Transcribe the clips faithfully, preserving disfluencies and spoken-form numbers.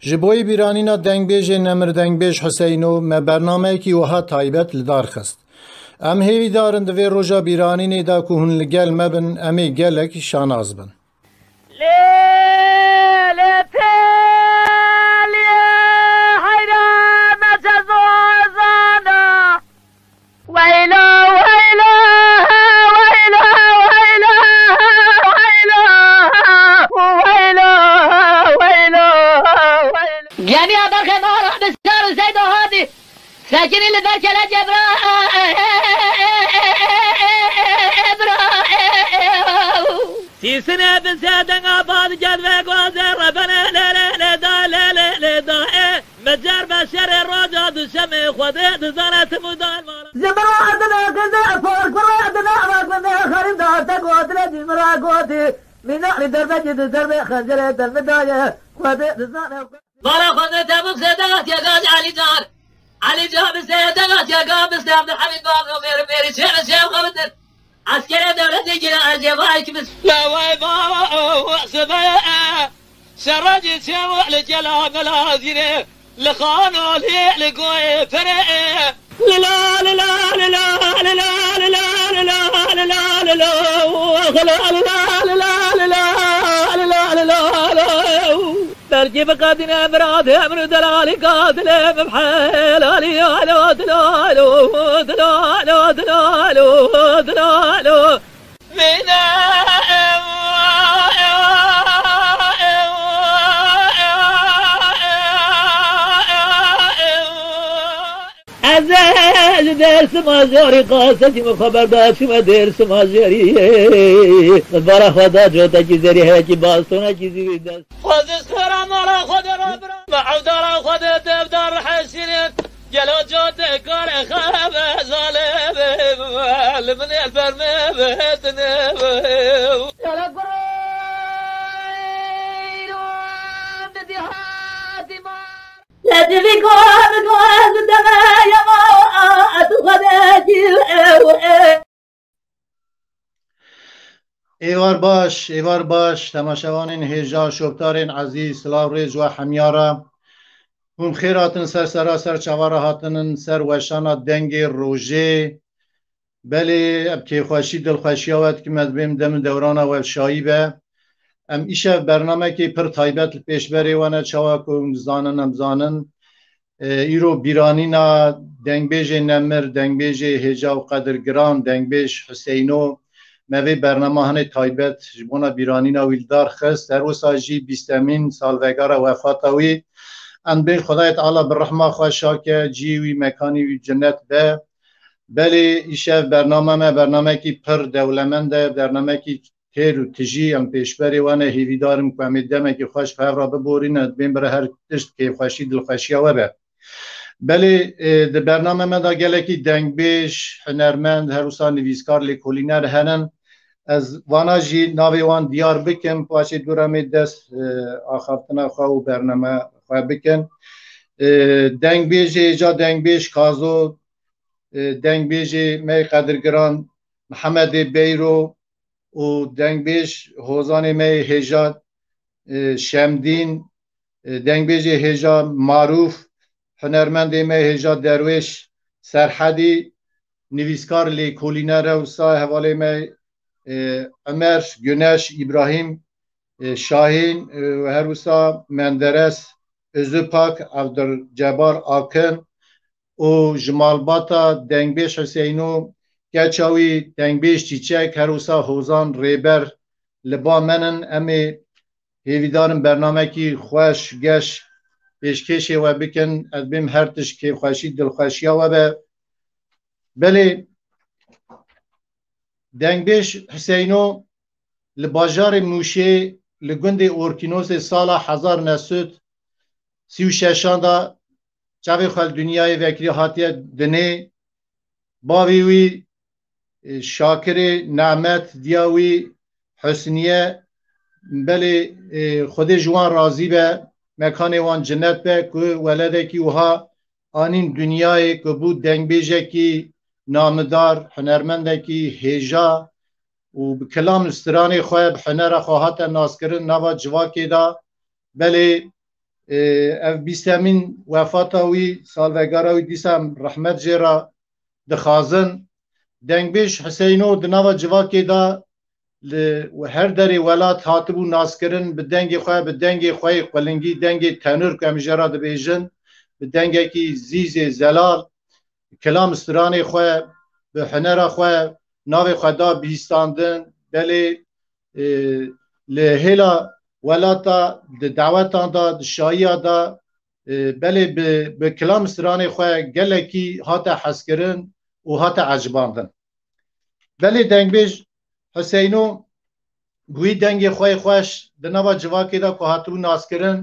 Ji bo bîranîna dengbêjê nemir dengbêj Huseyno me bernameyekî wiha taybet li dar xist. Em hêvîdar in di vê roja bîranînê de ku hûn li gel me bin, em ê gelek şanaz bin. Lê, lê, tê, lê, heyra, me cezozana. Weylo, weylo, weylo, weylo, weylo, weylo, weylo, weylo. Gemiya berxê mala bi ser û seyda hatî. Sekinî li ber kele cebra, bira. Tîsine bi se denga bad gel ve goze rebene le le le da le le le da e. Mecer be şerê roca duşemê Xwedê dizane tim û dan mala. Ji min ardine kizê efor kur ve dine ve kizê xerîm da te gotine ji min ra gotî. Mîna li derbe ci di derbe xencerê te min daye. Xwedê dizane. Bala Xwedê te bixse dewetiye gaz Elî Can. Elî Can bise dewetiye gaz biste Abdulhamîd Babro mêri mêri çê çê xwe bitir. Eskere dewletê gire ez ê vay ki bis. La vay baba o sebe. Şeracê çewa li gela mela zîrê, li xano lê li goyê pere. Lila, lila, lila, lila, lila, lila, lila, lila, lila, lila, lila, lila, lila, lila, lila. Belkî bi qadîne miradê emr û delalî qatilê min helalî, alo, dilo, alo, dilo, alo, dilo, alo, dilo, alo. Ez ji Dêrsim a jorî qasekî min xeber da çûme Dêrsim a jorî. Min bara xwe da cotekî zerî heyekî bastonekî zî wî dest. Xwe ji sora mala xwe de rabira. Me evdara xwe de devdar heşîrin. Gelo cotê karê xerebe zalê be, li min ê fermê be, tine be. Gelo kurê îro di dîhatî ma. Lê divî ku min ku ez deme ya ma, tu xwe de cî ew e. Êvar baş, êvar baş, temaşevanên hêja, şopdarên ezîz, silav rêz we hemya re. Hûn xêr hatin ser sera ser çava re hatinin, ser weşana dengê rojê. Belê, ev kêfxweşî, dilxweşiya we dikim, ez bêm dem dewrana we şayî be. Em îşev bernamekê pir taybet li pêşberê we ne, çawa ku hûn dizanin, em zanin. E, îro bîranîna dengbêjê nemir, dengbêjê hêja û qedirgiran, dengbêj Huseyno, me vê bernama hinê taybet ji bona bîranîna wî li dar xist. Her wisa jî bîstemîn salvegara wefata wî. Em bên Xwedayê Teala bi rehma xwe şake, cihê wî, mekanê wî cennet be. Belê, îşev bername me bernamekî pir dewlemend e, bernamekî têr û tijî em pêşberê we ne, hêvîdar im ku em ê demekî xweş bi hev re biborîne, dibên bire her tişt kêfxweşî, dilxweşiya we be. Belê, e, di bername me de gelekî dengbêj, hunermend, her wisa nivîskar, lêkolîner henin. Ez vana jî navê wan diyar bikim, paşê dû re em ê dest, e, axaftina xwe û bername xwe bikin. E, dengbêjê, ca dengbêj Kazo, e, dengbêjê me yê qedirgiran Mihemedê Beyro, û dengbêj hozanê me yê hêja, e, Şemdîn, e, dengbêjê hêja Marûf, hunermendê me yê hêja Derwêş Serhedî, nivîskar, lêkolîner e wisa hevalê me, e, Emer, Güneş, Îbrahîm, e, Şahîn, e, û her wisa Menderes, Özüpak, Evdircebar Akin, û ji malbata dengbêj Huseyno, keça wî dengbêj Çîçek, her wisa Hozan Rêber li ba me nin. Em ê hêvîdar in bernamekî xweş, geş pêşkêşê we bikin. Ez bêm her tişt kêfxweşî, dilxweşiya we be. Belê, dengbêj Huseyno li bajarê Mûşê, li gundê Orkînosê sala hezar neh sed sî û şeşan de çavê xwe li dinyayê vekirî hatiye dinê. Bavê wî, e, Şakirê, Nemet, diya wî Husniye, belê, e, Xwedê ji wan razî be, mekanê wan cennet be, ku weledekî wiha anîn dinyayê, ku bû dengbêjekî namidar, hunermendekî hêja û bi kilam li stranê xwe, bi hunera xwe hate naskirin nava civakê de. Belê, Ê, ev bîstemîn wefata wî, salvegara wî dîsa em rehmet jê re dixwazin. Dengbêj Huseyno di nava civakê de li her derê welat hatibû naskirin, bi dengê xwe, bi dengê xwe yê qulingî, dengê tenûr ku em jê re dibêjin, bi dengekî zîzê zelal, kilam stranê xwe, bi hunera xwe, navê xwe da bihîstandin. Belê, e, li hêla welata, di dawetan de, di şayiya de, e, belê bi, bi kilam stranê xwe gelekî hate hezkirin û hate ecibandin. Belê dengbêj Huseyno, bi wî dengê xwe yê xweş di nava civakê de ku hatibû naskirin,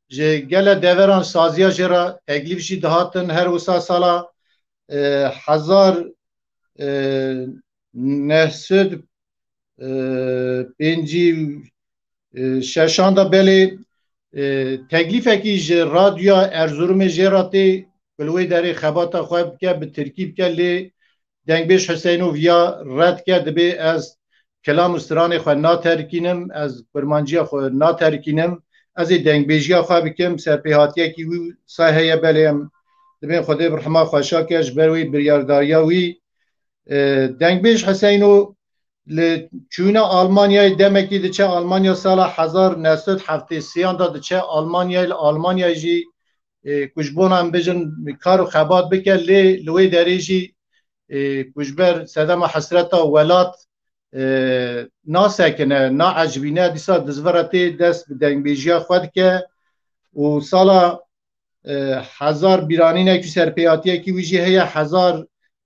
ji gele deveran saziya jê re teklîf jî dihatin. Her wisa sala, e, hezar, e, neh sed, e, pêncî, e, şeşan de belê, e, teklîfekî ji radyoya Erzurumê jê re tê, ku li wê derê xebata xwe bike, bi tirkî bike, lê Dengbêj Huseyno viya red ke, dibê ez kilam û stranê xwe naterikînim, ez kurmanciya xwe naterikînim, ez ê dengbêjiya xwe bikim, serpêhatiyekî wî say heye, belê em dibên Xwedê bi rehma xweşa ke ji ber wê biryardariya wî. E, Dengbêj Huseyno li çûna Almanyayê demekî diçe Almanya sala hezar neh sed heftê sêyan de diçe Almanyayê, li Almanyayê jî, e, ku ji bona em bijin kar û xebat bike, lê li wê derê jî, e, ku ji ber sedema hesreta welat, e, nasekine, naecibîne, dîsa dizvira tê dest bi dengbêjiya xwe dike û sala, e, hezar bîranînek û serpêhatiyekî wî jî heye, hezar,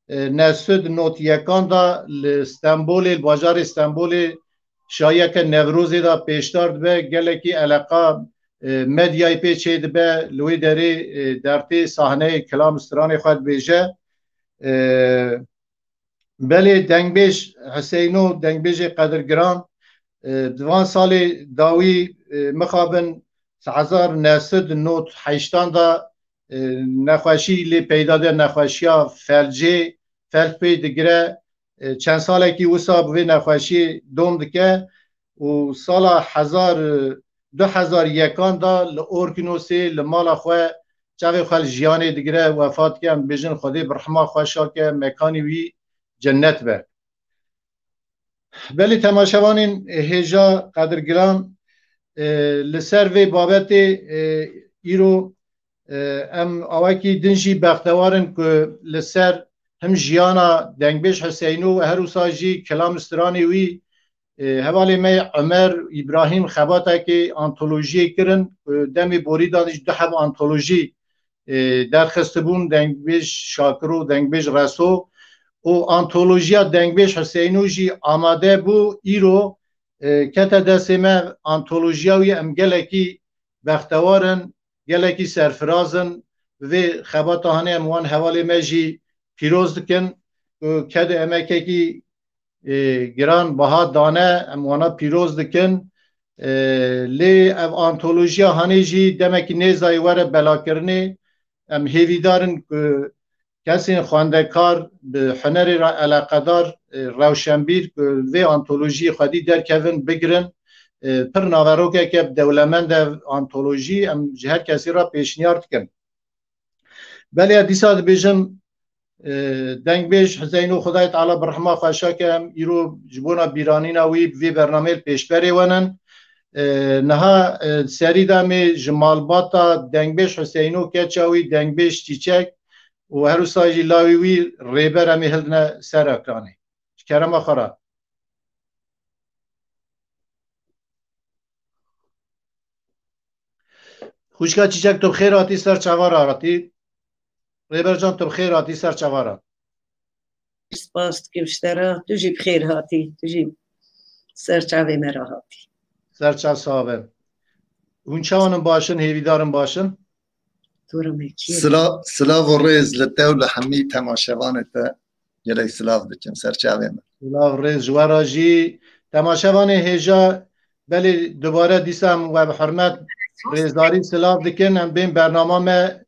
e, neh sed nod yekan de li Stenbolê, li bajarê Stenbolê şayiyeke Newrozê de pêşdar dibe, gelekî eleqa, e, medyayê pê çê dibe, li wê derê, e, dertê sahneyê kilam stranê xwe dibêje. E, Belê dengbêj Huseyno, dengbêjê qedirgiran, e, di van salê dawî, e, mixabin hezar neh sed nod heştan de, e, nexweşî lê peyda de, nexweşiya felcê, felc pê digire, e, çend salekî wisa bi vê nexweşiyê dom dike û sala hezar, e, du hezar yekan de li Orkinosê li mala xwe çavê xwe li jiyanê digire, wefat dike, em bêjin Xwedê bi rehma xwe şa ke, mekanî wî cennet be. Belê temaşevanên hêja qedirgiran, e, li ser vê babetê, e, îro, e, em awekî din jî bextewar in ku li ser him jiyana Dengbêj Huseyno û her wisa jî kilam stranê wî, e, hevalê me Omer Îbrahîm xebatekê antolojiyê kirin ku demê borî de jî du heb antolojî, e, derxistibûn, Dengbêj Şakiro, Dengbêj Reso û antolojiya Dengbêj Huseyno jî amade bû. Îro, e, kete destê me, antolojiya wî, em gelekî bextewar in, gelekî serfiraz in. Bi vê xebata hanê em wan hevalê me jî pîroz dikin. Ku ked û emekekî, e, giran baha dane, em wana pîroz dikin. E, lê ev antolojiya hanê jî demekî nêzayê were belakirinê. Em hêvîdar in ku kesên xwendekar, bi hunerê re eleqedar, e, rewşenbîr ku vê antolojiyê xwedî derkevin, bigirin. E, pir naverokeke dewlemend e ev antolojî, em ji her kesî re pêşniyar dikin. Belê ez dîsa dibêjim, e, dengbêj Huseyno, Xwedayê Teala bi rehma xwe şa ke, em îro ji bona bîranîna wî bi vê bernameyê li pêşberê wenin. E, niha, e, serî de em ê ji malbata dengbêj Huseyno, keça wî dengbêj Çîçek û her wisa jî lawê wî Rêber em ê hildine ser ekranê. Ji kerema xwe re. Xwişka Çîçek, tu bi xêr hatî, ser çava re hatî. Rêber can, tu bi xêr hatî, ser çava re. Spas dikim ji te re, tu jî bi xêr hatî, tu jî ser çavê me re hatî. Ser çav sax be. Hûn çawan in, baş in, hêvîdar in baş in? Silav, silav û rêz li te û li hemî temaşevanê te. Gelek silav dikim, ser çavê me. Silav, rêz ji we re jî. Temaşevanê hêja, belê dubare dîsa em we bi hurmet, rêzdarî silav dikin. Em bên bernama me,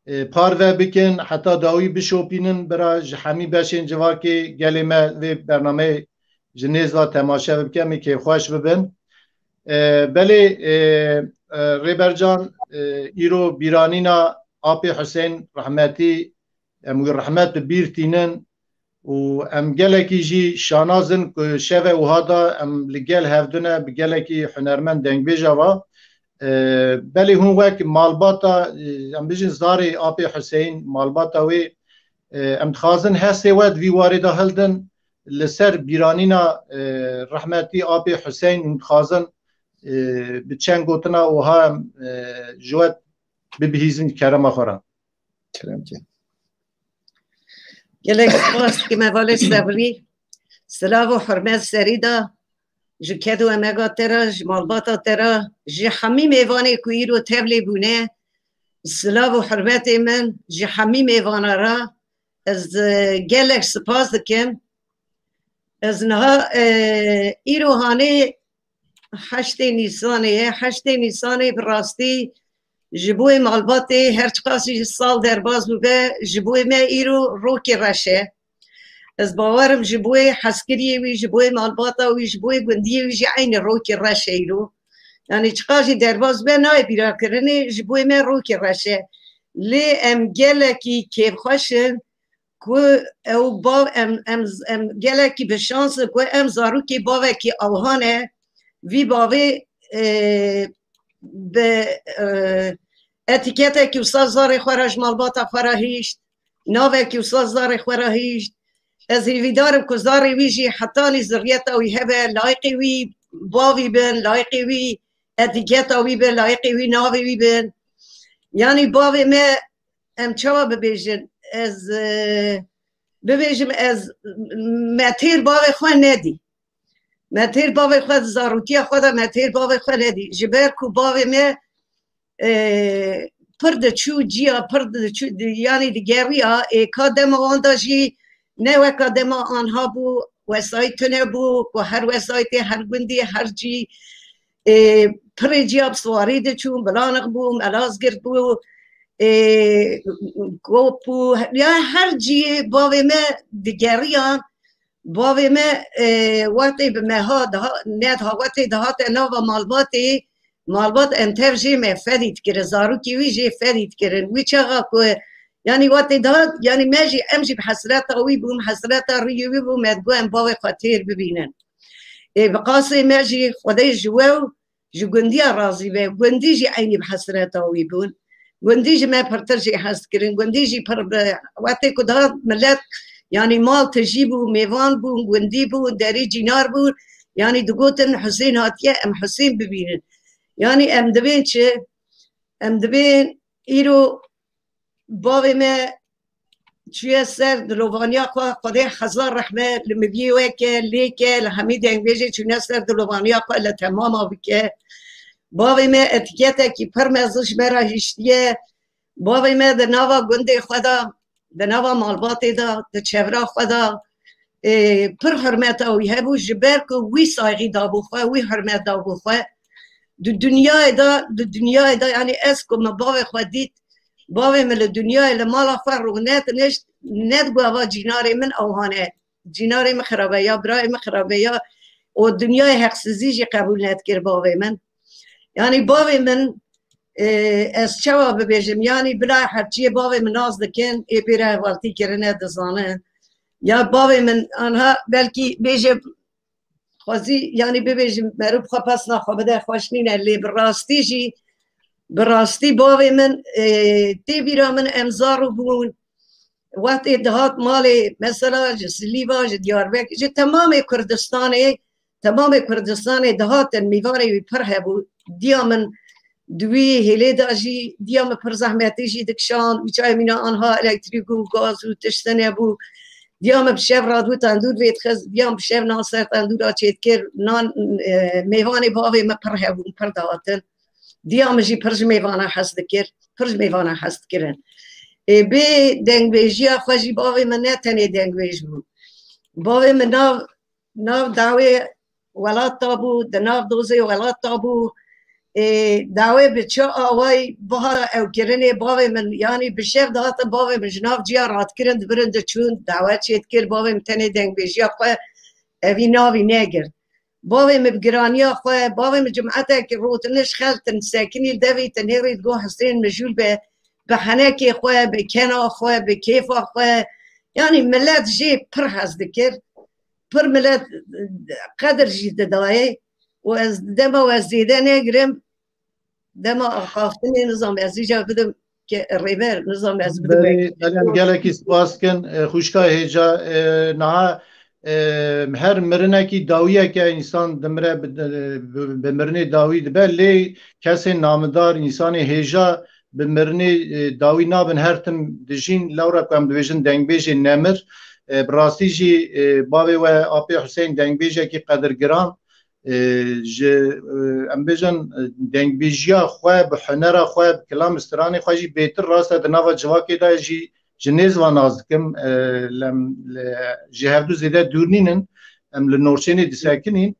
e, parve bikin, heta dawî bişopînin, bira ji hemî beşên civakê gelê me vê bernameyê ji nêz ve temaşe bike, em ê kêfxweş bibin. E, belê, e, e, Rêbercan, e, îro bîranîna Apê Huseyîn rehmetî, em wî rehmet bi bîr tînin û em gelekî jî şanaz in ku şeve wiha de em li gel hevdine bi gelekî hunermend dengbêja va. E, belê hûn wek malbata, e, em bijin zarê Apê Huseyîn, malbata wê, e, em dixwazin hestê we di vî warê de hildin, li ser bîranîna, e, rehmetî Apê Huseyîn hûn dixwazin, e, bi çend gotina wiha em, e, ji we bibihîzin kerema xwe re. Kerem ki. Gelek spas dikim hevalê Sebrî. Silav û hurmet serî de ji ked û emega te re, ji malbata te re, ji hemî mêvanê ku îro tevlê bûne, silav û hurmetê min ji hemî mêvana re. Ez, e, gelek spas dikim. Ez niha, e, îro hanê heştê Nîsanê ye. Heştê Nîsanê bi rastî ji bo malbatê her çiqas jî sal derbas bûbe, ji bo me îro rokê reş e. Ez bawerim ji bo hezkiriyê wî, ji bo malbata wî, ji bo gundiyê wî jî eynî rokê reş e îro. Yanî çiqas jî derbas be nayê bîrakirinê, ji bo me rokê reş e. Lê em gelekî kêfxweş in ku ew bav, em, em, em gelekî bi şans in ku em zarokê bavekî ewhan e. Vî bavê, e, bi, e, etîketekî wisa zarê xwe re ji malbata xwe re hişt, navekî wisa zarê xwe re hişt. Ez hêvîdar im ku zarê wî jî hetanî zirriyeta wî hebe, layiqê wî bavî bin, layiqê wî etîketa wî bin, layiqê wî navê wî bin. Yanî bavê me, em çawa bibêjin, ez, e, bibêjim, ez me têr bavê xwe nedî. Me têr bavê xwe, di zarotiya xwe de me têr bavê xwe nedî. Ji ber ku bavê me, e, pir diçû ciya, pir diçû, di-, yanî digeriya, ê ka dema wan de jî ne weka dema anha bû, wesayît tune bû, ku her wesayîtê, her gundî, her cî, e, pirê ciya bi siwarî diçûn, Bilanix bû, Melazgirt bû, e, Kop bû, ya her cî bavê me digeriyan, bavê me, e, wextê bi meha daha, ne daha wextê dihate nava malbatê, malbat em tev jê me fedî dikirin, zarokê wî jê fedî dikirin. Wî çaxa ku, yanî wextê daha, yanî me jî, em jî bi hesreta wî bûn, hesreta rûyê wî bû, me digot em bavê xwe têr bibînin. Ê, bi qasê me jî Xwedê ji we û ji gundiya razî be. Gundî jî eynî bi hesreta wî bûn. Gundî ji me pirtir jê hez dikirin. Gundî jî pir bi, wextê ku da milet, yanî mal tijî bû, mêvan bûn, gundî bûn, derî cînar bûn. Yanî digotin Husên hatiye, em Husên bibînin. Yanî em dibên çi? Em dibên îro bavê me çûye ser dilovaniya xwe, Xwedê hezar rehme li miviyê we ke, lê ke, li hemî dengbêjê çûne ser dilovaniya xwe li temama bike. Bavê me etîketekî pir mezin ji me re hiştiye. Bavê me di nava gundê xwe de, di nava malbatê de, di çevra xwe de, ê, pir hurmeta wî hebû, ji ber ku wî saygî dabû xwe, wî hurmet dabû xwe. Di dinyayê de, di dinyayê de, yanî ez ku min bavê xwe dît, bavê min li dinyayê li mala xwe rûnetnişt, nedigot eva cînarê min ewhan e. Cînarê min xirabe ya, birayê min xirabe ya. Û dinyayê heqsizî jî qebûl nedikir bavê min. Yanî bavê min, e, ez çawa bibêjim? Yanî bila herçiyê bavê min nas dikin, ê pê re hevaltî kirine dizanin. Ya bavê min anha belkî bêje xwezî, yanî bibêjim, meriv xwe pesna xwe bide, xweş nîne, lê bi rastî jî, bi rastî bavê min, e, tê bîra min em zaro bûn. Wextê dihat malê, mesela ji Silîva, ji Diyarbekir, ji temamê Kurdistanê, temamê Kurdistanê dihatin, mêvanê wî pir hebû. Diya min di wî hêlê de jî, diya min pir zehmetî jî dikişand. Wî çayê mîna anha elektrîk û gaz û tişt nebû. Diya min bi şev radû tendûr vêdixist, diya min bi şev nan ser tendûra çêdikir. Nan, e, mêvanê bavê min pir hebûn, pir dihatin. Diya min jî pir ji mêvana hez dikir, pir ji mêvana hez dikirin. Ê, bê dengbêjiya xwe jî bavê min ne tenê dengbêj bû. Bavê min nav, nav dawê welat de bû, di nav dozê welat de bû. Ê, dawê bi çi awayî bihara ewkirinê bavê min, yanî bi şev dihate bavê min ji nav ciya radikirin, dibirin diçûn, dawe çêdikir, bavê min tenê dengbêjiya xwe evî navî negirt. Bavê min bi giraniya xwe, bavê min cum'etekî rotine ji xeltin sekinî li devî tenêrî digo Husên mijûl be, bi henekê xwe, bi kena xwe, bi kêfa xwe. Yanî millet jê pir hez dikir. Pir millet qedir jî didayê. Û ez dema we zêde negirim, dema axaftinê nizam ez îca bidim ke rêber, nizam ez bidim. Belê, belê, em gelekî spas dikin. E, xwişka hêja, e, niha, e, her mirinekî dawiyeke însan dimire bi, bi, bi mirinê dawî dibe, lê kesên namidar, însanê hêja bi mirinê, e, dawî nabin, her tim dijîn. Lewra ku em dibêjin dengbêjê nemir, e, bi rastî jî, e, bavê we Apê Husên dengbêjekî qedirgiran, e, ji, e, em bêjin, e, dengbêjiya xwe, bi hunera xwe, bi kilam stranê xwe jî bêtir rast e di nava civakê de jî ji nêz ve nas dikim. E, lem, le, ji hevdu zêde dûr nînin, em li Norçênê disekinîn.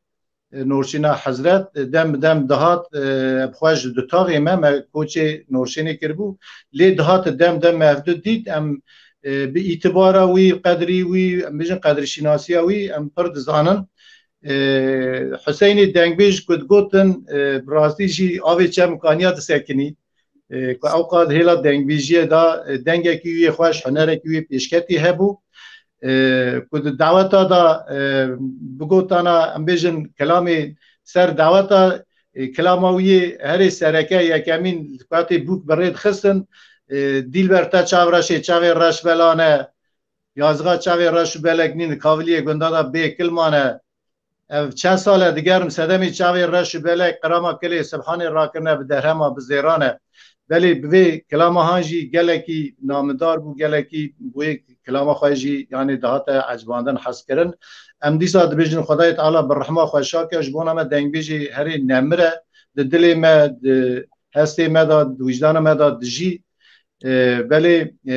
E, Norçîna Hezret, e, dem bi dem dihat, e, bi xwe ji dutaxê me, me koçê Norçênê kiribû. Lê dihat dem dem me hevdu dît, em, e, bi îtibara wî, qedrî wî, em bêjin qedrîşînasiya wî, em pir dizanin. E, Huseynê dengbêj ku digotin, e, bi rastî jî avê çem kaniya disekinî. E, ku ew qad hêla dengbêjiyê de, e, dengekî wî yê xweş, hunerekî wî yê pêşketî hebû. E, ku di daweta de, e, bigotana, em bêjin, kilamê ser daweta, e, kilama wî yê herê sereke yekemîn, ku hatê bûk bi rê dixistin, e, Dîlber te çav reşê, çavê reş belane, yazga çavê reş û belek nîn, kaviliyê gunda de bê kil mane. Ev çend sal e digerim sedemê çavê reş û belek qirama kilê Sibhanê rakirine bi derhema bi zêran e. Belê bi vê kilama han jî gelekî namidar bû, gelekî bi wê kilama xwe jî, yanî, dihate ecibandin, hezkirin. Em dîsa dibêjin Xwedayê Teala bi rehma xwe şa ke ji bona me dengbêjê herê nemir e, di dilê me, di hestê me de, di wijdana me de dijî. E, belê, e,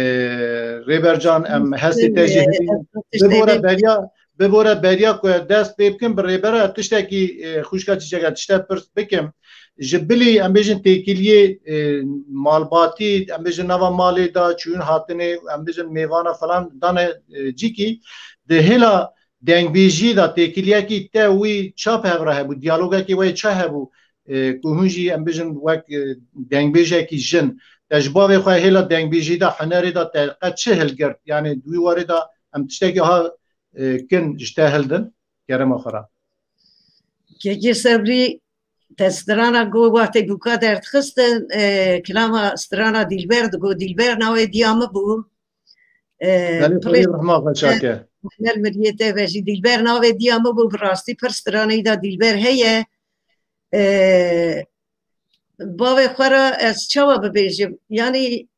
Rêber Can, em hestê te jî hêvî. Bibore beriya, bibore beriya ku dest pê bikin, bi Rêbera tiştekî, e, xwişka çîçeke tişte pirs bikim. Ji bilî, em bêjin, têkiliyê, e, malbatî, em bêjin, nava malê de, çûyîn hatinê, em bêjin, mêvana falan dane, e, cîkî, di hêla dengbêjiyê de têkiliyekî te wî ça bi hev re hebû, diyalogekî we ça hebû, e, ku hûn jî, em bêjin, wek, e, dengbêjekî jin, te ji bavê xwe hêla dengbêjî de, hunerê de te qet çi hilgirt? Yanî di wî warê de em tiştekî ha, e, kin ji te hildin? Kerema xwe re. Kekê Sebrî, te strana ku wextê bûka derdixistin, e, kilama strana Dîlber digo, Dîlber navê diya min bû. E, Belê, pir Xwedê rehma xwe şa ke. Mel miriyê te ve jî Dîlber navê diya min bû, bi rastî pir straneyî de Dîlber heye. E, bavê xwe re ez çawa bibêjim? Yanî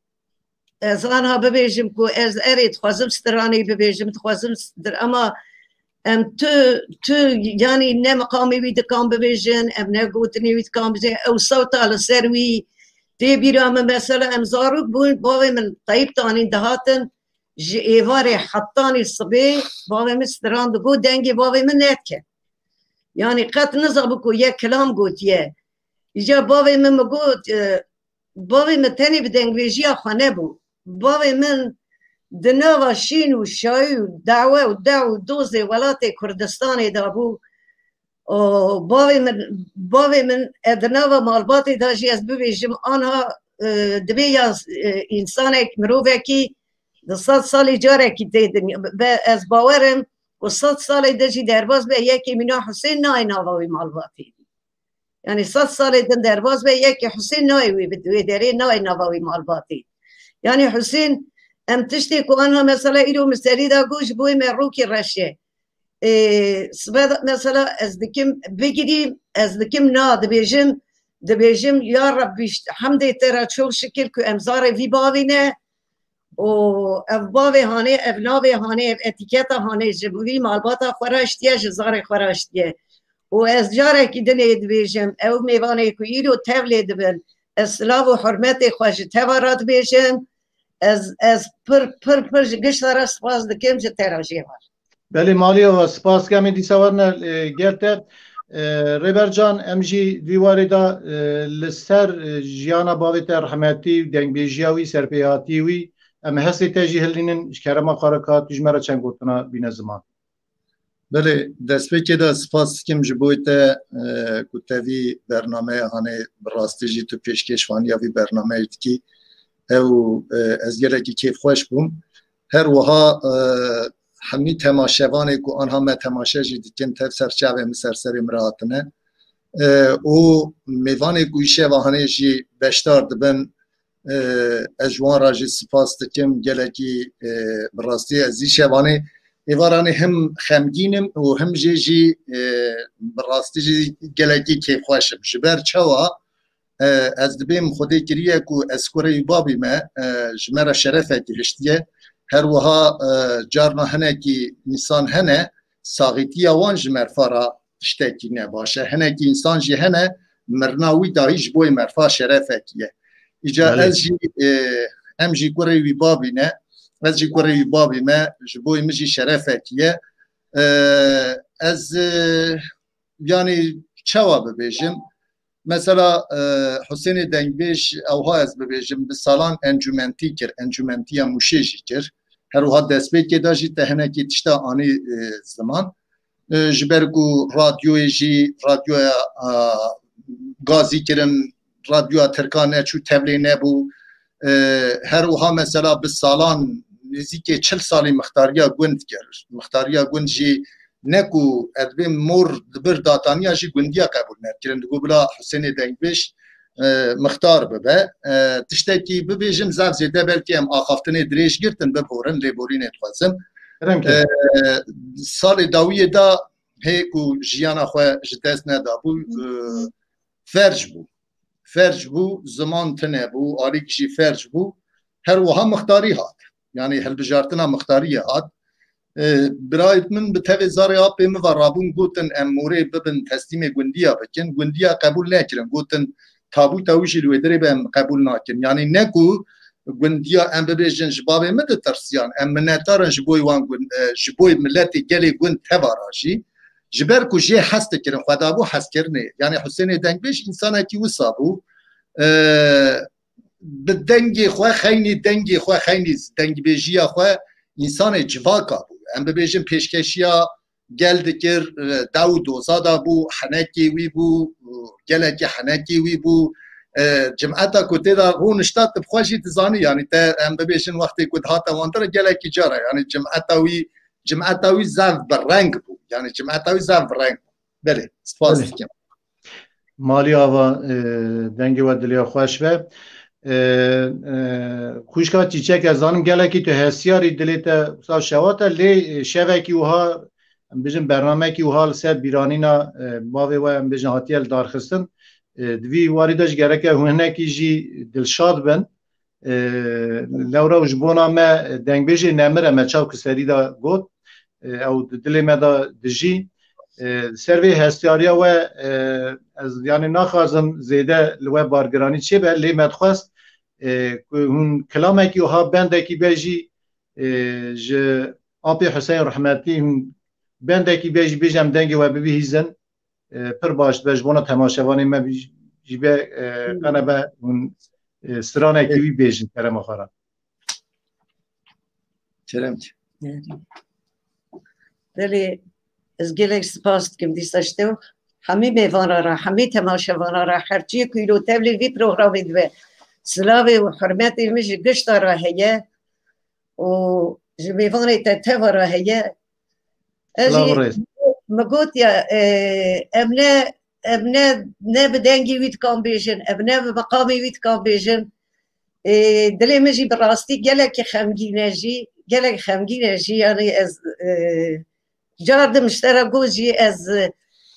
ez anha bibêjim ku ez erê dixwazim stranê bibêjim, dixwazim dir, ama em tu, tu, yanî ne miqamê wî dikan bibêjin, em ne gotinê wî dikan bibêjin, ew sewta li ser wî tê bîra min. Mesela em zarok bûn, bavê min teyb tanîn dihatin, ji êvarê hetanî sibê bavê min stran digot, dengê bavê min nedike. Yanî qet nizabû ku yek kilam gotiye. Îca bavê min mi got, e, bavê min tenê bi dengbêjiya xwe nebû. Bavê min di nava şîn û şayî û dawe û dew û dozê welatê Kurdistanê de bû. O, bavê min, bavê min, e, di nava malbatê de jî ez bibêjim, anha, e, dibê ya, e, însanek, mirovekî di sed salê carekî tê dinya. Be, ez bawer im ku sed salê de jî derbas be, yekê mîna Husên nayê nava wî malbatê. Yanî sed salê din derbas be, yekê Husên nayê wê bi wê derê, nayê nava wî malbatê. Yanî Husên, em tiştê ku anha mesela îro min serî da got, ji bo wê me rokî reş e. Ê, sibe de mesela ez dikim bigirîm, ez dikim na, dibêjim, dibêjim, ya Rebbî, hemdê te re çok şikir ku em zarê vî bavî ne, û ev bavê hanê, ev navê hanê, ev etîketa hanê ji vî malbata xwe re ştiye, ji zarê xwe re ştiye. Û ez carekî dinê dibêjim, ew mêvanê ku îro tevlê dibin, ez silav û hurmetê xwe ji teva re dibêjim. Ez, ez pir, pir, pir ji gişta re spas dikim ji te re jê var. Belê, maliya we spas dikim, em ê dîsa werine, e, gel te. E, Rêber Can, em jî vî warê de, e, li ser, e, jiyana bavê te rehmetî û dengbêjiya wî, serpêhatiyê wî, em hestê te jî hilînin, ji kerema xwe re ka tu ji me re çend gotina bîne ziman. Belê, destpêkê de spas dikim ji bo te, e, ku te vî bernameya hanê bi rastî jî tu pêşkêşvaniya vî bernameyê dikî. Ew, e, ez gelekî kêfxweş bûm. Her wiha, e, hemî temaşevanê ku anha me temaşe jî dikin, tev ser çavê min ser serê min re hatine. E, û mêvanê ku îşeva hanê jî beşdar dibin, e, ez ji wan re jî spas dikim. Gelekî, e, bi rastî ez îşevanê êvaranê him xemgîn im û him jê jî, e, bi rastî jî gelekî kêfxweş im. Ji ber çawa, e, ez dibêm Xwedê kiriye ku ez kurê wî babî me, e, ji me re şerefekî hiştiye. Her wiha, e, carna hinekî însan hene, saxîtiya wan ji merfa re tiştekî ne baş e. Hinekî însan jî hene, mirina wî dahî ji bo merfa şerefekî ye. Îca Belê. ez jî, e, em jî kurê wî babî ne, ez jî kurê wî babî me, ji bo min jî şerefekî ye. E, ez, e, yanî çawa bibêjim? Mesela, e, Husênê Dengbêj, ewha ez bibêjim, bi salan encûmentî kir, encûmentiya Mûşê jî kir. Her wiha destpêkê de jî te hinekî tişta anî, e, ziman. E, ji ber ku radyoyê jî, radyoya, e, gazî kirin, radyoya Tirkan neçû, tevlê nebû. E, her wiha mesela bi salan, nêzîkê çil salî mixtariya gund kir. Mixtariya gund jî ne ku ez dibêm mor dibir dataniya jî gundiya qebûl nedikirin. Digot bila Husênê Dengbêj, e, mixtar bibe. E, tiştekî bibêjim zaf zêde belkî em axaftinê dirêj girtin, biborin, lêborînê dixwazim. Kerem E, kerem. salê dawiyê de hê ku jiyana xwe ji dest nedabû, e, ferc bû. Ferc bû, ziman tune bû, alîk jî ferc bû. Her wiha mixtarî hat. Yanî hilbijartina mixtariyê hat. E, birayê min bi tevê zarê apê min ve rabûn, gotin em morê bibin teslîmê gundiya bikin. Gundiya qebûl nekirin. Gotin tabûta wî jî li wê derê be, em qebûl nakin. Yanî ne ku gundiya em bibêjin ji bavê min ditirsiyan. Em minetdar in ji bo wan gund, e, ji bo miletê gelê gund tevara jî. Ji ber ku jê hez dikirin, xwe dabû hezkirinê. Yanî Husênê Dengbêj însanekî wisa bû. E, bi dengê xwe xeynî, dengê xwe xeynî, dengbêjiya xwe însanê civaka bû. Em bibêjin pêşkeşiya gel dikir, e, dew û doza da bû, henekê wî bû, e, gelekî henekê wî bû. E, cimeta ku tê de rûnişta, tu bi xwe jî dizanî, yanî te em bibêjin wextê ku dihate wan dire gelekî cara, yanî cimeta wî, cimeta wî zaf bi reng bû. Yanî cimeta wî zaf bi reng bû. Belê, spas Belê. dikim. Malî ava, e, dengê we dilê xweş be. E, e, xwişka Çîçek, ez zanim gelekî tu hestiyarî, dilê te wisa şewat e, lê, e, şevekî wiha, em bijin bernamekî wiha li ser bîranîna, e, bavê we, em bijin hatiye li darxistin. E, di vî warî de ji gereke hûn hinekî jî dilşad bin. E, lewra û ji bona me dengbêjê nemir e, me çaw ki serî de got, e, ew di dilê me de dijî. E, ser vê hestiyariya we, e, ez, yanî, naxwazim zêde li we bargiranî çêbe, lê me dixwest, e, ku hûn kilamekî wiha bendekî be jî, e, ji apê Huseyn rehmetî hûn bendekî be jî bêje em dengê we bibihîzin. E, pir baş dibe ji bona temaşevanê me jî be, e, Hmm. qene be hûn, e, stranekî Ê. wî bêjin kerema xwe re. Kerem ki. Belê, ez gelek spas dikim dîsa ji te û hemî mêvana re, hemî temaşevana re, her çiyê ku îro tevlî vî programê dibe. Silavê û hurmetê min ji gişta re heye û ji mêvanê te teva re heye. Ez Silav jî rêz. min gotiye, e, em ne, em ne, ne bi dengê wî dikan bêjin, em ne bi meqamê wî dikan bêjin. E, dilê min jî bi rastî gelekî xemgîn e jî, gelek xemgîn e jî, yanî ez, e, cardim ji te re got jî ez, e,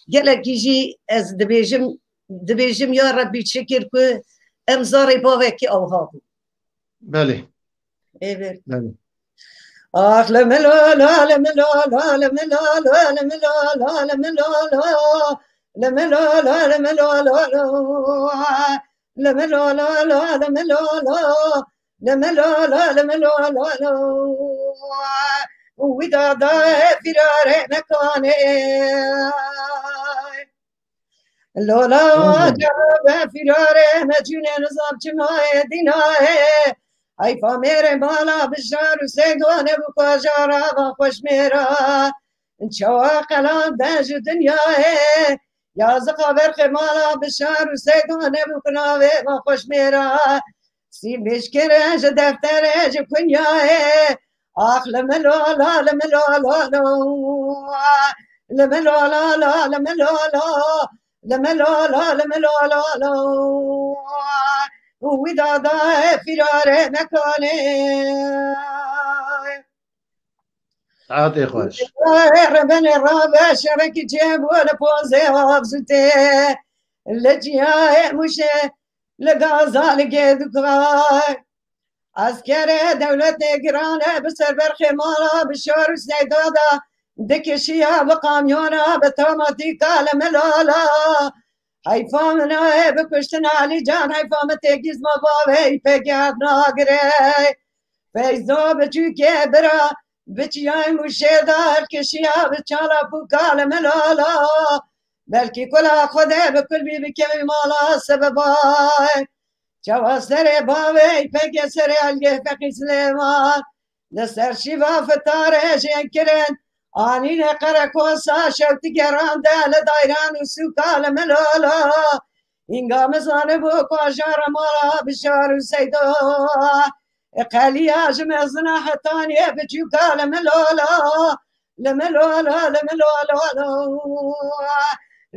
gelekî jî ez dibêjim, dibêjim ya Rebbî çi kir ku em zarê bavekî ewha bû. Belê. Ê, belê. Belê. Ax le melo la le melo la le melo la le melo la le melo la le melo la le melo la la le melo la la le melo la le melo la la la. Wî da da firare mekane. Lola cebe firare mecune nizam çimaye dinaye. Heyfa mêrê mala bijar û sêdone bu kajara va xweş mêra. Çawa qelan de ji dinyayê, yaziqa berxê mala Bişar û Seyda nebû ku navê me xweş mêra. Sî bişkire ji defterê ji kunyayê. Ax li min lo la, li min lo lo lo. Li min lo la la, li min lo lo. Li min lo la, li min lo lo lo. Wî dada firare nekane. Saetê xweş. Rebenê rabe şerekî çêbû li pozê avzûtê. Li çiyayê Mûşê li gaza li gêdûka. Eskerê dewletê giran e bi ser berxê mala Bişar û Seyda da dikişiya bi kamyona bi travmatîka li Milala. Heyfa min e bi kuştina Elî Can, heyfa min têgîz ma bavê pê gerd nagire. Feyzo biçûkê bira bi çiyayê Mûşê de hilkişiya bi çala pûka li Milala. Belkî kula Xwedê bi kul bî bi kevî mala sebeba. Çawa serê bavê peke serê Elgê Feqî Silêman. Li ser şîva fitarê jê kirin. Anîne qerekosa şewtî gerande li dayran û sûka li Milala. Hînga min zanibû ku ajara mala Bişar û Seyda. Qeliya ji mezina hetaniyê biçûka li Milala. Li Milala, li Milala,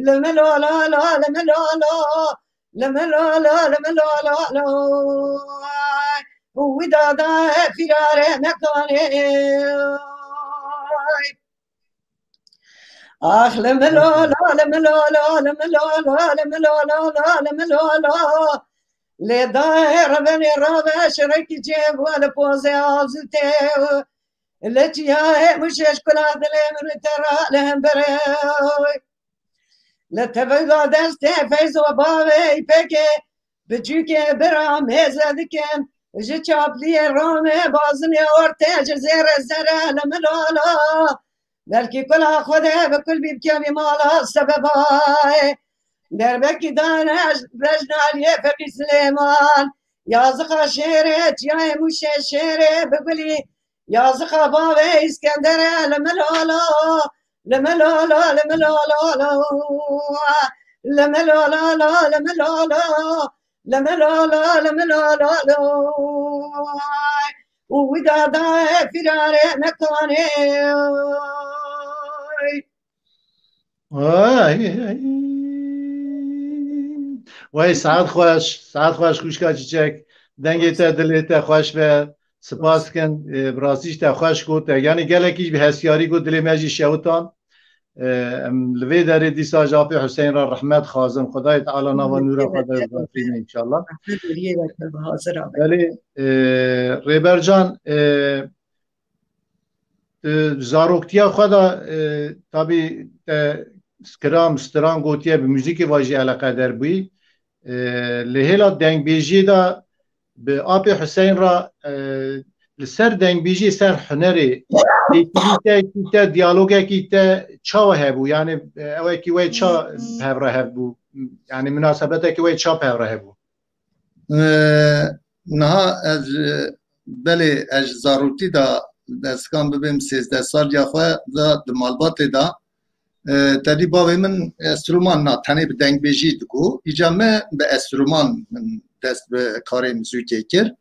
li Milala, li Milala. Li Milala, li Milala, li Milala. Wî dada firare nekane. Ax li Milala, li Milala, li Milala, li Milala, li Milala. Lê dayê rebenê rabe şerekî çêbû li pozê azûtê. Li çiyayê Mûşê ji kula dilê min û te ra li hemberê. Li tevîga destê Feyzo bavê Îpekê bi cûkê bira mêze dikin. Ji çapliyê rame bazinê ortê ji zêrê zere li Milala. Belkî kula Xwedê bi kul bî bikevî mala sebeba. Derbekî dane bejna Eliyê Feqî Silêman. Yaziqa şêrê çiyayê Mûşê şêrê bi gulî. Yaziqa bavê Îskendere li Milala. Li Milala, li Milala, li Milala, li Milala. Li Milala, li Milala, li Milala. Û wî dada firare nekane. Ay, ay. Wey, saet xweş, saet xweş xwişka Çiçek. Dengê te, dilê te xweş be. Spas dikin, e, bi rastî jî te xweş got. Te, yanî gelekî jî bi hestiyarî got, dilê me jî şewitan. E, em li vê derê dîsa ji Apê Huseyîn re rehmet xwazin. Xwedayê Teala nava nûra xwe de bixîne înşallah. Belê, e, Rêber Can, e, e, zaroktiya xwe de, e, tabî te kiram, stiran gotiye, bi muzîkê ve jî eleqedar bûyî. E, li hêla dengbêjiyê de bi Apê Huseyîn re, e, li ser dengbêjiyê, ser hunerê, têkilî te, te, diyalogekî te çawa hebû? Yani, e, ewekî we ça bi hev re hebû? Yani, munasebetekî we ça bi hev re hebû? E, niha ez, e, belê ez ji zarokî de, ez dikan bibêm sêzdeh saliya xwe de di malbatê de, e, tedî bavê min enstrûman na, tenê bi dengbêjî digot. Îca me bi enstrûman min dest bi karê muzîkê kir.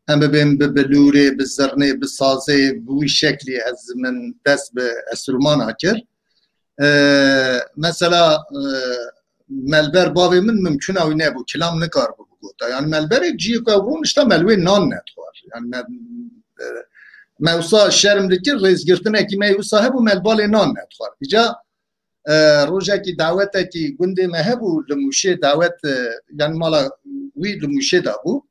Em bibêm bi bilûrê, bi zirnê, bi sazê, bi wî şeklî ez min dest bi enstrûmana kir. E, mesela, e, me li ber bavê min mimkuna wî nebû, kilam nikaribû bigota. Yani me li berê ciyê ku ew rûnişta me li wê nan nedixwar. Yani me, e, me wisa şerm dikir, rêzgirtinekî me wisa hebû, me li balê nan nedixwar. Îca, e, rojekî dawetekî gundê me hebû, li Mûşê dawet, e, yani mala wî li Mûşê de bû.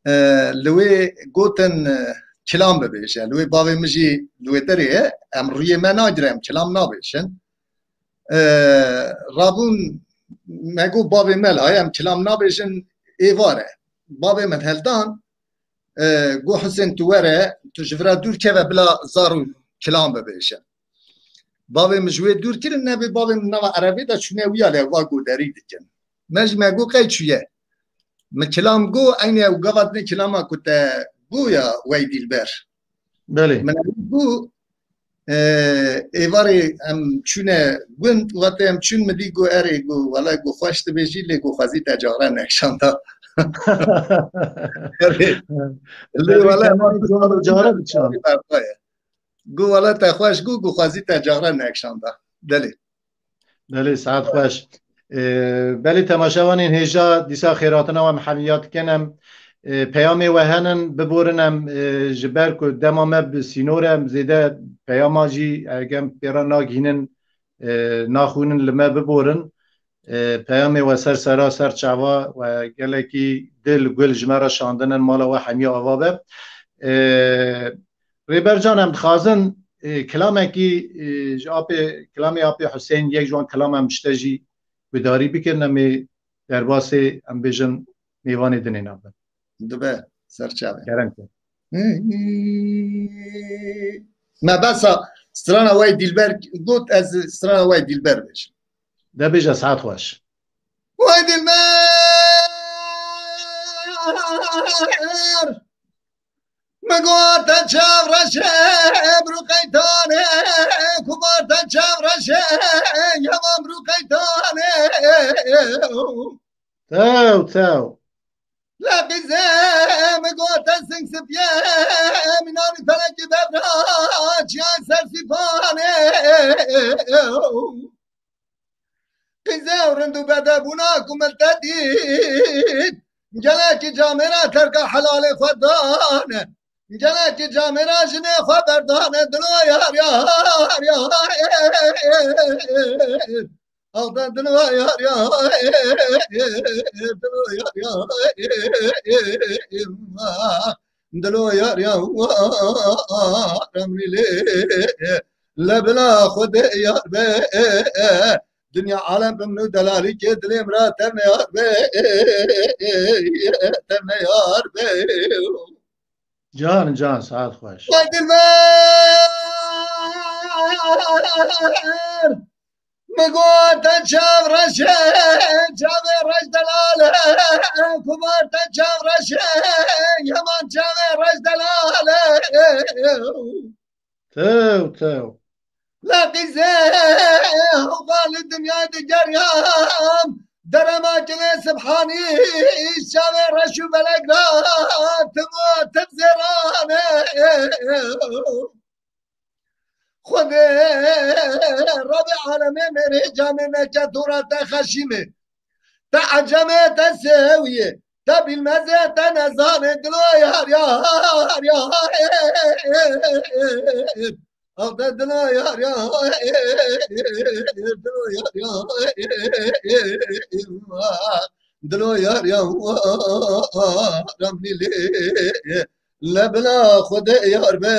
E, li wê gotin, e, kilam bibêje. Li wê bavê min jî li wê derê ye. Em rûyê me nagire, em kilam nabêjin. E, rabûn me got bavê me, la em kilam nabêjin, êvar e. Bavê min heldan, e, got, Husên, tu were, tu ji vira dûr keve bila zaro kilam bibêje. Bavê min ji wê dûr kirin, nebê bavê min nava erebê de çûne wîya lê va goderî dikin. Me ji me got qey çûye. Min kilam got, eynî ew gava dinê kilama ku te got ya wey dîlber. Belê. Min ew got, Êvarê em çûne gund, wate em çûn, min dî got, erê, got, wele, got, xweş dibêjî, lê, got, xwezî te caxre nekşanda. Erê. Lê wele, caxre bikşand. Got, wele, te xweş, got, got, xwezî te caxre nekşanda. Belê. Belê, saet xweş. Ee, belê, temaşevanên hêja, dîsa xêratina we em hemiya dikin. Em, e, peyamê we henin, biborin em, e, ji ber ku dema me bi sînor e, em zêde peyama jî, e, gem pê re nagihînin, e, naxwînin, li me biborin. E, peyamê we ser sera, ser çava we gelekî dil, gul ji me re şandin, mala we hemiya ava be. E, Rêber Can, em dixwazin, e, kilamekî, e, ji apê, kilamê apê Husên, yek ji wan kilama em ji te jî guhdarî bikin, em ê derbasê, em bêjin, mêvanê dinê nabin. Dibe, ser çavê. Kerem ke. Me besa strana Way Dilber got, ez strana Way Dilber bêjim. De bêje, saet xweş. Way Dilber! Min got te çav reşe, bru qeytane, ku got te çav reşe, yaman bru qeytane. Tew, tew. Le qîze min got te sing sipiye, minan felekî bevra, çiyan ser sîpane. Qîze û rind û bedebûna ku min te dît, gelekî camêra terka helalê xwe dane, gelekî camêra jinê xwe berdane, dilo yar yar yar. Axda dilo yar yar, dilo yar yar. Dilo yar ya, emrî lê, le bila Xwedê yar be. Dinya alem bi min û delalîkê dilê min ra tevne yar be. Tevne yar be. Can, can, saet xweş. Vay Dilber! Min got te çav reş e, çavê reş delal e, ku got te çav reş e, yaman çavê reş delal e. Tew, tew. Le qîze, hewqa li dinyayê digeriyam, derema kilê Sibhanî, çavê reş û belek ra, tim û tim zêran e. Xwedê Rebê alemê mêrê camê neke dora te xeşîmê. Te ecemê, te sêwiyê, te bîlmezê, te nezanê, dilo yar yar yar. Axda dilo yar yar, dilo yar yar. Dilo yar yar, ramlî lê, le bila Xwedê yar be.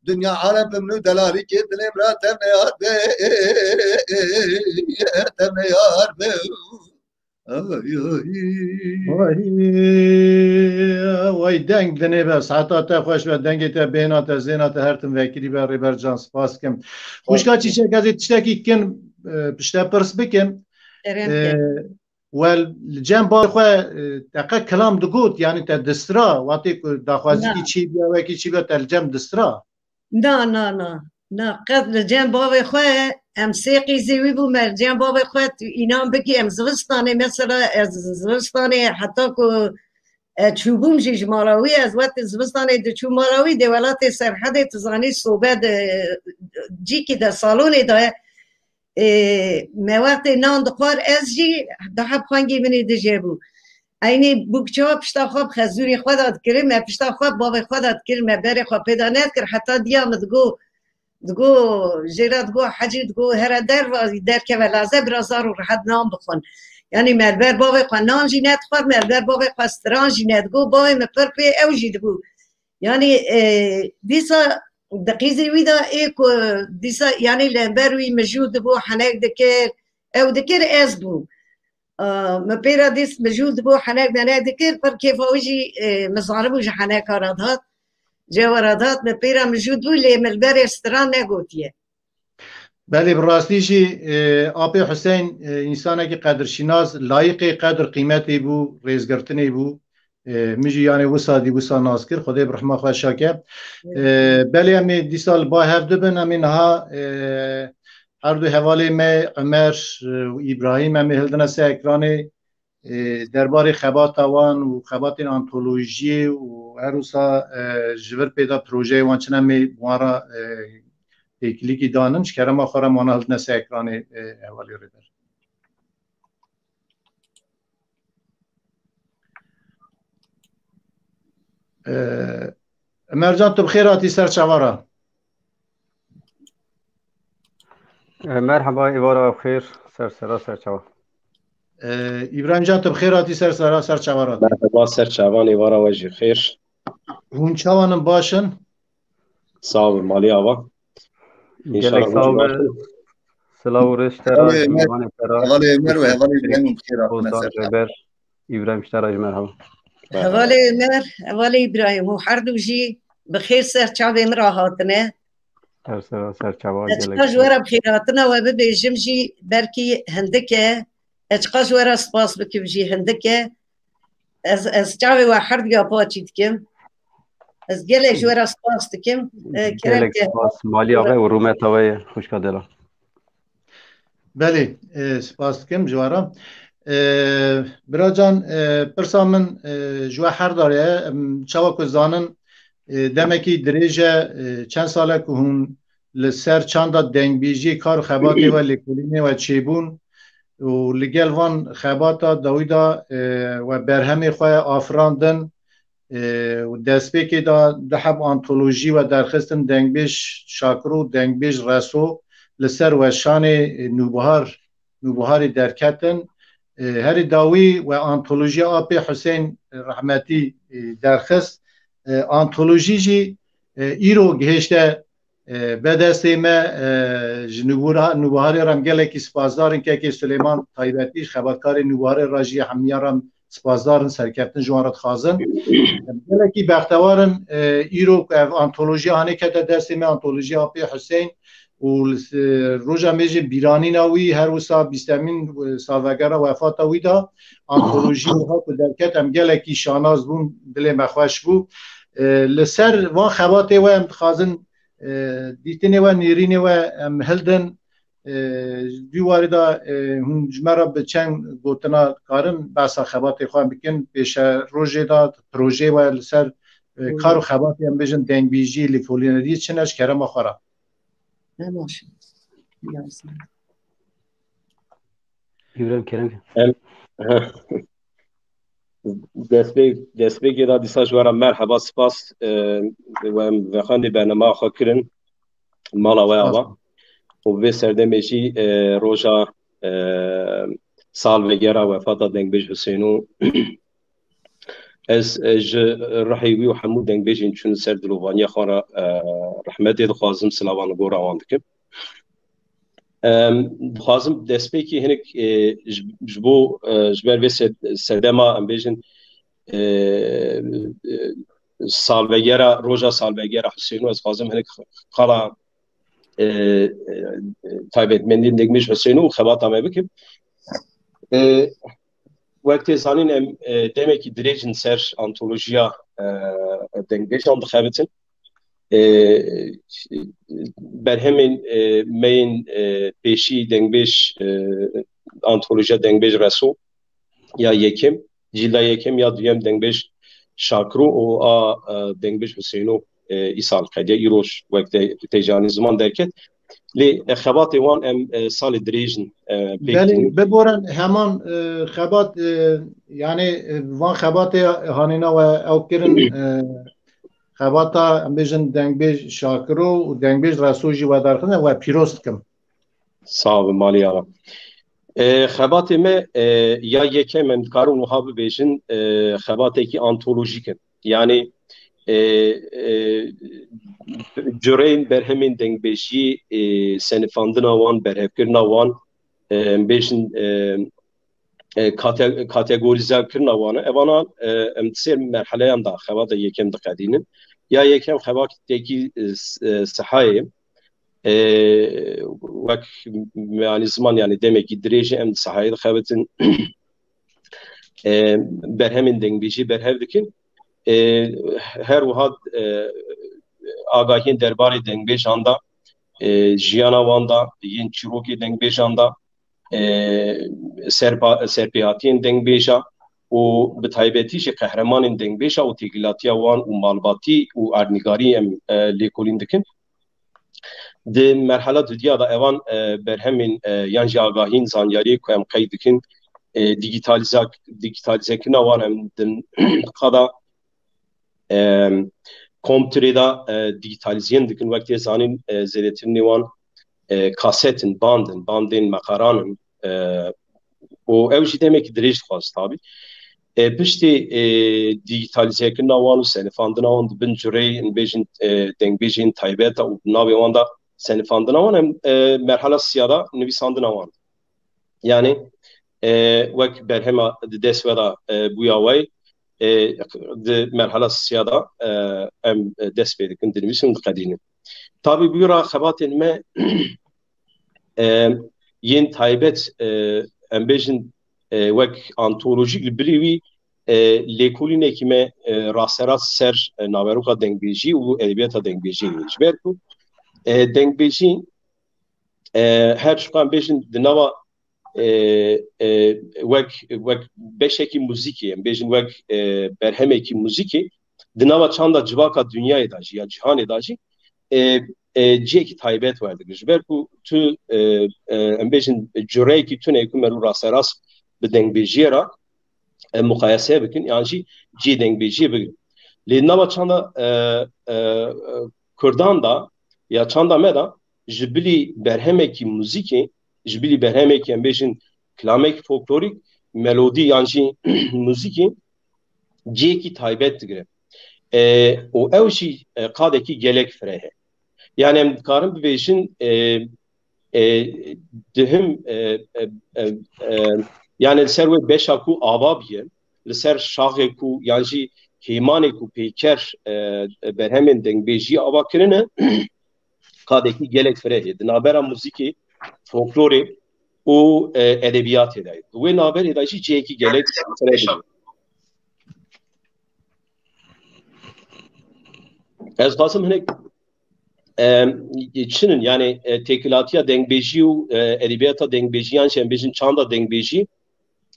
Dinya alem bi min û delalîkê dilê min ra tevne yar be. Tevne yar be. Ay, ay. Vay, vay, deng dinê be, saeta te xweş be, dengê te, bêhna te, zêna te her tim vekirî be, Rêber Can, spas dikim. Xwişka Çîçek, ez ê tiştekî kin, e, pişte pirs bikim. Kerem E, ke. Wel, li cem bavê xwe, e, te qe kilam digot, yanî te distira, wextê ku daxwazîkî Na. çêbûya, wekî çêbûya, te li cem distira? Na, na, na. Na, qet li cem bavê xwe, em sê qîzê wî bû, me li cem bavê xwe, tu înan bikî, em zivistanê, mesela ez zivistanê heta ku, e, çûbûm jî ji mala wî, ez wextê zivistanê diçûm mala wî, dê welatê Serhedê, tu zanî, sobe de, cîkî de, salonê de ye. Ê, me wextê nan dixwar, ez jî deheb xwengê min ê dijê bû. Eynî bûk çawa pişta xwe bi xezûrê xwe de dikirin, me pişta xwe bi bavê xwe de dikirin, me berê xwe pê de nedikir, heta diya min digo, digo, jê re digo, Hecî, digo, here derva, derkeve laze, biraz zar û rehet nan bixwin. Yanî me li ber bavê xwe nan jî nedixwar, me li ber bavê xwe stran jî nedigo, bavê min pir pê ew jî dibû. Yanî, e, dîsa di qîzê wî de ê ku dîsa, yanî li hember wî mijûl dibû, henek dikir, ew dikir, ez bûm. E, min pê re dîs mijûl dibû, henek menek dikir, pir kêfa wî jî, e, min zanibû ji heneka re dihat, cewa re dihat, min pê re mijûl dibû, lê min li berê stran negotiye. Belê, bi rastî jî, e, Apê Huseyn, e, însanekî qedirşînas, layîqê qedir qîmetê bû, rêzgirtinê bû. E, min jî yanê wisa dî wisa nas kir, Xwedê bi rihma xwe şake. E, belê em ê dîsa li ba hev dibin, em ê niha, e, her du hevalê me Emer, e, û Îbrahîm em ê hildine ser ekranê, e, derbarê xebata wan û xebatên antolojiyê û her wisa, e, ji vir pê de projeyê wan çi ne em ê bi wan re, e, têkilîkî danin. Ji kerema xwe re em wana hildine ser ekranê, e, hevalê Rêber. Ee, Emercan, tu bi xêr hatî ser çava re. E, merheba, êvara xêr, ser sera, ser çava. Ee, Îbrahîm Can, tu bi xêr hatî ser sera, ser çava re. Merheba, ser çavan, êvara we jî xêr. Hûn çawan in, baş in? Sağ ol, malî ava. Gelek sağ ol. Silav û rêz ji te re, hevalê Ömer, hevalê Ömer û hevalê Îbrahîm, bi xêr hatine ser çava. Rêber Îbrahîm, ji te re jî merhaba. Hevalê Ömer, hevalê Îbrahîm û her du jî bi xêr ser çavê min re hatine. Ser sera, ser çava. Ez gelek ji we re bi xêrhatina we bibêjim jî, belkî hindik e. Ez çiqas ji we re spas bikim jî hindik e. Ez, ez çavê we herduya paçî dikim. Ez gelek ji we re spas dikim. E, kerem Gelek ke. Spas. Maliya we û rûmeta we ye, xwişka dela. Belê, e, spas dikim ji we re. E, biracan, e, pirsa min, e, ji we her darê ye. Em, çawa ku zanin, e, demekî dirêj e, e, çend sal e ku hûn li ser çanda dengbêjiyê kar û xebatê we, lêkolînê we çêbûn û li gel van xebata dawî de, e, we berhemê xwe afirandin, e, û destpêkê de du heb antolojî we derxistin, Dengbêj Şakiro û Dengbêj Reso li ser weşanê, e, Nûbihar, Nûbiharê derketin. E, herî dawî we antolojiya Apê Husên, e, rehmetî, e, derxist. E, antolojî jî, e, îro gihişte, e, be destê me, e, ji nûbura-, Nûbiharê re em gelekî spasdar in. Kekê Silêman taybetî ji xebatkarê Nûbiharê re jî hemiya re em spasdar in, serkeftin ji wan re dixwazin. Em gelekî bextewar in, e, îro ku ev antolojiya hanê kete destê me, antolojiya Apê Husên û li s-, roja mêjê bîranîna wî, her wisa bîstemîn, e, salvegera wefata wî de, antolojî wiha ku derket, em gelekî şanaz bûn, dilê me xweş bû. E, li ser van xebatê we em dixwazin, e, dîtinê we, nêrînê we em hildin. E, di warî de, e, hûn ji me re bi çend gotina karin behsa xebatê xwe bikin, pêşerojê de projeyê we li ser, e, kar û xebatê em bêjin dengbêjiyê, lêkolîneriyê çi ne ji kerema xwe re? Ne baş. Yazın. Îbrahîm Kerem. Em, destpê-, destpêkê de dîsa ji we re merheba, spas, e, we em vexwendê bernama xwe kirin, mala we ava. Û vê serdemê jî, e, roja, e, salvegera wefata dengbêj Husêno, ez, e, ji rihê wî û hemû dengbêjên çûn ser dilovaniya xwe re, e, rehmetê dixwazim, silavan li gora wan dikim. Em, dixwazim destpêkî hinek, e, ji, ji bo, e, ji ber vê sed-, sedema, em bêjin, e, e, salvegera, roja salvegera Husêno, ez dixwazim hinek qala, e, e, taybetmendiyên dengmêj Husêno û xebata me bikim. E, wek tê zanîn, em, e, demekî dirêj in ser antolojiya, e, dengbêjan dixebitin. E, berhemên, e, me yên, e, pêşî dengbêj, e, antolojiya dengbêj Reso ya yekem, cîlda yekem ya duyem dengbêj Şakiro û a, e, dengbêj Huseyno, e, îsal qediya îroj wek te, te janî ziman derket. Lê, e, xebatê wan em, e, salê dirêj in, e, pêk Belê, tînin. Biborin heman, e, xebat, e, yani, e, van xebatê hanîna we ew kirin, e, xebata, em bêjin, dengbêj Şakiro û dengbêj Reso jî we derxin, we pîroz dikim. Sağ olun, malî yaran. E, xebatê me, e, ya yekem em dikarin wiha bibêjin, e, xebatekî antolojîk in. Yani, e, e, cureyên berhemên dengbêjiyê, e, senifandina wan, berhevkirina wan, e, em bêjin, e, e, kate-, kategorîze kirina wan e. Evana, e, em di sê merheleyan de xebata yekem diqedînin. Ya yekem xebatekî, e, s-, e, sihayê, e, wek, yani, ziman, yani, demekî dirêj e, em di sihayê dixebitin. e, berhemên dengbêjî berhev dikin. E, her wiha, e, agahiyên derbarê dengbêjan de, e, jiyana wan de, yên çîrokê dengbêjan de, e, serpa-, serpêhatiyên dengbêja û bi taybetî jî qehremanên dengbêja û têkilatiya wan û malbatî û erdnîgarî em, e, lêkolîn dikin. Di merhala dudiya de evan, e, berhemên, e, yan jî agahîn, zanyariyê ku em qeyd dikin, e, digitaliza-, digitalizekirina wan em din qada, e, kompûterê de, e, digitalizeyên dikin. Wek tê zanîn, e, zêdetirînê wan, e, kaset in, band in, bandên meqaran in. E, û ew jî demekî dirêj dixwaz tabî. E, piştî, e, digitalizekirina wan û senifandina wan di bin cureyên, bêjin, e, dengbêjên taybet û di navê wan de senifandina wan em, e, merhala siya de nivîsandina wan. Yani, e, wek berhema di dest we de, e, bûya we, e, di merhala siya de, e, em, e, dest pê dikin, dinivîsin, diqedînin. Tabî bûra xebatên me, e, yên taybet, e, em bêjin, e, wek antolojîk li bilî wî, e, lêkolînekî me, e, rasterast ser, e, naveroka dengbêjî û edebiyata dengbêjî ye. Ji ber ku, e, dengbêjî, e, her çiqan bêjin di nava, e, e, wek, wek beşekî muzîkê, em bêjin wek, e, berhemekî muzîkê, di nava çanda civaka dinyayê de jî ya cîhanê de jî, e, e, cihekî taybet werdigir. Ji ber ku tu, e, e, em bêjin cureyekî tune ku merû rasterast bi dengbêjiyê re, e, muqayese bikin, yan jî cihê dengbêjiyê bigirin. Lê nava çanda, e, e, e, Kurdan da ya çanda me da ji bilî berhemekî muzîkê, ji bilî berhemekî em bêjin kilamekî folklorîk, melodî yan jî muzîkê cihekî taybet digire. E, û ew jî, e, qadekî gelek fireh e. Yani em dikarin bibêjin, e, e, dihim, e, e, e, e, yani li ser wê beşa ku ava biye, li ser şaxê ku yan jî hêmanê ku peyker, e, e, berhemên dengbêjî ava kirine, qadekî gelek fireh e. Di navbera muzîkê, folklorê û, e, edebiyatê de ye. Di wê navberê de jî cihekî gelek fireh e. Ez dixwazim hinek, e, çinin, yani, e, têkilatiya dengbêjî û, e, edebiyata dengbêjî yan jî em bêjin çanda dengbêjî,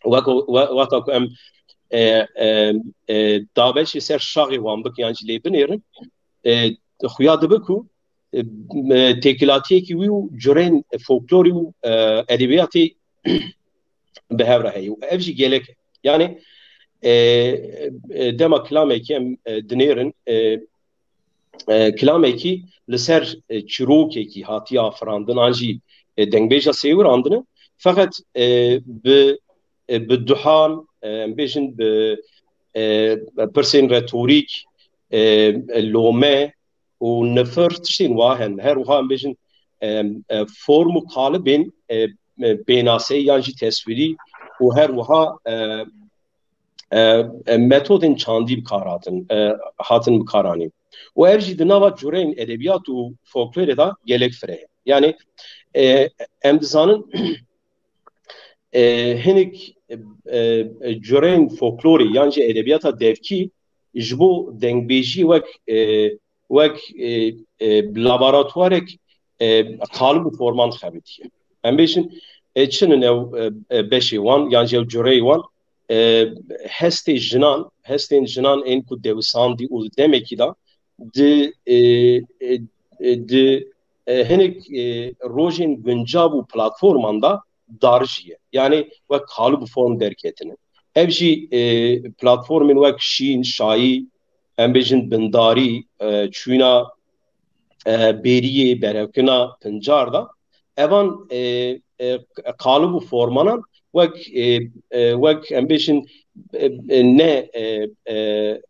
wek, we-, wexta ku em, e, e, e, dabeşê ser şaxê wan bikin yan jî lê binêrin, e, xuya dibe ku, e, e, têkilatiyekî wî û cureyên folklorî û, e, edebiyatê bi hev re heye. Û ev jî gelek e. Yani, e, e, dema kilamekî em, e, dinêrin, e, e, kilamekî li ser, e, çîrokekî hatiye afirandin an jî, e, dengbêja sêwirandine. Feqet, e, bi, e, bi duhan, e, em bêjin bi, e, pirsên retorîk, e, lome û nifir tiştên wa hene. Her wiha em bêjin, e, e, form û qalibên, e, e, pênaseyî yan jî teswîrî û her wiha, e, e, e, metodên çandî bi kar hatin, e, hatin bikaranîn. Û ev jî di nava cureyên edebiyat û folklorê de gelek fireh e. Yani, e, em dizanin, e, hinek, e, e, cureyên folklorê yan jî edebiyata devkî ji bo dengbêjî wek, e, wek, e, e, laboratuwarek, e, qalib û forman dixebitiye. Em bêjin, e, çinin ew, e, e, beşê wan yan jî ew cureyê wan, e, hestê jinan, hestên jinan ên ku dewisandî û di demekî de di, e, e, e, di, e, hinek, e, rojên guncav û platforman de darijiye. Yani wek qalib û form derketine. Ev jî, e, platformên wek şîn, şayî, em bêjin bindarî, e, çûna, e, bêriyê, berevkirina pincar de. Evan, e, e, qalib û formanan wek, e, e, wek em bêjin, e, e, ne, e, e,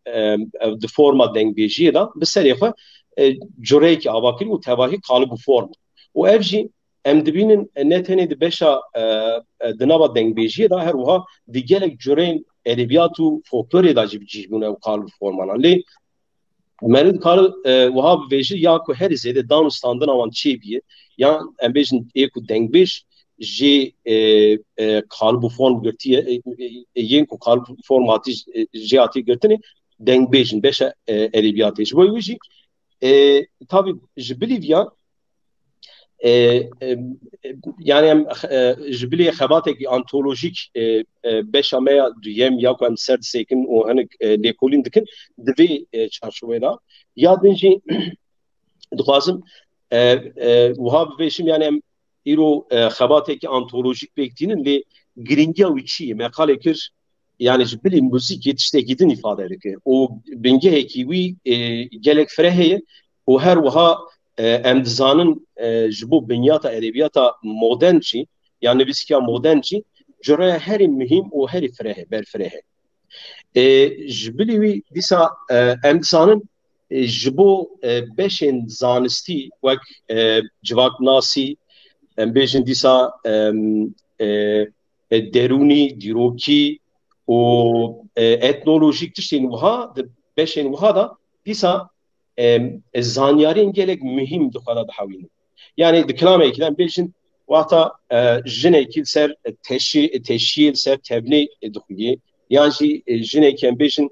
e, di forma dengbêjiyê de bi serê xwe, e, cureyekî ava kirî û tevahî qalib û form. Û ev jî em dibînin, e, ne tenê di beşa, e, e, di nava dengbêjiyê de, her wiha di gelek cureyên edebiyat û folklorê de jî bi cih bûne ew qalib û formanan. Lê Meriv dikare, e, wiha bivêje ya ku herî zêde dan û standina wan çêbîye, ya em bêjin ê ku dengbêj jê, e, e, qalib û form girtiye, e, e, e, yên ku qalib û form hatî, e, jê hatî girtinê, dengbêj in, beşa, e, edebiyatê. Ji bo wî jî, e, tabî ji bilî viya, e, e, e, yani em, e, ji bilî xebatekî antolojîk, e, e, beşa me ya duyem ya ku em ser disekin û hinek, e, lêkolîn dikin, di vê, e, çarçoveyê de. Ya din jî dixwazim, e, e, wiha bibêjim, yani em îro, e, xebatekî antolojîk pêk tînin, lê girîngiya wî çi ye? Me qalê kir, yani ji bilî muzîkê tiştekî din îfade dike. Û bingehekî wî, e, gelek fireh heye û her wiha, e, em dizanin, e, ji bo binyata edebiyata modern jî, yan nivîskiya modern jî, curaya herî muhîm û herî fireh e, berfireh e. E, ji bilî wî dîsa, e, em dizanin, e, ji bo, e, beşên zanistî wek, e, civaknasî, em bêjin dîsa, em, e, e, derûnî, dîrokî û, e, etnolojîk tiştên wiha, di beşên wiha de dîsa, em, e, zanyariyên gelek muhîm di xwe de dihewînin. Yani di kilamekî de em bêjin, wexta, e, jinekî li ser teşî-, teşiyê, li ser tevnê, e, dixuyê, yan jî, e, jinekî em bêjin,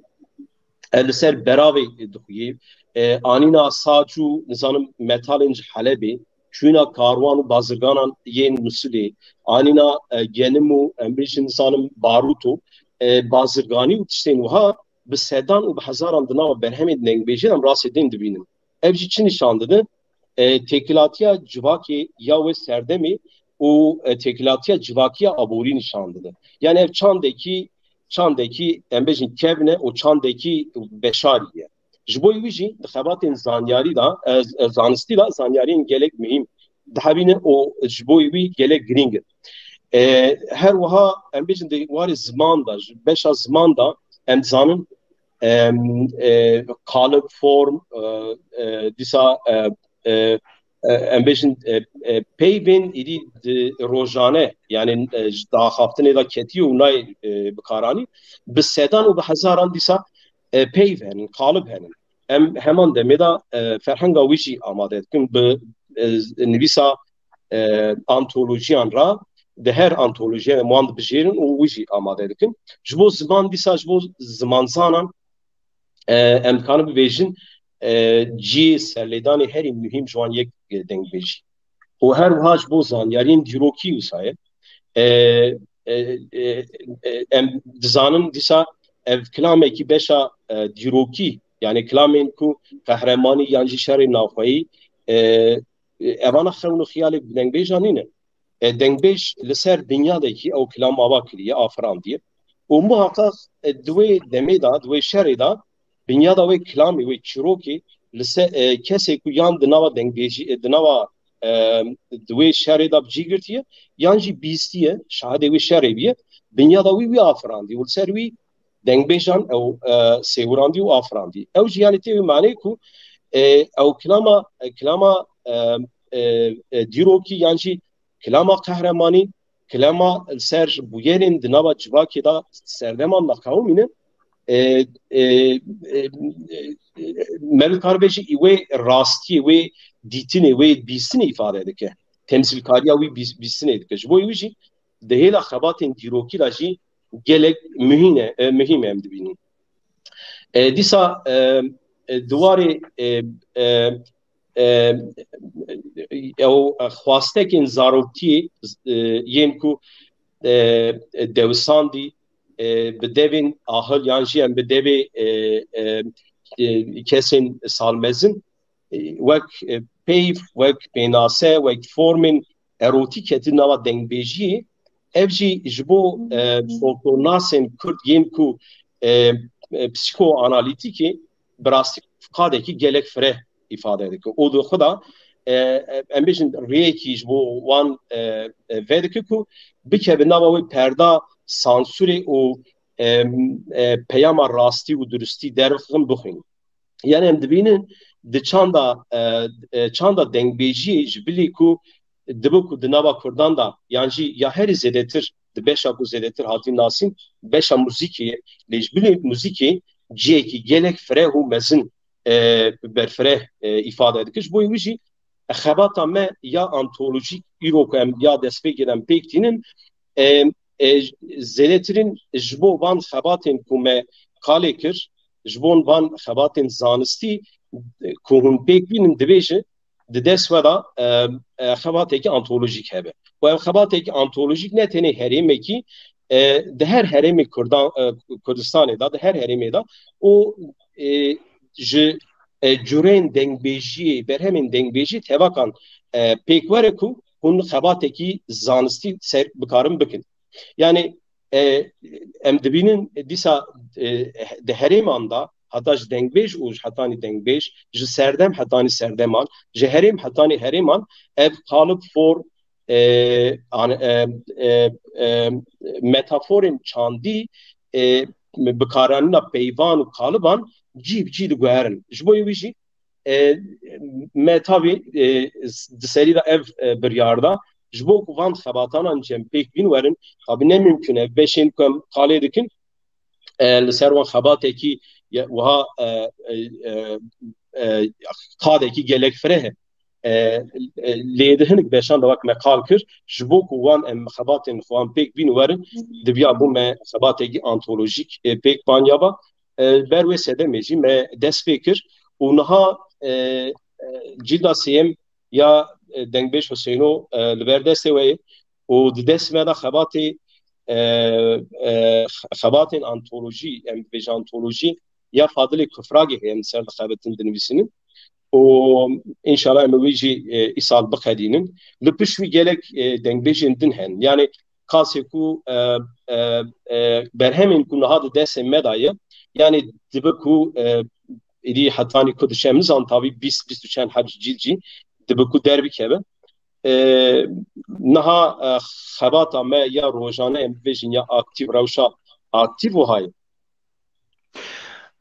e, li ser beravê, e, dixuyê, e, anîna sac û, nizanim, metalên ji Helebê, çûna karwan û bazirganan yên Musilê, anîna, e, genim û, em bêjin, nizanim, barûto, e, bazirganî û tiştên wiha bi sedan û bi hezaran di nava berhemên dengbêjê de em rastê din dibînin. Ev jî çi nîşan dide? E, têkilatiya civakê ya wê serdemê û, e, têkilatiya civakiya aborî nîşan dide. Yani ev çandekî, çandekî, em bêjin, kevn e û çandekî beşarî ye. Ji bo wî jî di xebatên zanyarî de, e, e, zanistî de zanyariyên gelek muhîm dihevîne û ji bo wî gelek girîng e. E, her wiha em bêjin di warê ziman de, ji beşa ziman de em dizanin, em, e, qalib, form, e, e, dîsa, e, e, e, em bêjin, e, e, peyvên êdî di rojane, yani, e, ji daxaftinê de ketiye û nayê, e, bikaranî, bi sedan û bi hezaran dîsa, e, peyv henin, qalib henin. Em heman demê de, e, ferhenga wî jî amade dikin bi, e, nivîsa, e, antolojiyan re, di her antolojiyê em wan dibijêrin û wî jî amade dikin. Ji bo ziman dîsa, ji bo zimanzanan, e, em dikarin bibêjin, e, cihê serlêdanê herî muhîm ji wan yek, e, dengbêjî. Û her wiha ji bo zanyariyên dîrokî wisa ye. E, e, e, e, em dizanin dîsa ev kilamekî beşa, e, dîrokî, yani kilamên ku qehremanî yan jî şerê navxweyî, e, e, evana xewn û xiyalê bi dengbêjan nîne. E, dengbêj li ser binyadekî ew kilam ava kiriye, afirandiye. Û muhaqeq, e, di wê demê de, di wê şerê de, binyada wê kilamê, wê çîrokê, li ser, e, kesê ku yan di nava dengbêjî, e, di nava, e, di wê şerê de bi cî girtiye, yan jî bîstiye, şahidê wê şerê biye, binyada wî, wî afirandiye û li ser wî dengbêjan ew, e, sêwirandî û afirandî. Ew jî, yani, tê wî manê ku, e, ew kilama, e, kilama, e, e, e, dîrokî yan jî kilama qehremanî, kilama li ser bûyerên di nava civakê de serdeman de qewimîne, e, e, e, e, me dikar bêjî, wê rastiyê, wê dîtinê, wê bîstinê îfade dike. Temsîlkariya wî bîs-, bîstinê dike. Ji bo wî jî di hêla xebatên dîrokî de jî gelek muhîm e, e, muhîm em dibînin. E, dîsa, e, e, di warê, e, e, e, ew xwastekên zarokiyê, e, yên ku, e, dewisandî, e, bi devên ahil yan jî em bi devê, e, e, e, kesên salmezin, e, wek, e, peyv, wek pênase, wek formên erotîk ketin nava dengbêjiyê. Ev jî ji bo, e, folklornasên Kurd yên ku, e, e, psîkoanalîtîkê bi rastî qadekî gelek fireh îfade dike. Û di xwe de, e, e, em bêjin rêyekî ji bo wan, e, e, vedike ku bikeve nava wê perda sansûrê û, e, e, peyama rastî û durustî derxin bixwînin. Yani em dibînin di çanda, e, e, çanda dengbêjiyê ji bilî ku dibe ku di nava Kurdan de yan jî ya herî zêdetir di beşa ku zêdetir hatî nasîn beşa muzîkê ye. Lê ji bilî muzîkê cihekî gelek fireh û mezin, e, berfireh, e, îfade dike. Ji bo wî jî xebata me ya antolojîk îro ku em ya destpêkê de em pêk tînin, e, e, zêdetirîn ji bo van xebatên ku me kalê kir, ji bo van xebatên zanistî, e, ku hûn pêk bînin, dibêje di dest we de, e, e, xebatekî antolojîk hebe. Û ev xebatekî antolojîk ne tenê herêmekî, e, di her herêmê Kurdan, e, Kurdistanê de, di her herêmê de û, e, ji, e, cureyên dengbêjiyê, berhemên dengbêjî tevakan, e, pêk were ku hûn xebatekî zanistî ser bikarin bikin. Yani, e, em dibînin dîsa, e, di herêman de heta ji dengbêj û ji hetanî dengbêj, ji serdem hetanî serdeman, ji herêm hetanî herêman ev qalib for, e, an-, e, e, e, metaforên çandî, e, bikaranîna peyvan û qaliban cî bi cî diguherin. Ji bo wî jî, e, me tabii, e, di serî de ev, e, biryar da. Ji bo ku van xebatanan cem pêk bîn werin, tabii ne mümkün e, beşên ku em qalê dikin, e, li ser wan xebatekî ye-, wiha, e, e, e, e, qadekî gelek fireh e. E, e, lê di hinek beşan de wek me qal kir, ji bo ku wan em xebatên xwe wan pêk bîn werin, dibiya bû me xebatekî antolojîk, e, pêk panya ba. E, ber wê sedemê jî me dest pê kir û niha, e, e, cîlda sêyem ya, e, Dengbêj Huseyno, e, li ber destê we ye û di dest me de xebatê, e, e, xebatên antolojî, em dibêjin antolojî ya Fadilê Kufragê heye em li ser dixebitin dinivîsînin û înşallah em wî jî, e, îsal biqedînin. Li pişt wî gelek, e, dengbêjên din henin. Yani kasê ku, e, e, e, berhemên ku niha di destê me de ye, yani dibe ku, e, êdî hetanî ku dişe em nizan tavî bîst, bîst û çend heb cîl jî dibe ku derbikeve. E, niha, e, xebata me ya rojane em bibêjin ya aktîf, rewşa aktîf wiha ye.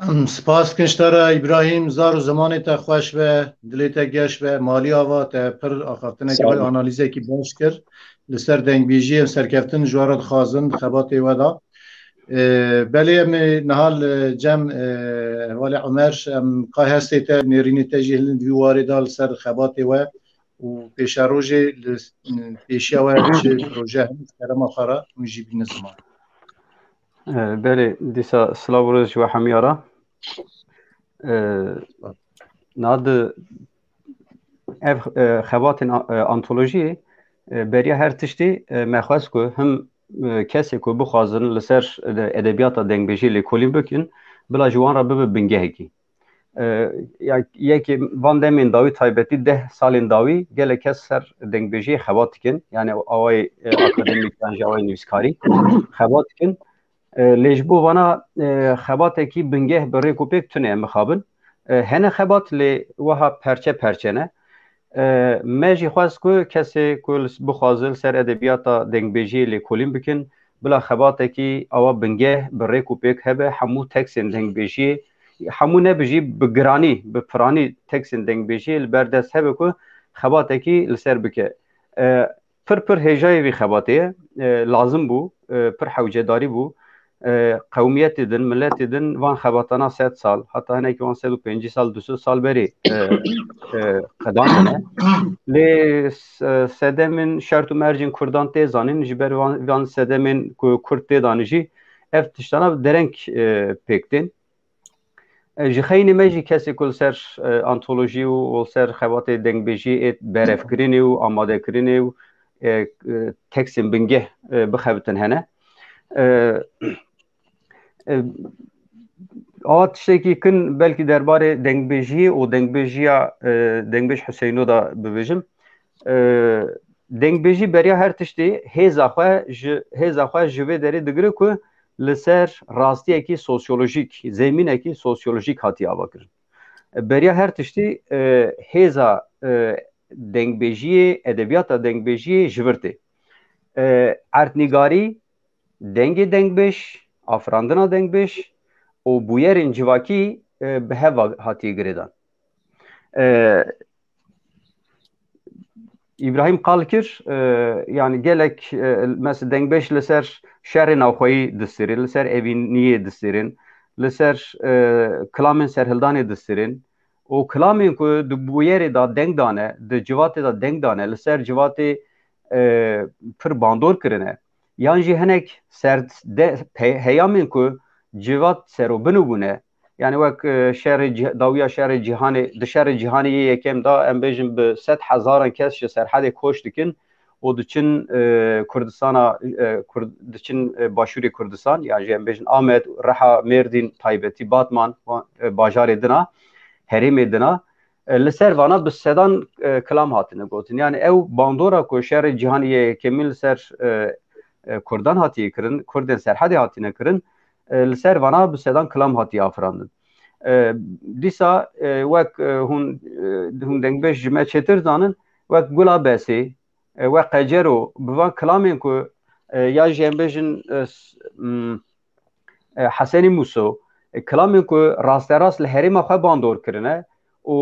Em spas dikin ji te re Îbrahîm, zar û zimanê te xweş be, dilê te geş be, malî ava te pir axaftinekî, analîzekî baş kir. Li ser dengbêjiyê serkeftin ji we re dixwazin di xebatê we de. E, belê em ê niha li cem, e, hevalê Omer, em qay hestê te, nêrînê te jî hilin di vî warê de li ser xebatê we û pêşerojê li pêşiya we çi proje hene, kerema xwe re hûn jî bînin ziman. E, belê, dîsa silav û rêz ji we hemiya re. E, niha di ev, e, xebatên a-, e, antolojiyê, e, beriya her tiştî, e, me xwest ku him, e, kesê ku bixwazin li ser, e, edebiyata dengbêjiyê lêkolîn bikin, bila ji wan re bibe bingehekî. E, ya, yekê van demên dawî, taybetî deh salên dawî gelek kes ser dengbêjiyê xebat dikin. Yani awayê, e, akademîk yan jî awayê nivîskarî xebat dikin. E, lê ji bo vana, e, xebatekî bingeh bi rêk û pêk tune em mixabin. E, hene xebat lê wiha perçe perçe ne. E, me jî xwest ku kesê ku li s-, bixwaze li ser edebiyata dengbêjiyê lêkolîn bikin, bila xebatekî awa bingeh bi rêk û pêk hebe, hemû teksên dengbêjiyê, hemû nebe jî bi giranî, bi piranî teksên dengbêjiyê li ber dest hebe ku xebatekî li ser bike. E, pir pir hêjayê vî xebatê ye, e, lazim bû, e, pir hewcedarî bû. E, qewmiyetê din, miletê din van xebatana sed sal, heta hinekî wan sed û pêncî sal, du sed sal berê, e, e, qedandine. Lê s-, e, sedemên şert û mercên Kurdan tê zanîn, ji ber van, van sedemên ku Kurd tê danî jî ev tiştana bi dereng, e, pêk tên. E, ji xeynê me jî kesê ku li ser, e, antolojî û, û li ser xebatê dengbêjiyê ê berevkirinê û amadekirinê û, e, e, teksên bingeh, e, bixebitin hene. E, e, awa tiştekî kin belkî derbarê dengbêjiyê û dengbêjiya, e, Dengbêj Huseyno de bibêjim. E, dengbêjî beriya her tiştî hêza xwe ji, hêza xwe ji vê derê digire ku li ser rastiyekî sosyolojîk, zemînekî sosyolojîk hatiye avakirin. Beriya her tiştî, e, hêza, e, dengbêjiyê, edebiyata dengbêjiyê ji vir tê. E, erdnîgarî, dengê dengbêj, afirandina dengbêj û bûyerên civakî, e, bi hev hatiye girêdan. E, Îbrahîm qal kir, e, yani gelek, e, mes-, dengbêj li ser şerê navxweyî distêrin, li ser evîniyê distêrin, li ser, e, kilamên serhildanê distêrin û kilamên ku di bûyerê de deng dane, di civatê de deng dane, li ser civatê, e, pir bandor kirine. Yan jî hinek serde pe- heyamên ku civat serobino bûne. Yani wek, e, şerê cih- dawiya şerê cîhanê, di şerê cîhanê yê yekem de em bêjin bi sed hezaran kes ji Serhedê koç dikin û diçin, e, Kurdistana, e, Kurd- diçin, e, başûrê Kurdistan, yani jî em bêjin Amed, Riha, Mêrdîn, taybetî Batman, e, bajarê dina, herêmê dina. E, li ser vana bi sedan, e, kilam hatine gotin. Yani ew bandora ku şerê cîhanê yê yekemîn li ser, e, e, Kurdan hatiye kirin, Kurdên Serhedê hatine kirin, e, li ser vana bi sedan kilam hatiye afirandin. E, dîsa, e, wek, e, hûn, e, hûn dengbêj ji me çêtir zanin, wek Gula Besê, e, wek Qecero, bi van kilamên ku, e, ya jî em bêjin, e, s- m, e, Hesenî Mûso, e, kilamên ku rasterast li herêma xwe bandor kirine û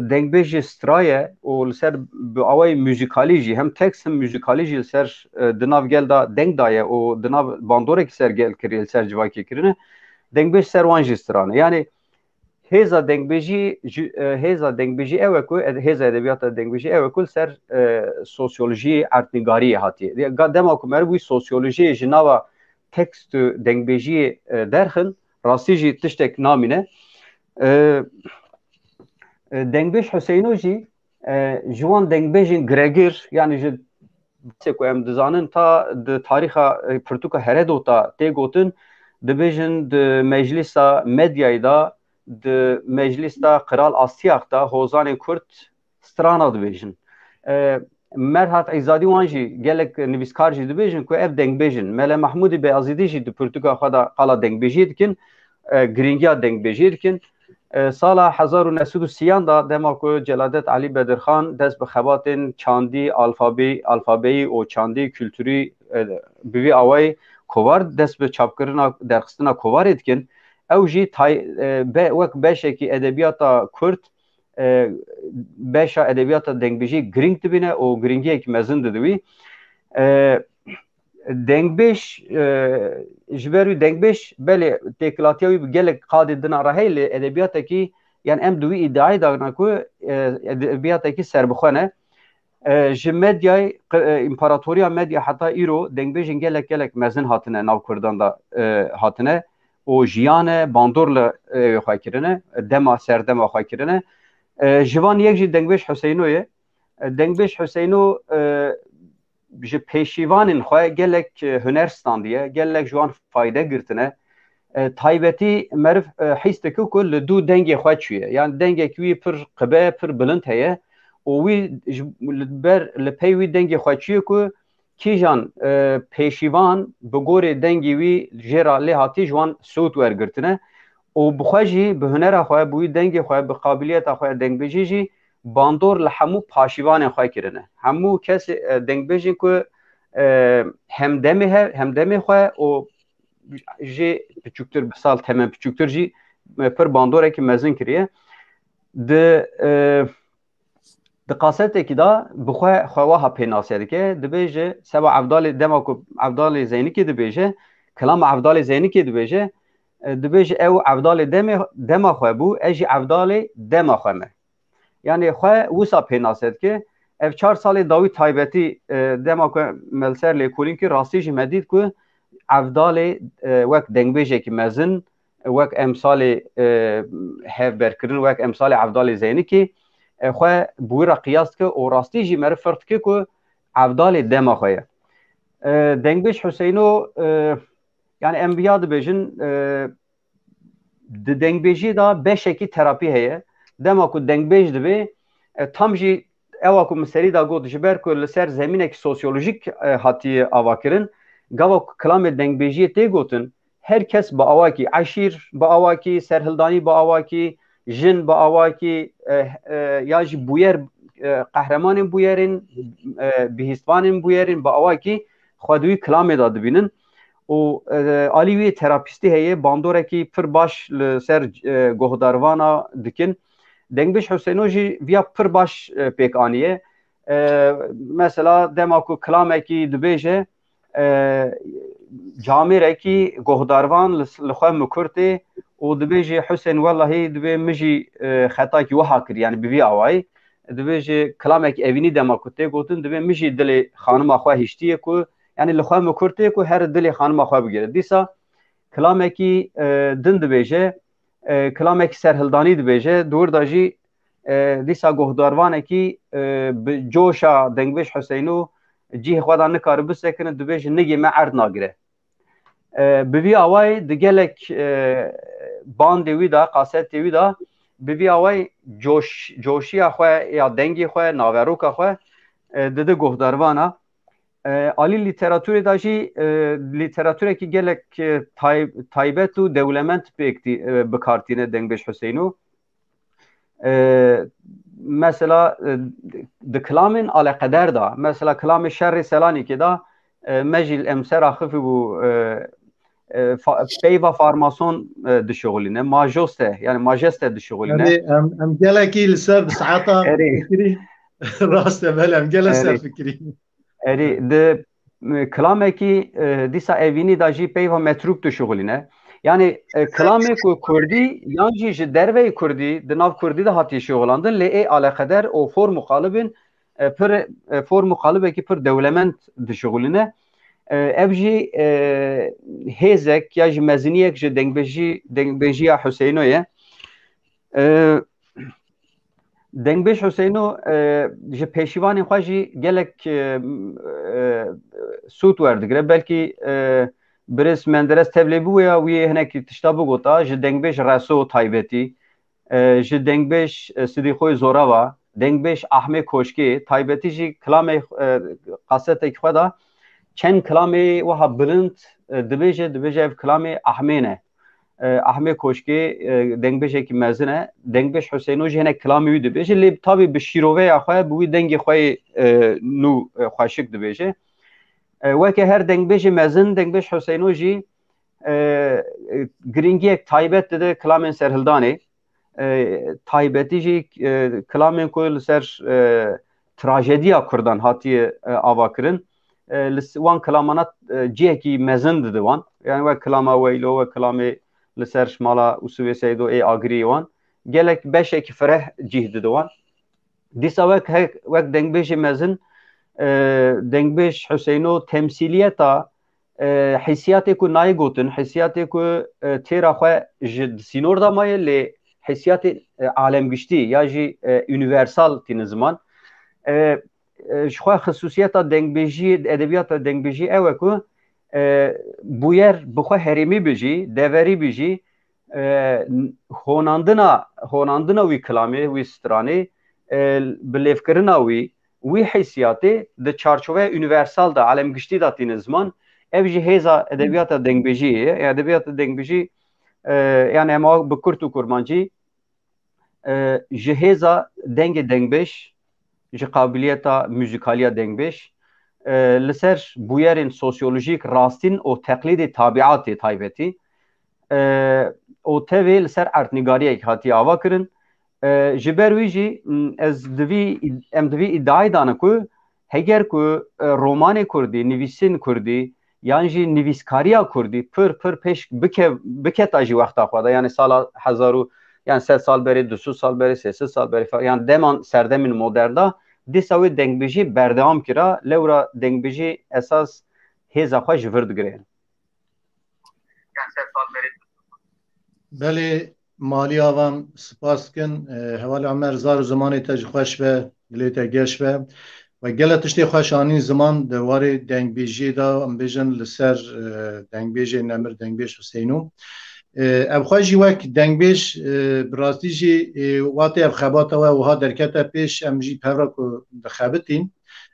dengbêj jî straye û li ser bi awayê muzîkalî jî, hem tekst hem muzîkalî jî li ser, e, di nav gel de deng daye û di nav bandorekî ser gel kiriye, li ser civakê kirine, dengbêj ser wan jî strane. Yani hêza dengbêjî, ji, e, hêza dengbêjî ew e ku, ed- hêza edebiyata dengbêjî ew e ku li ser, e, sosyolojiyê, erdnîgariyê hatiye. Ya, ga- dema ku meriv wî sosyolojiyê ji nava tekst û dengbêjiyê, e, derxin, rastî jî tiştek namîne. E, e, Dengbêj Huseyno jî, e, ji wan dengbêjên giregir, yani ji basê ku em dizanin ta di tarîxa, e, pirtûka Heredota tê gotin, dibêjin di meclîsa medyayê de, di meclîsa Qral Astiyax de hozanên Kurd strana dibêjin. E, Merhat Îzadî wan jî gelek nivîskar jî dibêjin ku ev dengbêj in. Mele Mehmûdî Beyazîdî jî di pirtûka xwe de qala dengbêjiyê dikin, e, girîngiya dengbêjiyê dikin. E, sala hezar û neh sed û sîyan de dema ku Celadet Elî Bedirxan dest bi xebatên çandî, alfabeyî, alfabeyî û çandî kulturî, e, bi vî awayî kovar dest bi çapkirina, derxistina kovarê dikin. Ew jî tay-, e, be-, wek beşekî edebiyata Kurd, e, beşa edebiyata dengbêjî girîng dibîne û girîngiyek mezin dide wî. E, dengbêj, e, ji ber wî dengbêj, belê têkilatiya wî bi gelek qadê dina re heye, lê edebiyatekî, yani em di wî îdiayê de ne ku, e, edebiyatekî serbixwe ne. E, ji medyayê, qi- e, împaratoriya medya heta îro dengbêjên gelek gelek mezin hatine nav Kurdan de, e, hatine û jiyane bandor li, e, xwe kirine, dema serdema xwe kirine. E, ji van yek jî dengbêj Huseyno ye. E, dengbêj Huseyno, e, ji pêşîvanên xwe gelek, e, huner standiye, gelek ji wan fayde girtine. E, taybetî meriv, e, hîs dike ku li dû dengê xwe çûye. Yani dengekî wî pir qibe, pir bilind heye û wî ji, li ber, li pey wî dengê xwe çûye ku kîjan, e, pêşîvan bi gorê dengê wî jê re lê hatî ji wan sûd wergirtine û bi xwe jî, bi hunera xwe, bi wî dengê xwe, bi qabiliyeta xwe dengbêjî jî bandor li hemû paşîvanên xwe kirine. Hemû kesê, e, dengbêjên ku, e, hemdemê he-, hemdemê xwe û jê piçûktir, bi sal temen piçûktir jî, e, pir bandorekî mezin kiriye. Di, e, di kasetekî de bi xwe, xwe wiha pênase dike. Dibêje, seba Evdalê, dema ku Evdalê Zeynikê dibêje, kilama Evdalê Zeynikê dibêje, e, dibêje, ew Evdalê demê, dema xwe bû, ez jî Evdalê dema xwe me. Yani xwe wisa pênase dike. Ev çar salê dawî taybetî, e, dema ku me li ser lêkolîn kir, rastî jî me dît ku Evdalê, e, wek dengbêjekî mezin, wek emsalê, e, hevberkirin, wek emsalê Evdalê Zeynikê, e, xwe bi wî re qiyas dike û rastî jî meriv ferq dike ku Evdalê dema xwe ye. E, dengbêj Huseyno, e, yani em viya dibêjin, e, di dengbêjiyê de beşekî terapî heye. Dema ku dengbêj dibe, e, tam jî ewa ku min serî de got, ji ber ku li ser zemînekî sosyolojîk, e, hatiye avakirin, gava ku kilamê dengbêjiyê tê gotin, her kes bi awakî, eşîr bi awakî, serhildanî bi awakî, jin bi awakî, e, e, ya jî bûyer, e, qehremanên bûyerên, e, bihîstvanên bûyerên bi awakî xwe di wî kilamê de dibînin. Û, e, alî wî terapîstî heye, bandorekî pir baş li ser, e, guhdarvana dikin. Dengbêj Huseyno jî viya pir baş, e, pêk aniye. E, mesela dema ku kilamekî dibêje, e, camêrekî guhdarvan li, li xwe mikurtê û dibêje, Husên, wellahî dibê min jî, e, xetakî wiha kir, yani bi vî awayî. dibêje kilamekî evînî dema ku tê gotin, dibê min jî dilê xanima xwe hiştiye ku, yanî li xwe min kurtê ku her dilê xanima xwe bigire. Dîsa kilamekî, e, din dibêje, e, kilamekî serhildanî dibêje, di wir de jî, e, dîsa guhdarvanekî, e, bi coşa dengbêj Huseyno cihê xwe de nikare bisekine, dibêje nigê me erd nagire. E, bi vî awayî di gelek, e, bandê wî de, kasetê wî de, bi vî awayî coş-, coşiya xwe ya dengê xwe, naveroka xwe, e, dide guhdarvana. E, alî lîteratûrê de jî, e, lîteratûrekî gelek, e, tay-, taybet û dewlemend pêk tî-, e, bi kar tîne dengbêj Huseyno. E, mesela, e, di kilamên aleqeder de, mesela kilamê Şerê Selanikê de, e, me jî em ser axifî bû, e, e, fa-, peyva farmason, e, dişuxulîne, majoste, yani majeste dişuxulîne. Erê, em, em gelekî li ser bi saeta Erê. Fikirî. Rast e, belê, em gelek ser Erê. Fikirî. Erê, di, e, kilamekî, e, dîsa evînî de jî peyva metrûk dişuxulîne. Yani, e, kilamê ku kurdî yan jî ji derveyî kurdî, di nav kurdî de hatiye şuxulandin, lê ê aleqeder û form û qalibên, e, pir, e, form û qalibekî pir dewlemend dişuxulîne. E, ev jî, e, hêzek ya jî meziniyek ji dengbêjî-, dengbêjiya Huseyno ye. E, Dengbêj Huseyno, e, ji pêşîvanên xwe jî gelek, e, e, sûd werdigire. Belkî, e, birêz Menderes tevlê bûye ya wî hinekî tişta bigota, ji dengbêj Reso taybetî, e, ji dengbêj, e, Sidîqoyê Zorava, dengbêj Ahmê Koşkê taybetî jî kilamê, e, kasetekî xwe de çend kilamê wiha bilind, e, dibêje, dibêje ev kilamê Ahmê ne. E, Ahmê Koşkê, e, dengbêjekî mezin e. Dengbêj Huseyno jî hinek kilamê wî dibêje. Lê tabî bi şîroveya xwe, bi wî dengê xwe yê, e, nû, e, xweşik dibêje. E, weke her dengbêjê mezin, dengbêj Huseyno jî, e, e, girîngiyek taybet dide kilamên serhildanê. E, taybetî jî, e, kilamên ku li ser, e, trajediya kurdan hatiye, e, avakirin. E, li s-, wan kilamana, e, cihekî mezin dide wan. Yani wek kilama Weylo, wek kilamê li ser mala Usûvê Seydo ê Agiriyê wan. Gelek beşekî fireh cih dide wan. Dîsa wek he-, wek dengbêjê mezin, e, dengbêj Huseyno temsîliyeta, e, hîsiyatê ku nayê gotin, hîsiyatê ku, e, têra xwe ji sînor de maye, lê hîsiyatê, e, alemgiştî ya jî, e, unîversal tîne ziman. E, e, ji xwe xisûsiyeta dengbêjiyê, edebiyata dengbêjiyê ew e ku, e, bûyer bi xwe herêmî bi jî, deverî bi jî, e, honandina, honandina wî kilamê, wî stranê, e, bi lêvkirina wî, wî hîsiyatê di çarçoveya unîversal de, alemgiştî de tîne ziman. Ev jî hêza edebiyata dengbêjiyê ye. Edebiyata dengbêjî, e, yani em bi kurt û kurmancî, e, ji hêza dengê dengbêj, ji qabiliyeta muzîkaliya dengbêj, e, li ser bûyerên sosyolojîk rastîn û teqlîdê tabiatê taybetî, e, û tevê li ser erdnigariyek hatiye ava kirin. E, ji ber wî jî, m, ez di vî, em di vî îdiayê de ne ku heger ku, e, romanê kurdî, nivîsên kurdî, yan jî nivîskariya kurdî pir, pir pêş bike-, biketa jî wexta xwe de, yani sala hezar û, yani sed sal berê, du sed sal berê, sê sed sal berê, fe-, yani deman serdemên modern de, dîsa wê dengbêjî berdewam kira, lewra dengbêjî esas hêza xwe ji vir digire. Belê, malî avan, spas dikin. E, hevalê Omer, zar û zimanê te jî xweş be, dilê te geş be. We gelek tiştê xweş anîn ziman di warê dengbêjiyê de, em bêjin li ser, e, dengbêjê nemir, dengbêj Huseyno. E, ev xwe jî wek dengbêj, e, bi rastî jî, e, watê ev xebata we wiha derkete pêş, em jî pevra ku dixebitîn.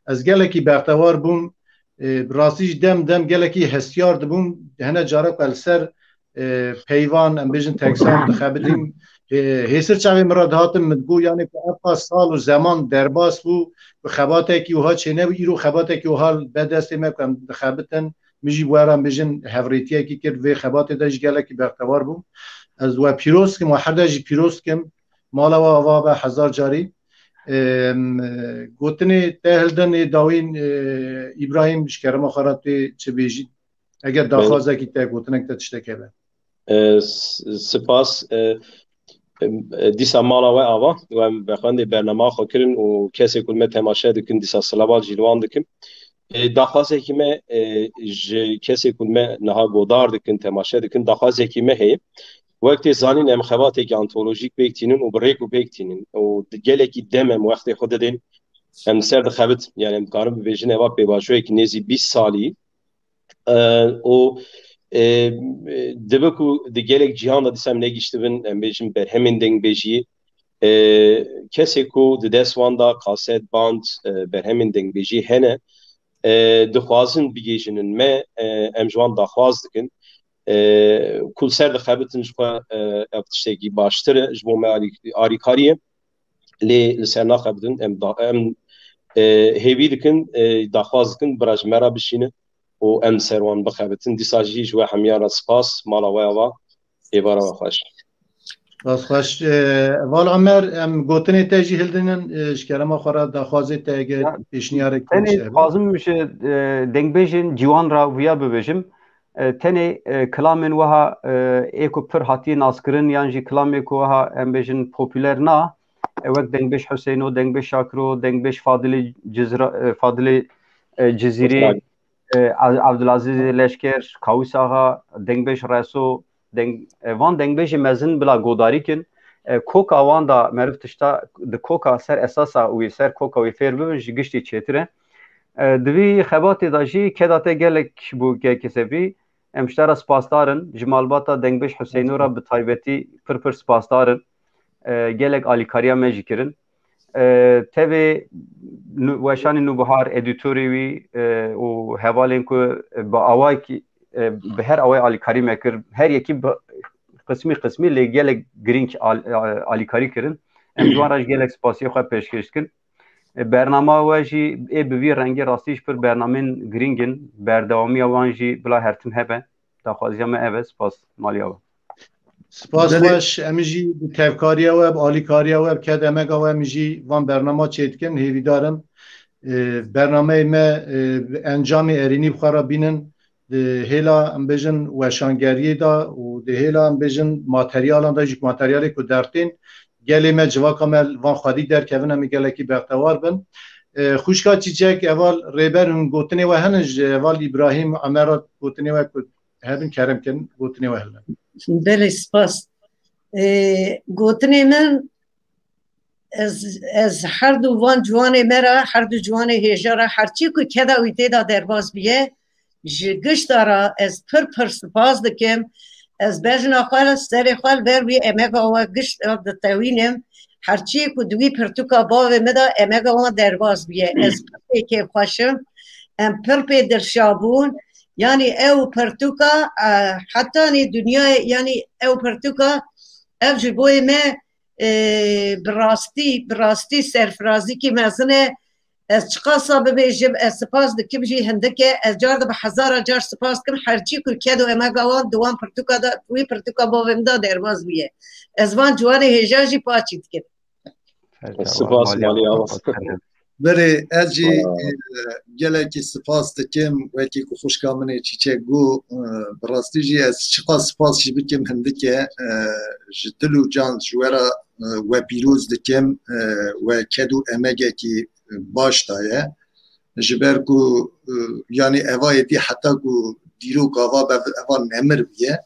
Ez gelekî bextewar bûm. E, bi rastî jî dem dem gelekî hestiyar dibûm. Hene cara ku li ser, e, peyvan, em bêjin teksan dixebitîm. E, hêsir çavê min re dihatin, min digot, yani ku ev qas sal û zeman derbas bû, ku xebatekî wiha çênebû, îro xebatekî wiha li ber destê me ku em dixebitin. Min jî wera, em bêjin, hevrêtiyekî kir, vê xebatê de jî gelekî bextewar bûm. Ez we pîroz dikim, we her de jî pîroz dikim. Mala we ava be hezar carî. Em, gotinê te hildin ê dawîn, e, Îbrahîm, ji kerema xwe re tê çi bêjî? Eger daxwazekî te, gotinek te, tiştek hebe. E, s-, spas. E, Em, e, dîsa mala we ava, û em vexwendê bernama xwe kirin û kesê ku me temaşe dikin, dîsa silavat jî li wan dikim. E, daxwazekî me, e, ji kesê ku me niha godar dikin, temaşe dikin, daxwazekî me heye. Wek tê zanîn, em xebateke antolojîk pêk tînin û bi rêk û pêk tînin. Û di gelekî dem em wextê xwe didin. Em ser dixebit, yani em dikarin bibêjin eva pêvajoyekî nêzî bîst salî. E, û, e, dibe ku di gelek cîhan de dîsa em negihiştibin, em bêjin berhemên dengbêjiyê. E, kesê ku di dest wan de kaset, band, e, berhemên dengbêjiyê hene, e, dixwazin bigihîjinin me, e, em ji wan daxwaz dikin. E, ku li ser dixebitin ji xwe, e, ev tiştekî baştir e, ji bo me alî-, alîkarî ye. Lê li ser naxebitin, em da-, em, e, hêvî dikin, e, daxwaz dikin, bira ji me re bişînin û em ser wan bixebitin. Dîsa jî ji we hemiyan re spas, mala we ava, êvara we xweş. Spas xweş. E, Val Emer, em gotinê te jî hildinin, e, ji kerema xwe re daxwazê te eger Ya, pêşniyarek tenê heye. Dixwazim ji, e, dengbêjên ciwan re viya bibêjim. E, tenê, e, kilamên wiha, e, ê ku pir hatiye naskirin yan jî kilamê ku wiha em bêjin popüler na, e, wek dengbêj Huseyno, dengbêj Şakiro, dengbêj Fadilê Cizra-, e, Fadilê, e, Cizîrî, Cizra. e, Ab-, Abdulazîzê Leşker, Kawis Axa, dengbêj Reso, deng-, e, van dengbêjê mezin bila godarî kin. E, koka wan da meriv tişta di koka ser esasa wî, ser koka wî fêr bibin, ji giştî çêtir e. E, di vî xebatê de jî keda te gelek bû, gelekî zevî. Em ji te re spasdar in. Ji malbata dengbêj Huseyno re bi taybetî pir pir spasdar in. E, gelek alîkariya me jî kirin. E, tevê nu-, weşanê Nûbihar, edîtorê wî, e, û hevalên ku bi awayekî, e, bi her awayê alîkarî me kir, her yekî bi qismî qismî lê gelek girîng al-, e, alîkarî kirin. Em ji wan re jî gelek spasiyê xwe pêşkêş dikin. E, bernama we jî ê bi vî rengî rastî jî pir bernamên girîng in. Berdewamiya wan jî bila her tim hebe. Daxwaziya me ev e. Spas, maliya we. Spas Belê. xweş. Em jî bi tevkariya we, bi alîkariya we, bi ked emega we em jî van bernama çêdikin. Hêvîdar im, e, bernameyê me, e, bi encamê erênî bi xwe re bînin. Di hêla, em bêjin, weşangeriyê de û di hêla, em bêjin, materyalan de jî, materyalê ku dertên gelê me, civaka me li van xwedî derkevin, em ê gelekî bextewar bin. E, xwişka Çîçek, heval Rêber, hûn gotinê we hene ji heval Îbrahîm Emer re gotinê we ku hebin kerem kin, gotinê we hene. Belê, spas. E, gotinê min, ez, ez her du van ciwanê me re, her du ciwanê hêja re, herçî ku keda wî tê de derbas biye, ji gişta re ez pir pir spas dikim. Ez bejna xwe, serê xwe li ber wî emega we gişt ditewînim. Herçiyê ku di wî pirtûka bavê min de emega wan derbas bûye. Ez pir pê kêfxweş im. Em pir pê dilşa bûn. Yanî ew pirtûka, e, hetanî dinyayê, yanî ew pirtûka, ev ji boyê me, e, bi rastî, bi rastî serfirazîkî mezin e. Ez çiqasa bibêjim, ez spas dikim jî hindik e. Ez car dibe hezara car spas dikim. Herçî ku ked û emega wan di wan pirtûka de, wî pirtûka bavê min de derbas bûye. Ez van ciwanê hêja jî paçî dikim. Spas, malî awa. Berê, ez jî, Aa. e, gelekî spas dikim, wekî ku xwişka min ê Çîçek got, e, bi rastî jî ez çiqas spas jî bikim hindik e, e, ji dil û can ji we re, e, we pîroz dikim, e, we ked û emegekî, e, baş daye. Ji ber ku, e, yanî eva êdî heta ku dîrok ava be, eva nemir bûye.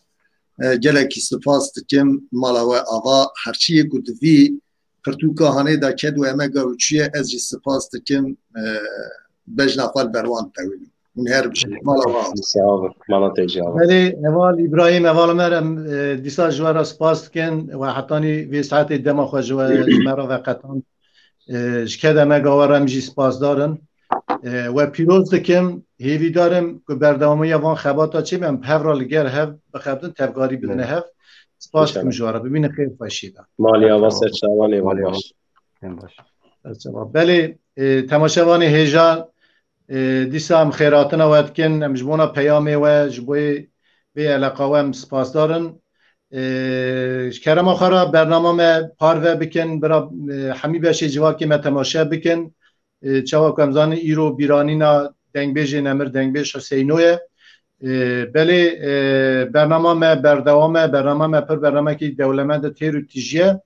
E, gelekî spas dikim, mala we ava, herçiyê ku di vî pirtûka hanê de ked û emega wî çûye, ez jî spas dikim, e, bejna xwe li ber wan tewînim. Hûn her bijîn. Mala we ava. Sağ olun. Mala te jî ava. Belê, heval Îbrahîm, heval Omer, em, e, dîsa ji we re spas dikin. We hetanî vê saetê dema xwe ji we, ji me re veqetand. E, ji ked emega we re em jî spasdar in. E, we pîroz dikim, hêvîdar im ku berdewamiya van xebata çê be, em bi hev re li gel hev bixebitin, tevgarî bidine hev. Spas dikim ji we re. Bimînin xêr xweşiyê de. Malî ava ser çavan ê, wan baş. Ser çavan. Belê, e, temaşevanê hêja, e, dîsa em xêratina we dikin, em ji bona peyamê we, ji bo vê eleqa we em spasdar in. E, ji kerema xwe re bernama me parve bikin, bira, e, hemî beşê civakê me temaşe bikin. E, çawa ku em zanin îro bîranîna dengbêjê nemir, dengbêj Huseyno ye. E, belê, e, bernama me berdewam e, bernama me pir bernamekî dewlemend e, têr û tîjî ye.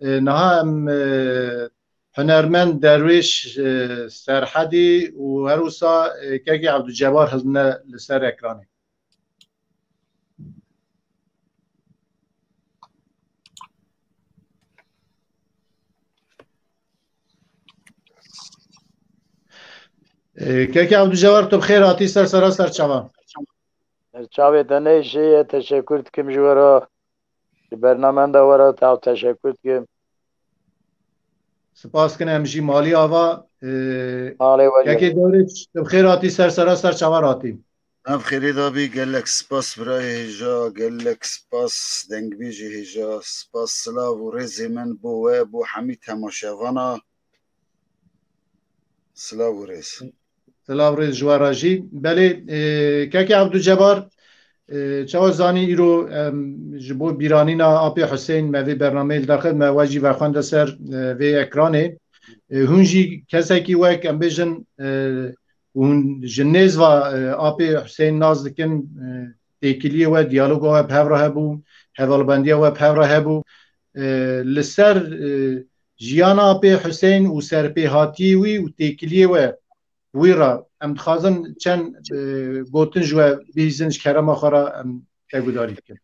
E, niha em, e, hunermend Derwêş, e, Serhedî û her wisa, e, Kekê Ebdulcebar hiltine li ser ekranê. Ee, Keke Abdülcevher, tu bi xêr hatî ser sera ser çava. Ser çavê te neyşê ye, teşekkür dikim ji we re. Ji bernamenda we re te teşekkür dikim. Spas kin em jî malî ava. Ee, Malê we Keke jî. Dewrêç, tu bi xêr hatî ser sera ser çava hatî. Ev xêrê dabî, gelek spas birayê hêja, gelek spas dengbêjê hêja, spas silav û rêzê min bo we, bo hemî temaşevana. Silav û rêz. Silav rêz ji we re jî. Belê, e, Keke Abdulcebar, e, çawa zanî îro, em, ji bo bîranîna Apê Husên me vê bernameyê li daxil me we jî vexwende ser, e, vê ekranê. E, hûn jî kesekî wek em bêjin, e, hûn ji nêz ve, e, Apê Husên nas dikin, e, têkiliyê we, diyaloga we bi hev re hebû, hevalbendiya we bi hev re hebû. E, li ser, e, jiyana Apê Husên û serpêhatiyê wî û têkiliyê we wî re em dixwazin çend, e, gotin ji we bihîzin, ji kerema xwe re em te gudarî bikin.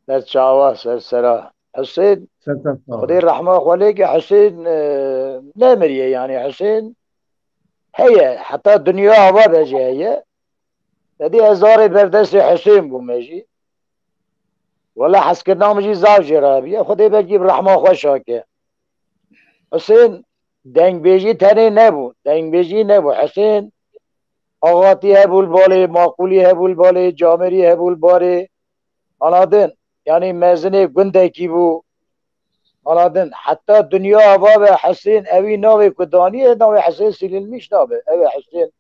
Ser çawa, ser sera. Husên, Ser ser sağ ol. Xwedê rehma xwe lê ke Husên, e, nemiriye, yanî Husên heye, heta dinya ava de jî heye. Te dî ez zarê berdestê Husên bûme jî. Wele hezkirina min jî zaf jê re bîye. Xwedê belkî bi rehma xwe şake. Husên dengbêjî tenê nebû. Dengbêjî nebû. Husên axatî hebû li balê, maqûlî hebû li balê, camêrî hebû li balê. Anladin? Yanî mezinê gundekî bû. Anladin? Heta dinya ava be Husên, ewî navê ku daniye, navê Husên sililmiş nabe. Ew e Husên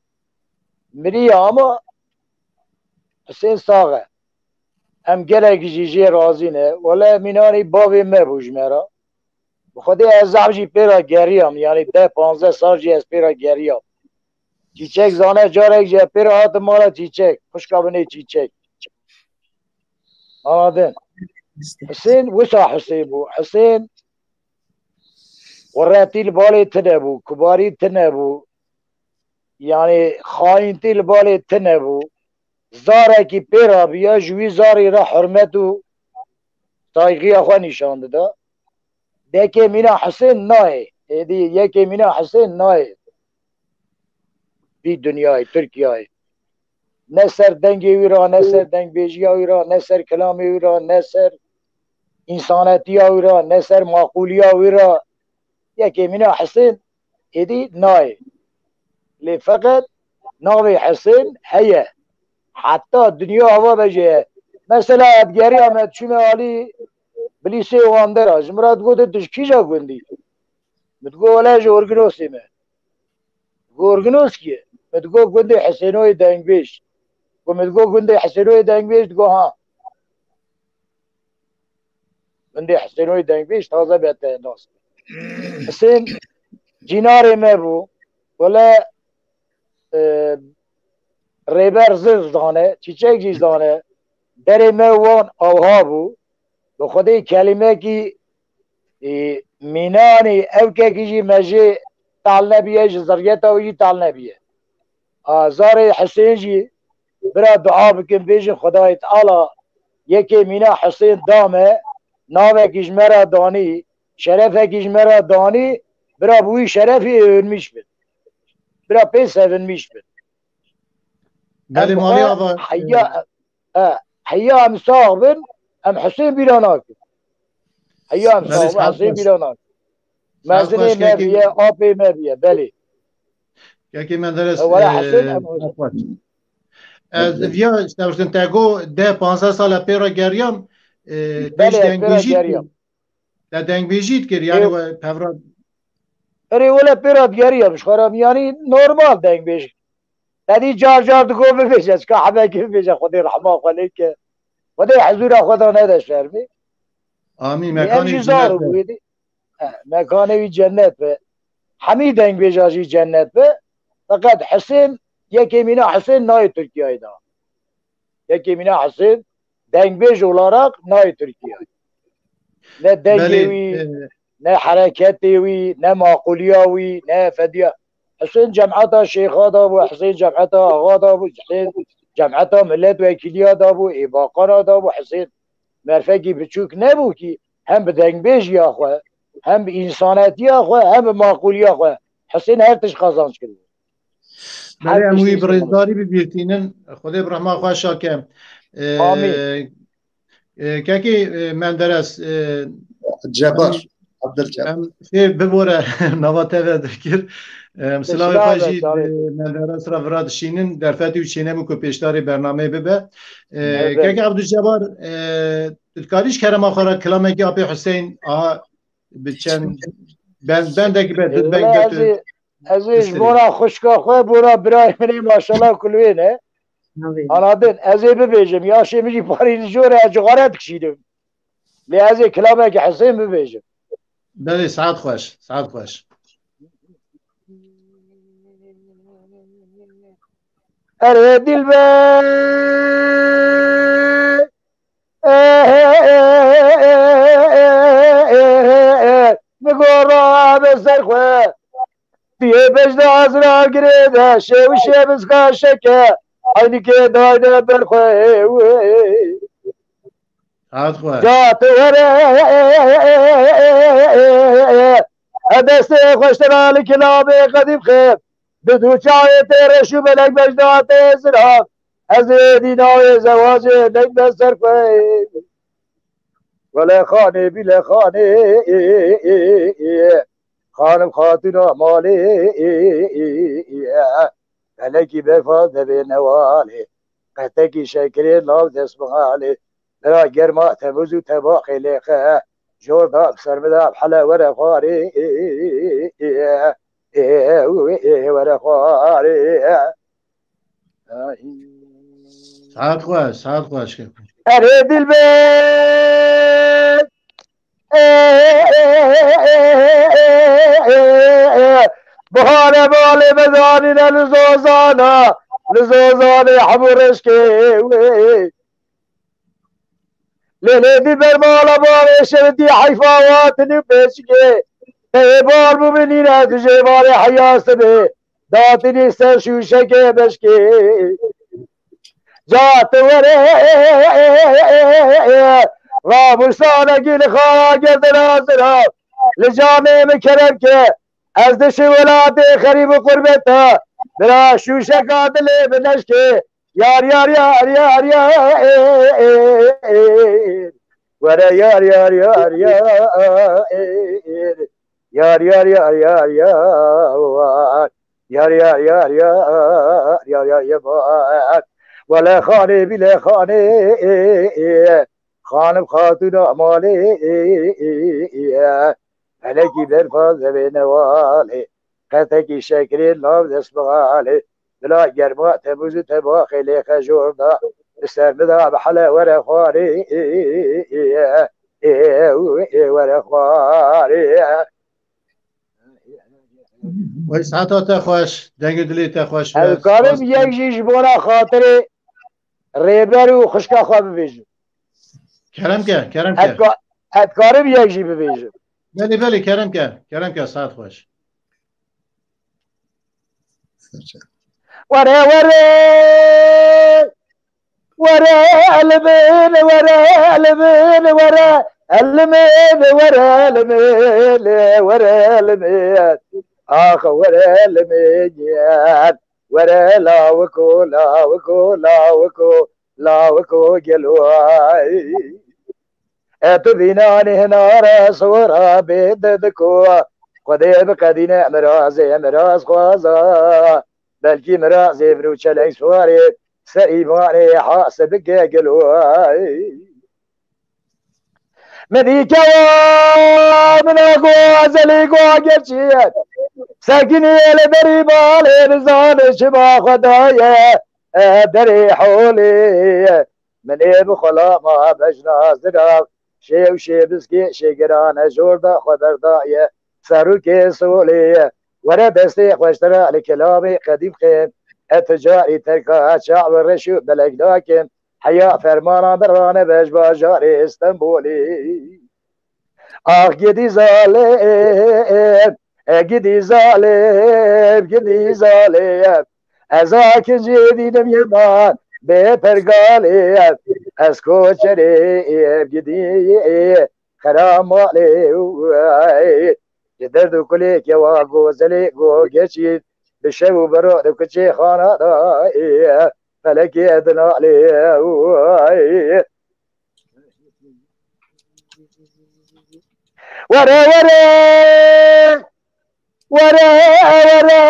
miriye ama Husên sax e. Em gelek jî jê razî ne. Wele mînanî bavê me bû ji me re. Bi Xwedê ez zaf jî pê re geriyam. Yanî deh panzdeh sal jî ez pê re geriyam. Çîçek zane, carek jî pê re hatim mala Çîçek. Xwişka binê Çîçek. Anladin? Husên wisa Husên bû. Husên quretî li balê tine bû, kibarî tine bû. Yanî xayîntî li balê tine bû. Zarekî pê re bûye, ji wî zarî re hurmet û saygîya xwe nîşan dida. Yekê mîna Husên nayê. Êdî yekê mîna Husên nayê. Vî dinyayê, Tirkiyeyê. Ne ser dengê wî re, ne ser dengbêjiya wî re, ne ser kilamê wî re, ne ser însanetiya wî re, ne ser maqûliya wî re. Yekê mîna Husên êdî nayê. Lê feqet navê Husên heye. Heta dinya ava be jê ye. Mesela ez digeriya me diçûme alî bilîsê wan dera. Ji min re digotin tu ji kîja gundî? Min digot wele ji Orginosê me. Digot Orginos kî ye? Min digot gundê Husênoyê dengbêj. Ku min digot gundê Husênoyê dengbêj, digot ha. Gundê Husênoyê dengbêj taze be te nas. Husên cînarê me bû. Wele, e, rêber zir zane, çîçek jî zane. Derê me wan awha bû. Bi Xwedê kelîmekî, e, mînanî ewkekî jî me jê tal nebiye, ji ziryeta wî jî tal nebiye. A, zarê Husên jî bira dua bikin, bêjin Xwedayê Teala yekê mîna Husên da me, navekî ji me re danî, şerefekî ji me re danî, bira bi wî şerefî övünmîş bin. Bira pê sevinmîş bin. Belê Em malê xwe ava, heya, e, heya em sax bin, em Husên bîra nakin. Heya em Belê, sax bin, sax Husên baş. Bîra nakin. Sax Mezinê baş, me kekê. Biye, apê me biye, belê. Kekê Menderes, E, wala e, Husên em sax baş. Ez viya, işte, te go deh panzdeh sala pê re geriyam, e, te Belê, hiç ez pê re dengbêjî geriyam. dikir. Te dengbêjî dikir, yani Ê, we pevra Erê wele pê re digeriyam ji xwe re, yanî normal dengbêj. Te dî car car digo bibêje, çika hebekî bibêje, Xwedê rehma xwe lê ke. Xwedê hezûra xwe de nede şermê. Amî, Em mekanê jî zar cennet û be. Wêdî. He, mekanê wî cennet be. Hemî dengbêja jî cennet be. Feqet Husên, yekê mîna Husên nayê Tirkiyeyê de. Kekê Mîna Husên dengbêj olarak nayê Tirkiyeyê. Ne dengê Belê, wî, e, ne hereketê wî, ne maquliya wî, ne efendiya. Husên cemeta şêxa da bû, Husên cemeta axa da bû, Husên cemeta milletvekiliya da bû, ê baqana da bû, Husên merfekî biçûk nebû kî hem bi dengbêjiya xwe, hem bi însanetiya xwe, hem bi maquliya xwe Husên her tişt qazanc kiriye. Belê em wî bi rêzdarî bibîstînin. Xwedê bi rehma xwe şake. E, Amîn. e, Kekê, e, Menderes, e, Cebar. em, Abdülcebar. em fê bibore nava te ve dikir. Em, silavê xwe Silav e, jî, çavê. e, Menderes re vira dişînin. Derfetî û çênebû ku pêşdarê bernameyê bibe. E, Evet. Kekê Abdülcebar, e, tu dikarî ji kerema xwe re kilamekî Apê Huseyîn a bi çend ben, bendekî be, tu Êle benge ez tu ê, ez ê ji bistînî. bona xwişka xwe, bona birayê min ê maşallah ku li wê ne. Navê. Anladın, ez ê bibêjim, yaşê min jî parî li jor e, ez cixare dikişînim. Lê ez ê kilamekî Husên bibêjim. Belê, saet xweş, saet xweş. Erê dilber, mi gora be ser xwe. Diyê bejda zira girê de, şew şev zika şeke, aynike dayne ber xwe. Saet xweş. Ca tu were, e destê xweştera li kilamê qedîm xêb. Bi du çavê tê reş û belek bejda tê zilam. Ez ê dînayê zewacê neyme ser xwe. Wele xanê bîle xanê, xanim xatûna malê, belekî berfa devê newalê, qetekî şekerê law destmalê, bira germa tebûz û tebaxê lêxe, jor da bi ser min de bi hele were xwarê, were xwarê. Saet xweş, saet xweş. Erê dilber. Bihare balê me zanîne li zozana, li zozanê hemû reşkê wê. Lê lê dilber mala bavê şevitî heyfa watin û pêçikê. Teyê bal bû min nîne dijê balê heya sibê. Datinî ser şûşekê beşkê. Ca tu were, ramûsanekî li xara gerdina zira. Li canê min kerem ke, ez dişî welatê xerîb û qurbeta. Bira şûşeka dilê min neşkê. Yar, yar, yar, yar, yar. Were yar, yar, yar, yar. Yar, yar, yar, yar, yar. Yar, yar, yar, yar, yar, yar, yar. Wele xanê bîle xanê, xanim xatûna malê, felekî berfa zevê newalê, qetekî şekerê law destmalê, bila germa tebûz û tebaxê lêxe jor da, bi ser min de bi hele were xwarê, were xwarê. Wey saeta te xweş, dengê dilê te xweş be. Ez karim yek jî ji bona xatirê rêber û xwişka xwe bibêjim. Kerem ke, kerem Ez ke. ka-, ez karim yek jî bibêjim. Belê, belê, kerem ke, kerem ke, saet xweş. Were, were. Were elmin, were elmin, were elmin, were elmin, were elmin. Ax were elmin. Were lawiko, lawiko, lawiko, lawiko gelo ay. E tu bînanê hinara sora bê dediko. Xwedê biqedîne mirazê miraz xwaza. Belkî mirazê min û çeleng swarê ser îmanê hase bike gelo ay. Min dîke wa min a go ezelî go gerçî. Sekinî li derî balê nizane çima xwe daye. E, derê holê. Min ê bi xulama bejna zirav. Şêw şêbiskê şêgirane jor da xwe berdaye. Serokê solê. Were destê xweştera li kelamê qedîm xê. E ticarî terka çav reş û belek dakin. Heya fermana birane bej bajarê Stenbolê. Ax gidî zalim, e, gidî zalim, gidî zalim. Ez akincî dînim yeman bê pergalê. Ez koçerê gidî xeramalê. Ji derd û kulê kewa gozelê go geçî. Bi şev û bero di kuçê xana da. Felekê dinalê. Were were, were, were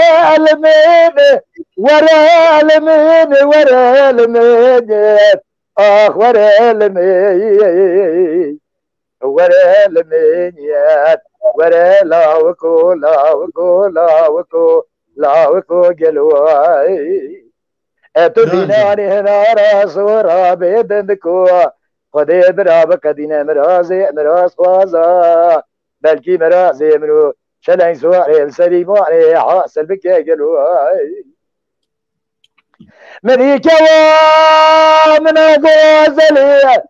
li min, were li min, were li min, ax were li min, were li min, were lawiko, lawiko, lawiko, lawiko gelo. E tu dînanê hinara zora bê dindiko. Xwedê bira bike dîne mirazê miraz xwaza. Belkî mirazê min û çeleng ziwarê li serî marê hasil bike gelo. Min î kewa min e gozelê.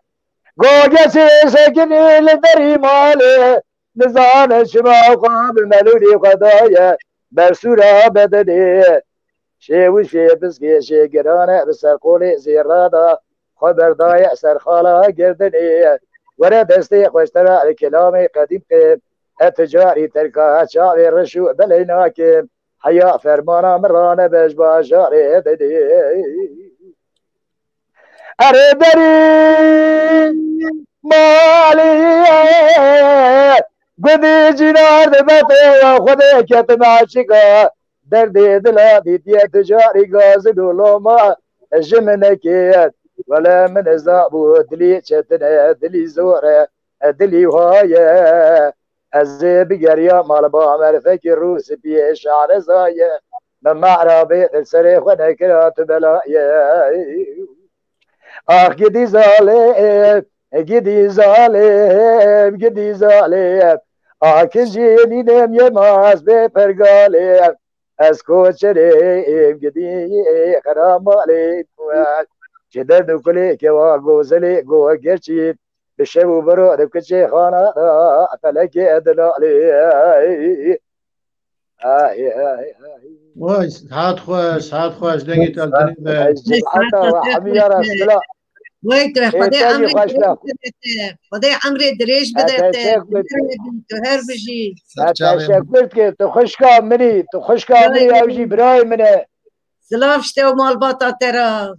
Gogesê sekinî li derî malê. Nizane çima xwe bi melûlî xwe daye. Bersûra bedenê. Şêwişê piskê şêgirane bi ser qolê zêra da xwe berdaye ser xala girdenê. Were destê xwe ji te re li kelamê qedîm qêm. He tu carî terka çavê reş û belê nakim. Heya fermana min rane bej bajarê dedê. Erê derî malî gundî cînar dibe xwedê ketim aşika. Derdê dila dîtiye tu carî gazil û loma ji min nekê. Wele min zabû dilî çetine, dilî zor e, dilî waye. Ez ê bigeriya mal ba merfekî rû spiyê şarezaye. Min me'rabê li serê xwe nekira tu belaye. Ax gidî zalim, gidî zalim, gidî zalim. Akincî nînem yemaz bê pergalê. Ez koçerê gidî xeramalê. Ji derd û kulê kewa gozelê go gerçî. Bi şev û biro di kuçê xana da felekê dilalê. Ay, ay, ay. Vay, saet xweş, saet xweş, dengê te li dilê me. Ay, cemaata we hemî ya re silav. Wey te, Xwedê emrê dirêj bide te. Xwedê emrê dirêj bide te. Teşekkür. Tu her bijî. Teşekkür dikim. Tu xwişka min î, tu xwişka min î, ew jî birayê min e. Silav ji te û malbata te re.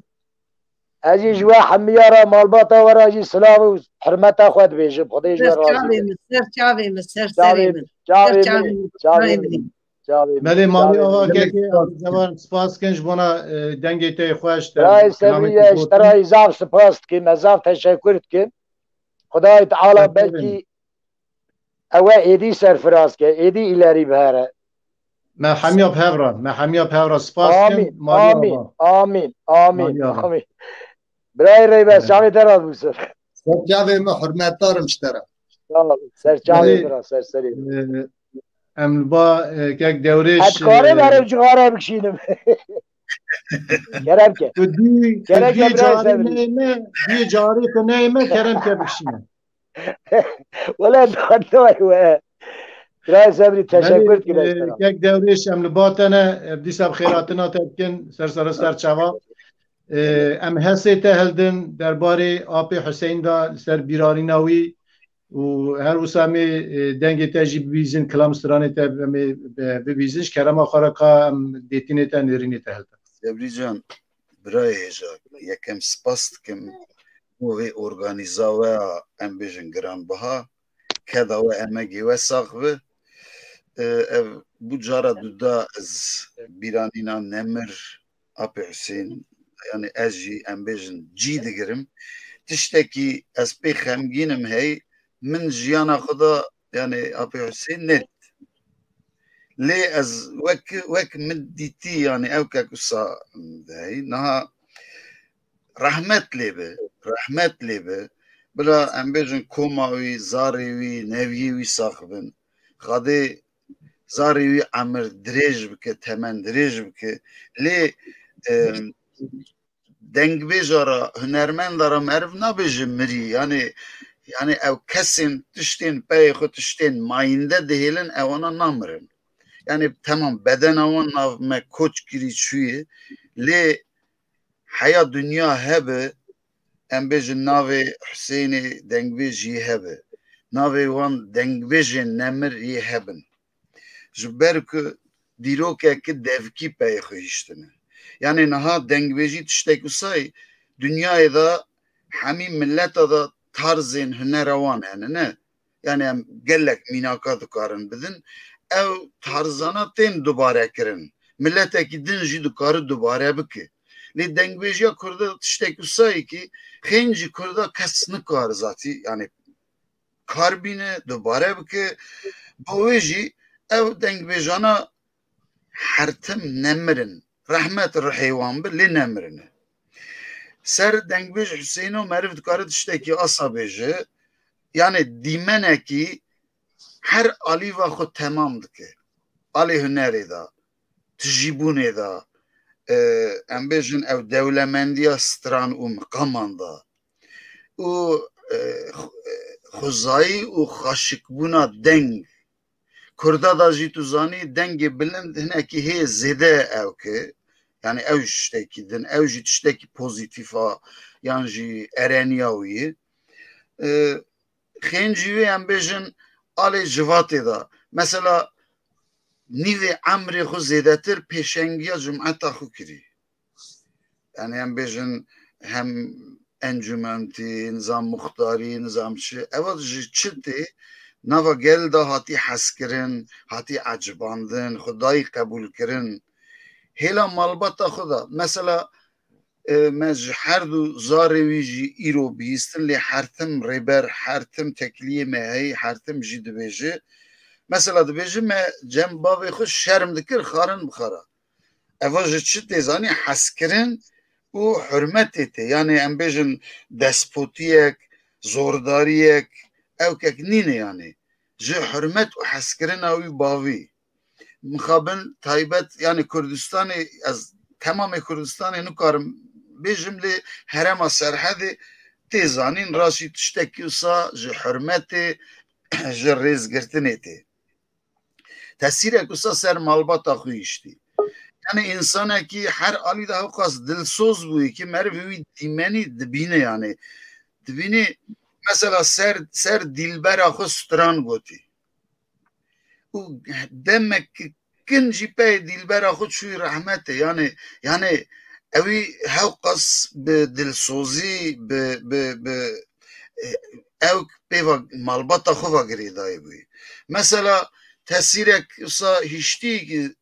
Ez jî ji we hemiya re, malbata we re jî silav û hurmeta xwe dibêjim. Xwedê ji we razî be. Ser çavê min, ser çavê min, ser serê min. Çavê min, çavê min, çavê min. Belê, Malî Ava Kekê, Azîzevan, spas dikin ji bona, e, dengê te yê xweş, te Birayê Sebrî, ez ji te re zaf spas dikim, ez zaf teşekkür dikim. Xwedayê Teala belkî ew e êdî serfiraz ke, êdî îlerî bihere. Me hemiya bi hev re, me hemiya bi hev re spas dikin. Amîn, amîn, amîn, amîn. Birayê Reybes, çavê te re bû ser. Ser çavê me, hurmetdar im ji te re. Sağ ol. Ser çavê min re, ser serê min. Em li ba, e, kek Dewrêş, Ez dikarim, e, erê cixare bikişînim. Kerem ke. Tu dî, tu Kerem ke dî birayê carê Sebrî. Neyme, dî carê tu neyme, kerem ke bikişîne. Wele nayê we. Birayê Sebrî, teşekkür dikim, e, kek Dewrêş, em li ba te ne, e, dîsa bi xêratina te dikin, ser ser ser çava. E, em hesê te hildin, derbarê Apê Huseyîn de, li ser bîranîna wî, û her wisa em ê, e, dengê te jî bibîzin, kilam stranê te em ê, e, bibîzin. Ji kerema xwe re ka em dêtinê te, nêrînê te hildin. Sebrî can, birayê hêja, yekem spas dikim bo vê organîza we ya, em bêjin giranbiha, keda we, emegê we sax bi. E, ev bû cara duda ez bîranîna nemir Apê Husên, yani ez jî em bêjin cî digirim. Tiştekî ez pê xemgîn im hey, min jiyana xwe de yani Apê Husên nedît. Lê ez wek, wek min dîtî yani ew kek wisa hey. Niha rehmet lê bi, rehmet lê bi. Bila em bêjin koma wî, zarê wî, neviyê wî sax bin. Xadê zarê wî emir dirêj bike, temen dirêj bike. Lê, e, dengbêja re, hunermenda re meriv nabêje mirî. Yanî, yanî ew kesên tiştên peyê xwe, tiştên mayînde dihêlin, ewana namirin. Yanî temam bedena wan nav me koç kirî çûyê, lê heya dinya hebe, em bêjin navê Husênê dengbêj yê hebe. Navê wan dengbêjên nemir yê hebin. Ji ber ku dîrokeke devkî peyê xwe hiştine. Yanî niha dengbêjî tiştek wisa ye, dinyayê de hemî mileta de tarzên hunera wan hene, ne? Yanî em gelek mînaka dikarin bidin. Ew tarzana tên dubare kirin. Miletekî din jî dikare dubare bike. Lê dengbêjiya Kurda tiştek wisa ye kî xêncî Kurda kes nikare zatî, yanî kar bîne, dubare bike. Bo wê jî ev dengbêjana her tim nemirin. Rehmet ruhê wan bi, lê nemirine. Ser dengbêj Huseyno meriv dikare tiştekî asa bêje, yanî dîmenekî her alîva xwe temam dike. Alê hunerê de, tijîbûnê de, e, em bêjin ev dewlemendiya stran û miqaman de û, e, xu-, e, xwezayî û xaşikbûna deng. Kurda da jî tu zanî dengê bilind hinekî hê zêde ew ke, yanî ew jî tiştekî din, ew jî tiştekî pozîtîf a yan jî ereniya wî ye. E, Xêncî wê em bêjin alê civatê de. Mesela nîvê emrê xwe zêdetir pêşengiya cumeta xwe kirî. Yanî em bêjin hem encûmentî, nizam muxtarî, nizam çi. Eva ji çi tê? Nava gel de hatî hezkirin, hatî ecibandin, xwedayî qebûlkirin. Hêla malbata xwe de. Mesela e, me ji her du zarê wî jî îro bihîstin, lê her tim rêber, her tim tekliyê me heyî, her tim jî dibêje. Mesela dibêje me cem bavê xwe şerm dikir, xarin bixara. Eva ji çi tê zanî? Hezkirin û hurmetê tê. Yanî em bêjin despotiyek, zordariyek, ewkek nîne yanî. Ji hurmet û hezkirina wî bavî. Mixabin taybet, yanî Kurdistanê, ez temamê Kurdistanê nikarim bêjim, lê herêma Serhedê tê zanîn, rastî tiştekî wisa ji hurmetê, ji rêzgirtinê tê. Tesîrek wisa ser malbata xwe hiştî. Yanî însanekî her alî de hewqas dilsoz bûyî ki meriv wî dîmenî dibîne, yanî dibînî mesela ser, ser dîlbera xwe stran gotî. Û demek kin jî pey dîlbera xwe çûyî rehmetê. Yanî, yanî ewî hewqas bi dilsozî, bi, bi, bi, e, ew pê va malbata xwe va girêdayî bûyî. Mesela tesîrek wisa hiştî ki,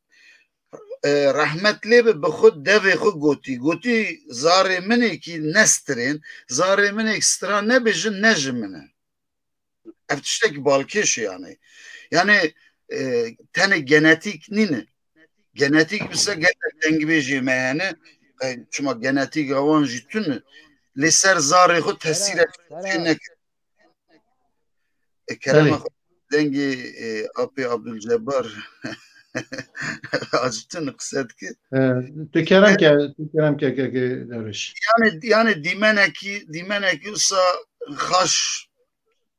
e, rehmet lê bi, bi xwe devê xwe gotî. Gotî zarê min ê kî nestirên, zarê min ê stran nebêjin, ne ji min e. Ev tiştekî balkêş e yanî. Yanî, e, tenê genetîk nîne. Genetîk wisa gelek dengbêjê me hene. E, çima genetîka wan jî tune. Lê ser zarê xwe tesîrek çê neke. E, kerema xwe dengê, e, apê Abdulcebbar acitî qise dike. E, tu kerem ke, tu kerem ke, ke, ke, Derwiş. Yanî, yanî dîmenekî, dîmenekî wisa xaş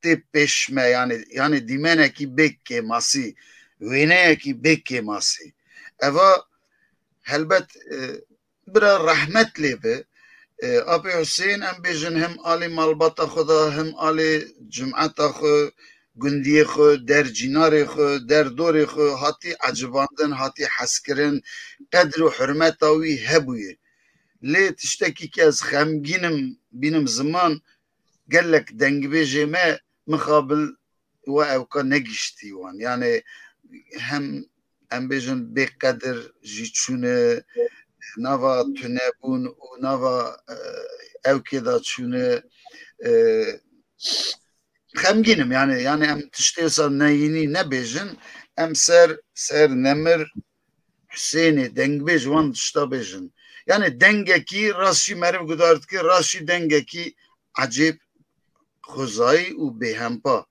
tê pêş me, yanî, yanî dîmenekî bê kêmasî, wêneyekî bê kêmasî. Eva helbet, e, bira rehmet lê bi. E, Apê Husên, em bêjin, hem alî malbata xwe de, hem alî cimeta xwe, gundiyê xwe, der cînarê xwe, der dorê xwe hatî ecibandin, hatî hezkirin, qedr û hurmeta wî hebûye. Lê tiştekî ke ez xemgîn im, bînim ziman, gelek dengbêjê me mixabil we ewka negiştî wan. Yanî hem em bêjin bêqedir jî çûne, nava tunebûn û nava, e, ewkê de çûne, e, xemgîn im. Yanî, yanî em tiştê wisa neyînî nebêjin, em ser, ser nemir Husênê dengbêj wan tişta bêjin. Yanî dengekî rast jî meriv guhdar dike, rast jî dengekî ecêb, xwezayî û bêhempa.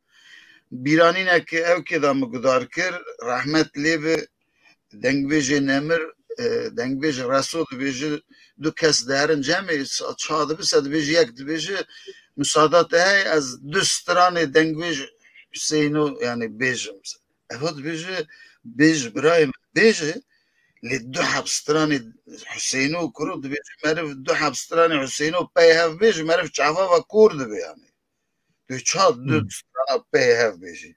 Bîranînek ewkê de min guhdar kir, rehmet lê bi, dengbêjê nemir e, dengbêj Reso dibêji, du kes derin cemê, sa-, ça dibise dibêji, yek dibêji, "Musada te heye, ez du stranê dengbêj Hüseyno, yani, bêjim." Eva dibêji, "Bêj, birayê min, bêji." Lê du heb stranê Hüseyno kuro dibêji, meriv du heb stranê Hüseyno pey hev bêji, meriv çava ve kor dibe, yani. Tu ça du Hmm. strana pey hev bêjî.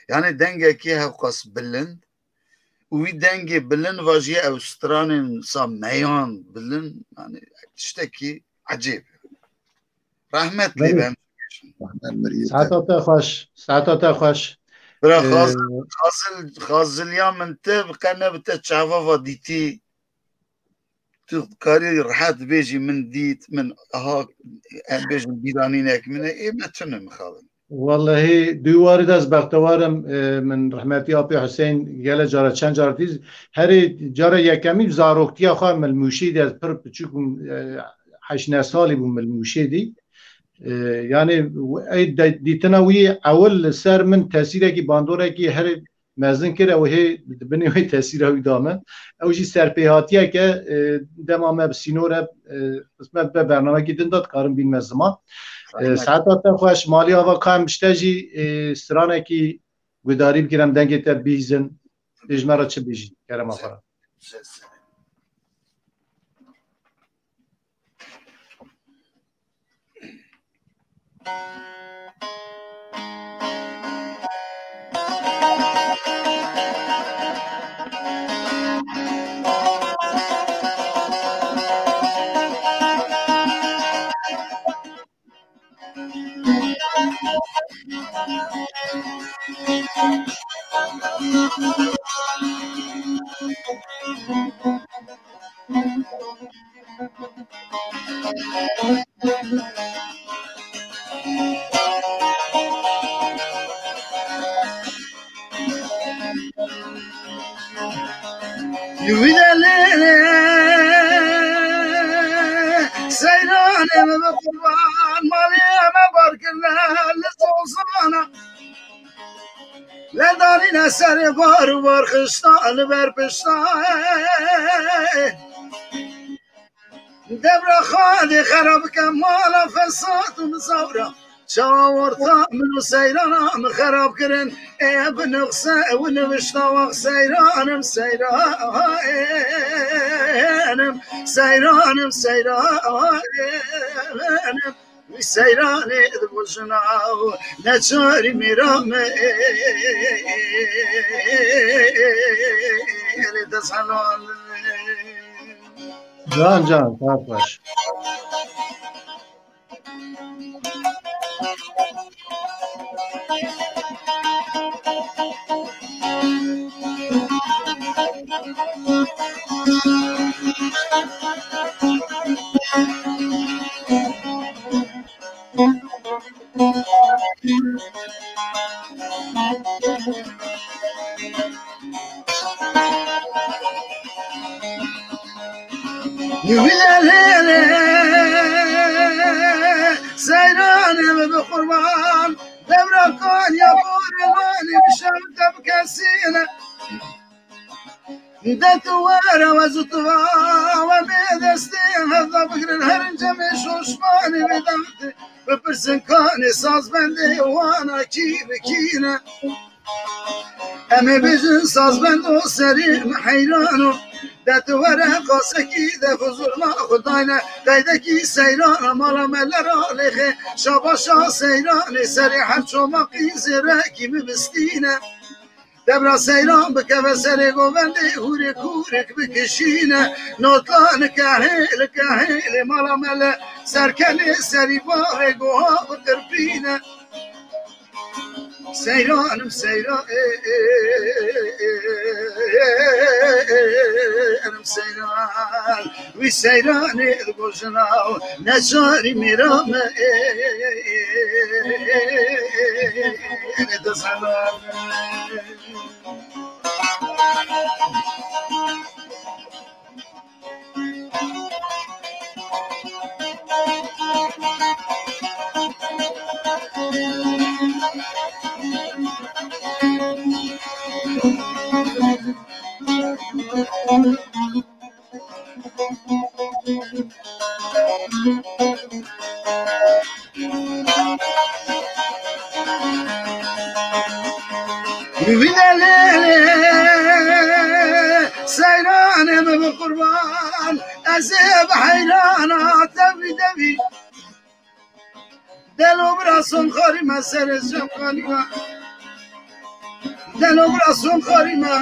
Yani dengekî hewqas bilind û wî dengê bilind vajiye ew stranên sa meyan bilind, yani tiştekî ecêb. Rahmet lê Belê. be. Rahmet mirî te. Saeta te xweş, saeta te xweş. Bira Ee, Xazil, Xazil, Xaziliya min te bi qe ne bi te çava va dîtî. Tu karî rehet bêjî, "Min dît, min aha, em bêjin bîranînek min e." Ê me tune mixabin. Wellehî, dû warî de ez bextewar im, e, min rehmetî Apê Huseyîn gele cara, çend cara dît. Herî cara yekemî zaroktiya xwe min li Mûşê dî, ez pir piçûk bûm, e, heşt neh salî bûm min li Mûşê dî. E, yani, ey de-, dîtina wî ewil li ser min tesîrekî, bandorekî herî mezin kir, ew hê di binê wê tesîra wî da min. Ew jî serpêhatiyeke, e, dema me bi sînor e, e, qismet be bernamekî din de dikarin bînme ziman. E, Rahmet. Saeta te xweş, malî ava ka em bi te jî, e, stranekî gudarî bikin, em dengê te bihîzin. Tê ji me re çi bêjî, kerema xwe re. Wî delê seyranê min bi qurban, malê me bar kirine li zozana. Ledanîne serê bar û bar xişta li ber pişta. Devra xadê xera bike mala fesad û mizawra. Çawa orta min û seyrana min xerab kirin. Ê binixse û nivişta wax seyranim, seyranim, seyranim, seyranim. Wî seyranê dibojina û neçarî mêra me lê dest helal. Can, can, saet baş. Wî delê seyranê min bi qurban, devra Konya Borê Wanê bi şewte bi kesî ne. De tu were we zû tu va, we bê destê hevda bigirin, her cemê şoşmanê vê dextê, bipirsin kanê sazbendê wana kî bi kî ne. Em ê bêjin sazbendo serê min heyran o, de tu were qasekî de huzurna xwe dayne, qeydekî seyran mala me lera lêxê, şabaşa seyranê serê her çomaqî zêrekî min bistîne. Devra seyran bikeve serê govendê, hûrê kûrek bikişîne. Notla li kehê, li kehê, lê mala me li serkelê, serî barê goha biqirpîne. Seyranim, seyranim, seyran. Wî seyranê dibojina û neçarî mêra me ê dest helal. Vî delê seyranê min bi qurban, ez ê bi heyrana devî devî. Delo bira son xarî me serê şefqanî me. Delo bira son xarî me.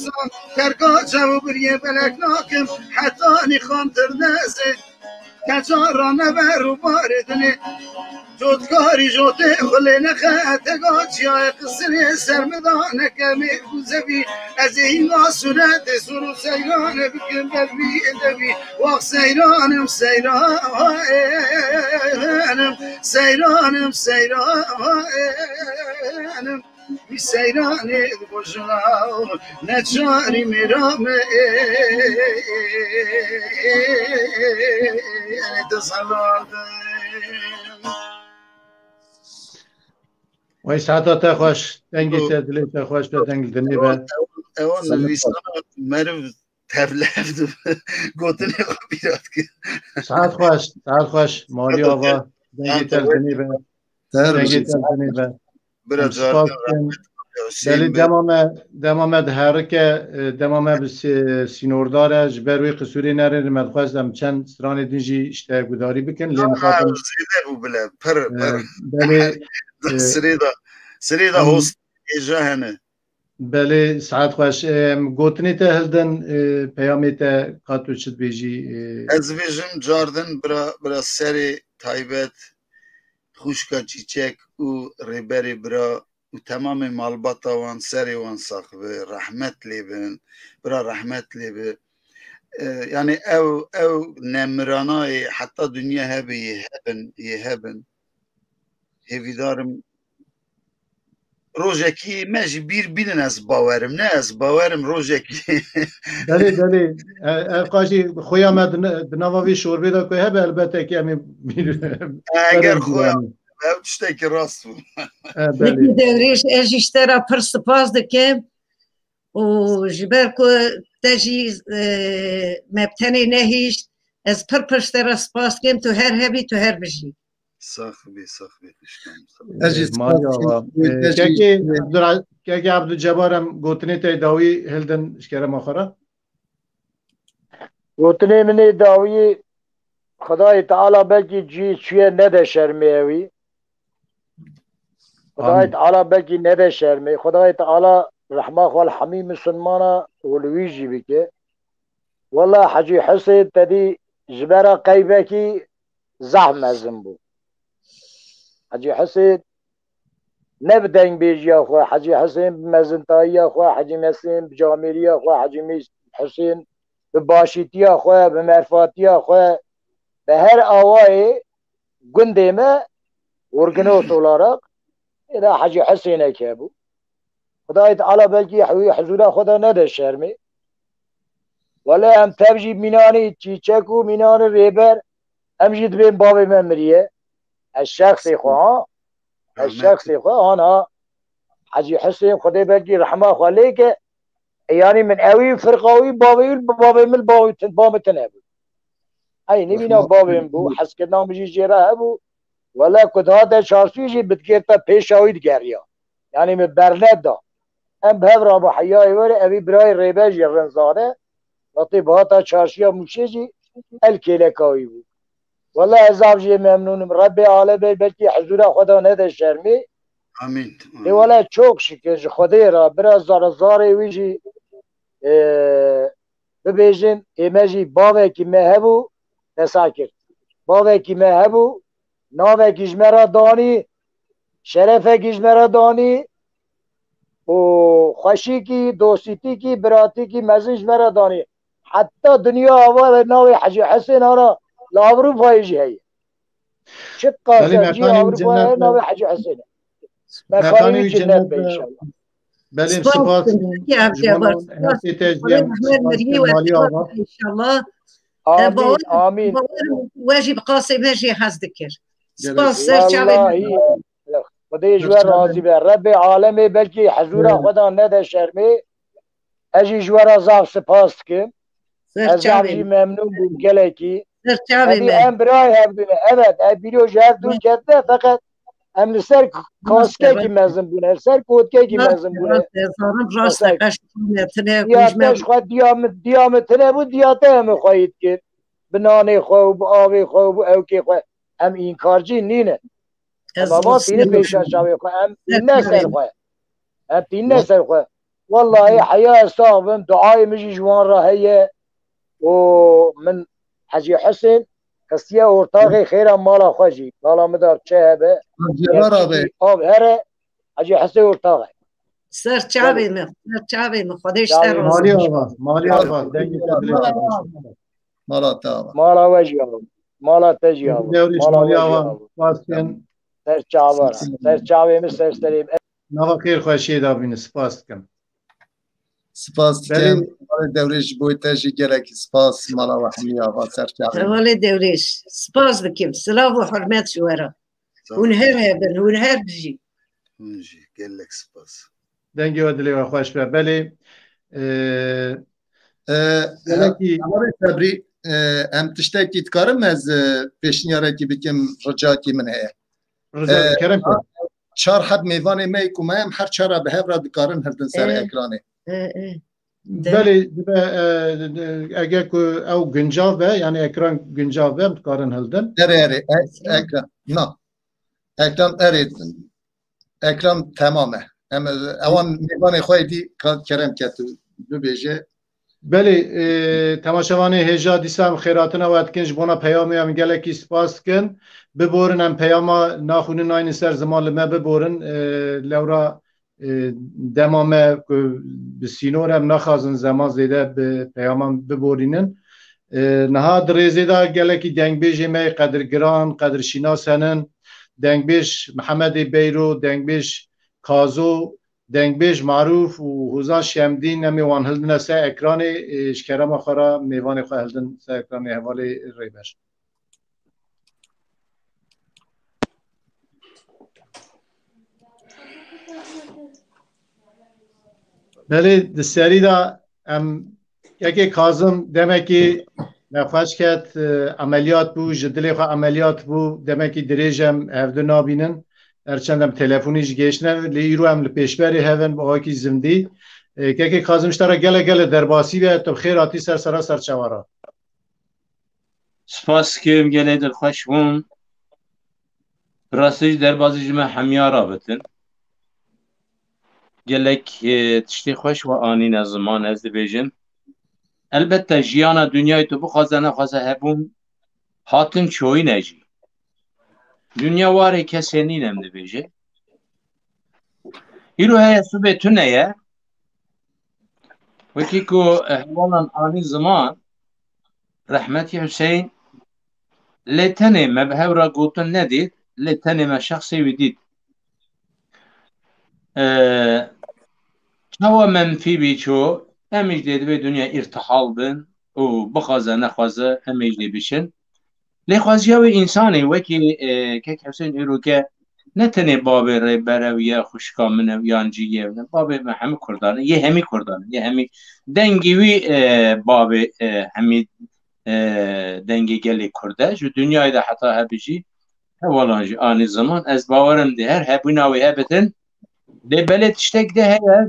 Son terka çew biriyê belek nakim. Heta nîxan tir nezê. Keçara neber û barê dinê. Cotkarî jotê xulê nexe tega çiyayê qisirê sermida neke mêr û zevî. Ez ê hîna sûretê sor û seyranê bikim ber vî devî. Wax seyranim, seyranim, seyranim, seyranim. Wî seyranê dibojina neçarî mêra me ê dizhelandin. Wey saeta te xweş, dengê te, dilê te xweş be, deng li dinê be. Ewan nivîsana meriv tevlev dibe, gotinê xwe bîra dike. Saet xweş, saet xweş, Malî Ava, dengê te li dinê be. Dengê te li dinê be. Bira Em spas dikin. Belê dema me, dema me diherike, e, dema me bi sî-, sînordar e, ji ber wê qisûrê nerê me dixwest em çend stranê din jî işte gudarî bikin, lê mixabin. Zêde bû bile, pir, e, pir. Belê, e, sirê de, sirê de em host êja hene. Belê, saet xweş. Em gotinê te hildin, e, peyamê te ka tu çi dibêjî, e, ez dibêjim cardin bira, bira serê taybet, xwişka Çîçek û rêberê bira û temamê malbata wan serê wan sax be, rehmet lê bin, bira rehmet lê bi. E, yani ew, ew nemiranayê heta dinya hebe yê hebin, yê hebin. Hêvîdarim rojekî me jî bîr bînin, ez bawerim. Ne, ez bawerim rojekî. Belê, belê. E, ev qajî xuya me di ne-, di nava vî şorbê de ku hebe elbette ki em ê bîr Eger xuya ev tiştekî rast bû. E, belê. Dewrêş, ez jî ji te re pir spas dikim û ji ber ku te jî, e, me bi tenê nehîşt, ez pir pir ji te re spas dikim, tu her hebî, tu her bijî. Sax bî, sax bî, xişkan, sax bî. Ez jî Ee, spas Mali dikim. Axa. Ee, Te jî kekê Abdura-, kekê Abdulcebar em gotinê te dawî hildin ji kerema xwe re. Gotinê min ê dawî, Xwedayê Teala belkî cihê çûye nede şermê ewî. Xwedayê Amîn. Teala belkî nede şermê. Xwedayê Teala rehma xwe li hemî misilmana û li wî jî bike. Wela Hecî Husên te dî ji bera qeybekî zehf mezin bû. Hecî Husên ne bi dengbêjiya xwe, Hecî Husên bi mezintayiya xwe, Hecî Husên bi camêriya xwe, Hecî Husên bi başîtiya xwe, bi merfatiya xwe, bi her awayê gundê me Urginoz olarak êda Hecî Husênek hebû. Xwedayê Teala belkî hewî hizûra xwe de nede şermê. Wele em tev jî mînanî çîçek û mînanî rêber, em jî dibên bavê me miriye. Ez şexsê xwe, ha? Ez Rahmet. Şexsê xwe, ana Hecî Husên, Xwedê belkî rehma xwe lê ke, e, yanî min ewî firqa wî, bavê wî, bavê min, bavê tin, ba min tine bû. Ey, nivîna Rehma bavê min bû, Xwedê. Hezkirina min jî jê re hebû. Wele ku dihate çarşî jî bi digêrte pêşa wî digeriya. Yanî min berneda. Em bi hev re bi heyayê were, evî birayê Rêber jî Rinzane. Wextê bihata çarşiya Mûşê jî el kêleka wî bû. Wele ez av jê memnûn im. Rebbê alemê belkî hizûra xwe de nede şermê. Amîn. Ê wele çok şikir ji Xwedê re, biraz zara zarê wî jî, e, bibêjin, ê me jî bavekî me hebû, te sah kir. Bavekî me hebû, navekî ji me re danî, şerefekî ji me re danî û xweşîkî, dostîtîkî, biratîkî mezin ji me re danî. Heta dinya ava ve navê Hecî Husên ana li Ewropayê jî heye. Çiqas Belê, cî mekanî Ewropayê cennet heye, be. Navê Hecî Husên e. Mekanî Mekanî wî cennet cennet be be. Înşallah. Belê, spas, spas. Peki, Ji bo Abdullah, spas. Hepsê te jî Xwedê em rehmet spas mirî dikin we Mali Ava. Înşallah. E, Amîn, bawer, amîn. Bawer we jî bi qasê me jî hez dikir. Gelek. Spas, ser çavê me. Wallahî, Xwedê ji we razî be. Rebbê alemê belkî hezûra Evet. Xwe de nede şermê. Ez jî ji we re zaf spas dikim. Ez zaf jî memnûn bûm gelekî. Ser çavê me. Em birayê hevdû ne. Evet, ev bîro ji hev dûr ketine, feqet em li ser kaskekî mezin bûne, li ser kotkekî mezin bûne. Rast e, zanim rast e, qeş tune, tine, diya te ji xwe, diya min, diya min tine bû, diya te em xweyî dikin. Bi nanê xwe û bi avê xwe û bi ewkê xwe em înkarcî nîne. Ama van tîne pêşa çavê xwe, em tîne ser xwe. Em tîne ser xwe. Wallahî heya ez sax bim, duayê min jî ji wan re heye. Û min Hecî Husên xistiye ortaxê xêra mala xwe jî. Mala min de çi hebe? Cevher abi. Av here, Hecî Husên ortax e. Ser çavê min, ser çavê min. Xwedê ji te razî. Malî ava, malî ava. Dengê te dilê te xweş. Mala te ava. Mala we jî ava. Mala te jî ava. Dewrîş, mala we jî ava. Spas dikim. Ser çava, ser çavê min, ser serê min. Nava xêr xweşiyê de bîne, spas dikim. Spas dikim. Belê. Hevalê Dewrêş, ji bo te jî gelekî spas. Mala we hemî ava, ser çavê min. Hevalê Dewrêş, spas dikim. Silav û hurmet ji we re. Sağ ol. Hûn her hebin, hûn her bijîn. Hûn jî gelek spas. Dengê we dilê we xweş be. Belê, e, e, gelekî hevalê Sebrî, e, em tiştekî dikarim ez, e, pêşniyarekî bikim, ricakî min heye. Rica, e, kerem kir. Çar heb mêvanê me ku me em her çar re bi hev re dikarin hildin ser ekranê. E, e. Belê, dibe, e, eger ku ew guncav be, yani ekran guncav be, em dikarin hildin. Erê, erê, e, ekran, na. Ekran, erê, ekran temam e. Em, e, ewan mêvanê xwe dî ka-, kerem ke tu bibêje. Belê, e, temaşevanê hêja dîsa em xêratina we dikin ji bona peyamê em gelekî spas dikin. Biborin em peyama naxwînin naynin ser ziman li me biborin. E, lewra e, dema me ku bi sînor em naxwazin zeman zêde bi peyaman biborînin. E, niha di rêzê de gelekî dengbêjê me yê qedirgiran, qedirşînas henin. Dengbêj Mihemedê Beyro, dengbêj Kazo, dengbêj Marûf û Hozan Şemdîn, em ê wan hildine ser ekranê, e, ji kerema xwe re mêvanê xwe hildin ser ekranê hevalê Rêber. Belê, di serî de em kekê Kazim demekî nexweş ket, e, emeliyat bû, ji dilê xwe emeliyat bû, demekî dirêj em hevdu nabînin. Her çend em telefonî jî gêştine, lê îro em li pêşberê hev in, bi awakî zindî. E, kekê Kazim, ji te re gelek gelek derbasî be, tu bi xêr hatî ser sera serçawa re. Spas dikim, gelek dilxweş bûm. Bi rastî jî derbazî ji me hemiya re bitin. Gelek, e, tiştê xweş we anîne ziman, ez dibêjim. Elbette jiyana dinyayê tu bixwaze nexwaze hebûn hatin çoyîne jî. Dinya warê kesê nîn em dibêje. Îro heye sibê tune ye. Wekî ku, e, hevalan anî ziman, rehmetî Hüseyin, lê tenê me bi hev re gotin nedît, lê tenê me şexsê wî dît. E, çawa menfî bî ço, em îş dê divê dinya îrtihal bin û bixwaze nexwaze em îş dê bişin. Lê xweziya wê însanê wekî, e, kek Husên îro ke ne tenê bavê Rêber ew ye, xwişka min ew yan cî ye, bavê me hemî Kurdan e, yê hemî Kurdan e, yê hemî dengê wî, e, bavê, e, hemî, e, dengê gelê Kurd e. Ji dinyayê de heta hebijî hevalan jî anî ziman. Ez bawerim dê her hebûna wê hebitin. Lê belê tiştek de heye.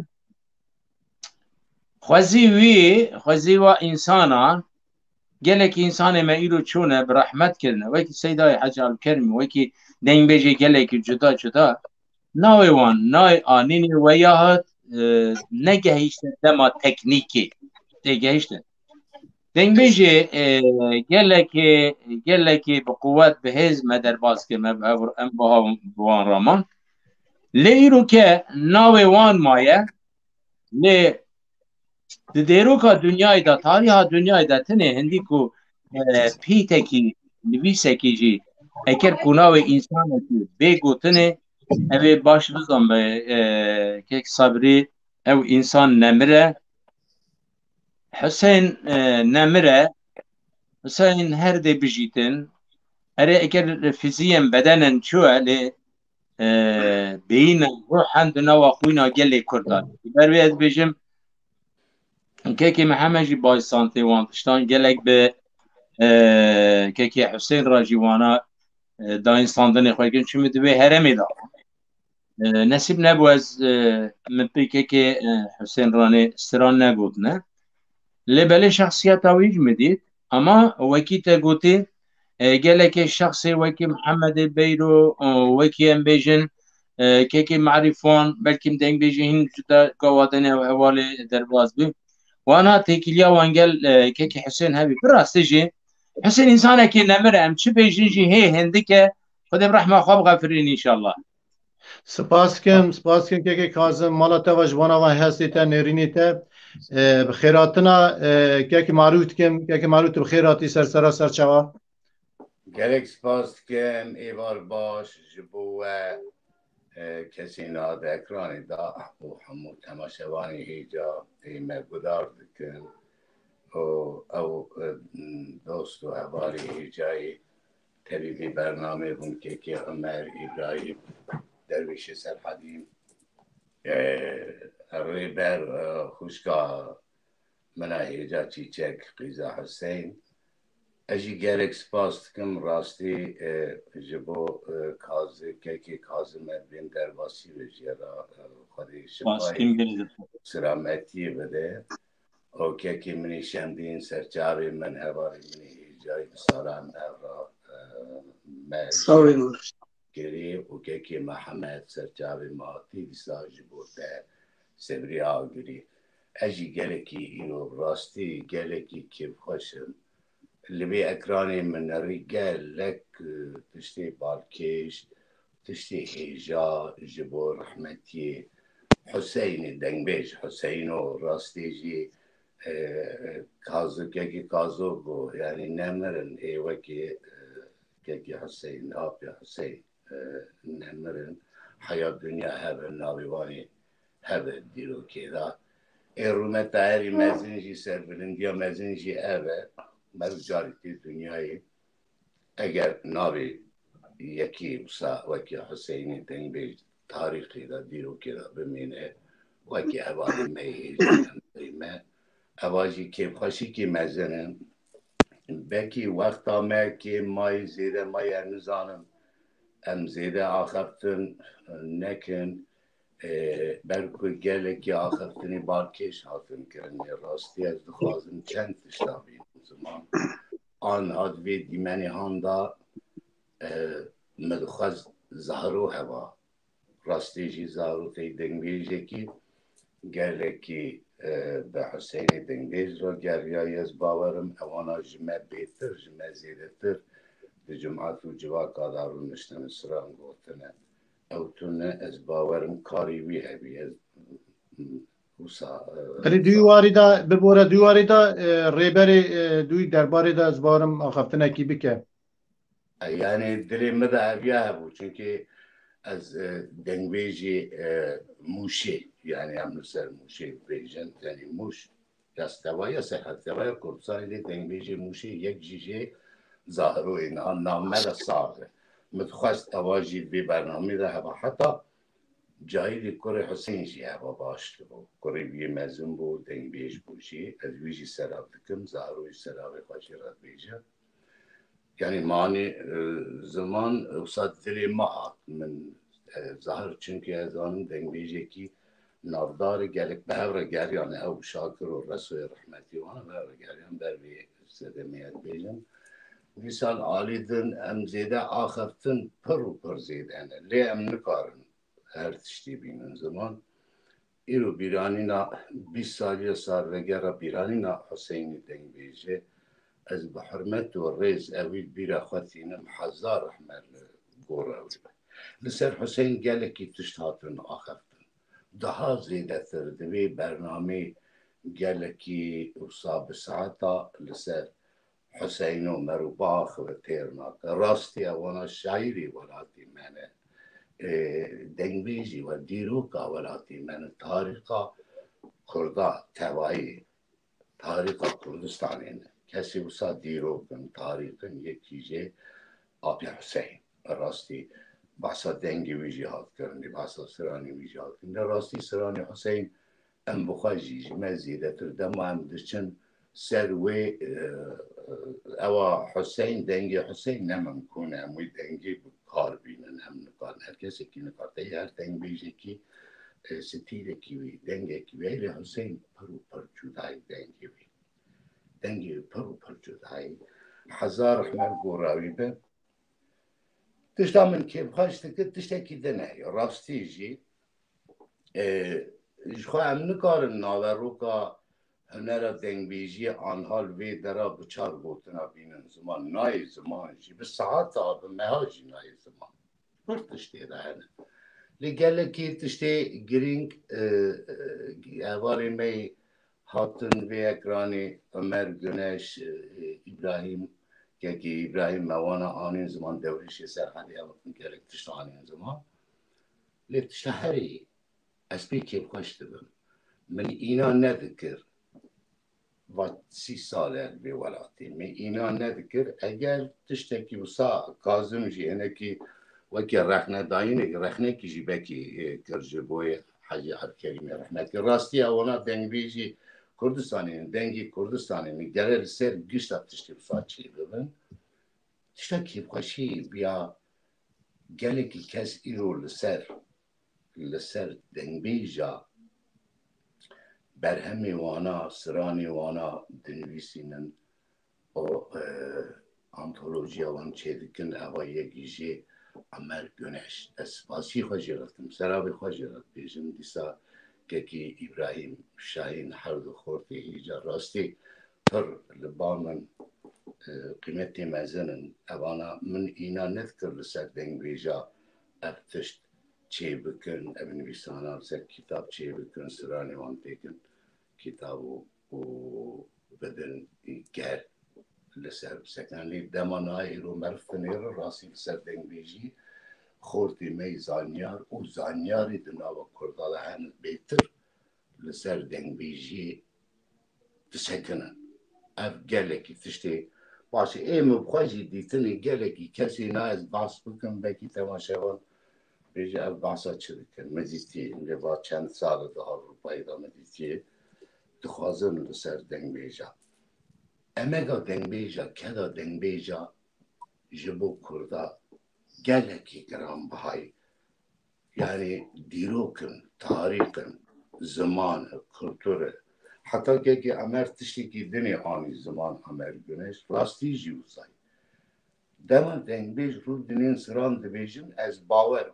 Xwezî wî, xwezî wa însanan, gelek însanê me îro çûne, bi rehmet kirine. Wekî Seydayê Hecî Alkermî, wekî dengbêjê gelekî cuda cuda. Navê wan, nayê anînê we ya hat, e, negehîşte dema teknîkê. Têgehîşte. Dengbêjê, e, gelekê, gelekê bi quwet, bi hêz me derbas kir, me bi hev, em bi hev, bi wan raman. Lê îro ke navê wan maye, lê di dêroka dinyayê de, tarîha dinyayê de tenê hindî ku, e, pîtekî, nivîsekî jî eker ku navê însanekî bê gotinê, ev ê baş bizan be, e, kek Sabrî, ew însan nemir e. Husên, e, nemir e. Husên her dê bijîtin. Erê eker fiziyên bedenen çû e, lê, e, beyînen, ruhen di nava xwîna gelê Kurdan. Ji ber vê ez bêjim, Kekê Mihemed jî bajistandê wan tiştan gelek bi, e, Kekê Husên re jî wana, e, dayîn standinê xwe dikin, çimî di vê herêmê de. E, nesîb nebû ez, e, min pê Kekê, e, Husên re nê stran negotine. Lê belê şexsiyeta wî jî min dît. Ama wekî te gotî, e, gelekê şexsê wekî Mihemedê Beyro, e, wekî em bêjin, e, Kekê Marîf wan, belkî em dengbêjî hin cuda gawa dene ew hevalê derbas bî. Wana têkiliya wan gel, e, Kekê Husên hebî. Bi rastî jî Husên însanekê nemir e, em çi bêjin jî hê hindik e. Xwedê bi rehma xwe bixefirîn înşallah. Spas dikim, spas dikim Kekê Kazim, mala te ve ji bona ve hestê te, nêrînê te. E, bi xêr hatina, e, Kekê Marû dikim, Kekê Marû tu bi xêr hatî ser sera ser çawa. Gelek spas dikim, êvar baş ji bo we, e, kesên a di ekranê de û hemû temaşevanê hêja ê me guhdar dikin. Û ew, e, dost û hevalê hêjayê tevî vî bernamê bûn, Kekê Omer, Îbrahîm, Dervîşê Serhedî, e, Rêber, e, xwişka min a hêja Çîçek, qîza Huseyn. Ez jî gelek spas dikim, rastî, e, ji bo, e, Kazim, Kekê Kazim, me bên derbasî ve jê re, e, Xwedê şifayê, selametiyê bide. Û Kekê min ê Şemdîn, serçavê min, hevalê min ê hêjayî, bi salan ev re, e, me Sağ olun. Girî û Kekê Mihemed, serçavê me hatî dîsa ji bo te Sebrî Agirî. Ez jî gelekî îro rastî gelekî kêfxweş im. Li vê ekranê min nerî gelek, e, tiştê balkêş, tiştê hêja ji bo rehmetiyê Huseynê dengbêj, Huseyno rastê jî, e, Kazû, Kekê Kazû bû, yanî nemirin, ê wekî, e, Kekê Huseyn, apê Huseyn, e, nemirin. Heya dinya hev e, navê wan ê hev e dîrokê de. Ê rûmeta herî mezin jî, serbilindiya mezin jî ev e. Meriv carî tê dinyayê. Eger navê yekî wisa wekî Huseynê dengbêj tarîxê de, dîrokê de bimîne, wekî hevalê me yê hêja, hevalê me, eva jî kêfxweşîkî mezin e. Belkî wexta me kêm mayî, zêde mayî, ez nizanim, em zêde axaftin nekin. E, belku gelekî axaftinê balkêş hatin kirin. Lê rastî ez dixwazim çend tişta bînim ziman. An hat vê dîmenê han da, e, min dixwest Zahro heva. Rastî jî Zahro tey dengbêjekî gelekî, e, bi Huseynê dengbêj re geriyaye. Ez bawerim ewana ji me bêtir, ji me zêdetir di cimat û civaka de rûniştine, stran gotine. Ew tune, ez bawerim karî wî hebî. Ez, wisa, e, Belê, di wî warî de, bibore, di wî warî de, e, rêberê, e, di wî derbarê de ez bawerim axaftinekî bike. E, yanî dilê min de eviya hebû, çunkî ez, e, dengbêjî, e, Mûşê, yanî em li ser Mûşê bêjin, tenê Mûş, ya Stevaya, Serhedstevaya Kurdistanê lê dengbêjê Mûşê yek jî jê Zahiroyê, niha navme de sax e. Min dixwest eva jî vê bernamê de heba, heta Cahîdê kurê Husên jî heva baş dibû. Kurê wî yê mezin bû, dengbêj bû jî. Ez wî jî serav dikim, Zahro jî seravê xwe jê re dibêje. Yanî manî, e, ziman, e, wisa dilê me hat. Min, e, Zahir, çunkî ez zanim dengbêjekî navdar e, gelek bi hev re geriyane, ew Şakir û Resoyê rehmetî wan bi hev re geriyan ber vê sedemê ez bêjim. Dîsan alî din em zêde axaftin pir û pir zêde ne. Lê em nikarin her tiştî bînin ziman. Îro bîranîna bîst saliya salvegera bîranîna Huseynê dengbêjê, ez bi hurmet û rêz ewî bîra xwe tînim, hezar rehmet li gora wî be. Li ser Huseyn gelekî tişt hatin axaftin. Daha zêdetir di vê bernamê gelekî wisa bi saeta li ser Huseyno meriv biaxive têr nake. Rastî e, wana şaîrê welatê me ne. E, dengbêjî we dîroka welatê me ne. Tarîxa Kurda tevayî, tarîxa Kurdistanê ne. Kesê wisa dîrok in, tarîx in, yekî jê Apê Huseyn. Rastî behsa dengê wî jî hat kirin, lê behsa stranê wî jî hat kirin. Lê rastî stranê Huseyn em bi xwe jî ji me zêdetir dema em diçin ser wê, e, ewa Huseyn, dengê Huseyn ne mimkûn e, em wê dengê bi kar bînin, em nikarin. Her kesekî nikarte, her dengbêjekî, e, stîlekî wî, dengekî wî, lê Huseyn pir û pir cuda ye dengê wî. Dengê wî pir û pir cuda ye. Hezar rehmet gora wî be. Tişta min kêfxweş dikir, tiştekî din heye. Rastî jî, e, ji xwe em nikarin naveroka hunera dengbêjiyê anha li vê dera bi çar gotina bînin ziman. Nayê ziman jî, bi saeta, bi meha jî nayê ziman. Pir tiştê de hene. Lê gelekî tiştê girîng, e, e, hevalê me yê hatin vê ekranê, Ömer Güneş, e, Îbrahîm, kekê Îbrahîm, me wana anîn ziman, Dewrêşê Serhedê, ew gelek tişt anîn ziman. Lê tişta herî ez pê kêfxweş dibim. Min înan nedikir. Va sî sal e vê welatê. Min înan nedikir. Eger tiştekî wisa Kazim jî hinekî wekî rexnedayînek, rexnekî jî bekî, e, kir ji bo yê Hecî Erkerîmê rehmetî. Rastî ya wana dengbêjî Kurdistanê ne, dengê Kurdistanê ne. Gere li ser gişta tiştê wisa çêbibin. Tişta kêfxweşî ya gelekî kes îro li ser, li ser dengbêja berhemê wana, stranê wana dinivîsînin û, e, antolojiya wan çêdikin, eva yekî jê Ömer Güneş. Ez spasî xwe jê re dikim, seravê xwe jê re dibêjim. Dîsa kekî Îbrahîm Şahîn, her du xortê hêja rastî pir li ba min, e, qîmetê mezin in. Evana min îna nedikir li ser dengbêja ev tişt çêbikin, ev nivîsana li ser kitap çêbikin, stranê wan têkin kitab û, û bidin ger li ser bisekin. Lê dema niha îro meriv finêre rastî li ser dengbêjî xortê me yê zanyar û zanyarî di nava Kurda de hene bêtir li ser dengbêjiyê disekinin. Ev gelekî tiştê baş e. Ê min bi xwe jî dîtinê gelekî kesê na ez behs bikim, belkî temaşevan bêje ev behsa çi dikin. Min dîtiye, lê va çend sal e di Avrupayê de min dîtiye, dixwazin li ser dengbêja. Emega dengbêja, keda dengbêja ji bo Kurda gelekî giranbiha ye. Yani dîrok in, tarîx in, ziman e, kultur e. Heta kekê Emer tiştekî din ê anî ziman, Emer Güneş. Rastî jî wisa ye. Dema dengbêj rûdinên siran dibêjin, ez bawer im.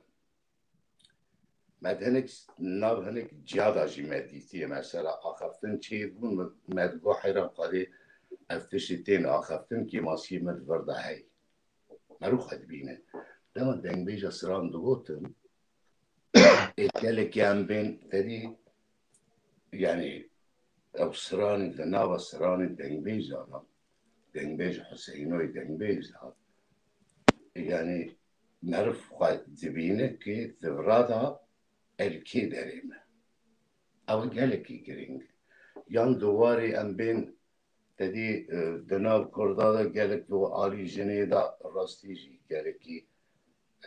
Me di hinek, nav hinek ciya de jî me dîtiye, mesela axaftin çêbûn, me, me digot heyran xwedê ev tiştê tên axaftin, kêmasiyê me di vir de heye. Meriv xwe dibîne. Dema dengbêja siran digotin, ê gelekî em bên tedî, yani ew siranî di nava siranê dengbêjan de, dengbêj Huseynoyê dengbêj de, yani meriv xwe dibîne ki di vira de ev li kê derê me. Ew gelekî girîng e. Yan di warê em bên tedî, e, di nav Kurda de gelek di alî jinê de rastî jî gelekî,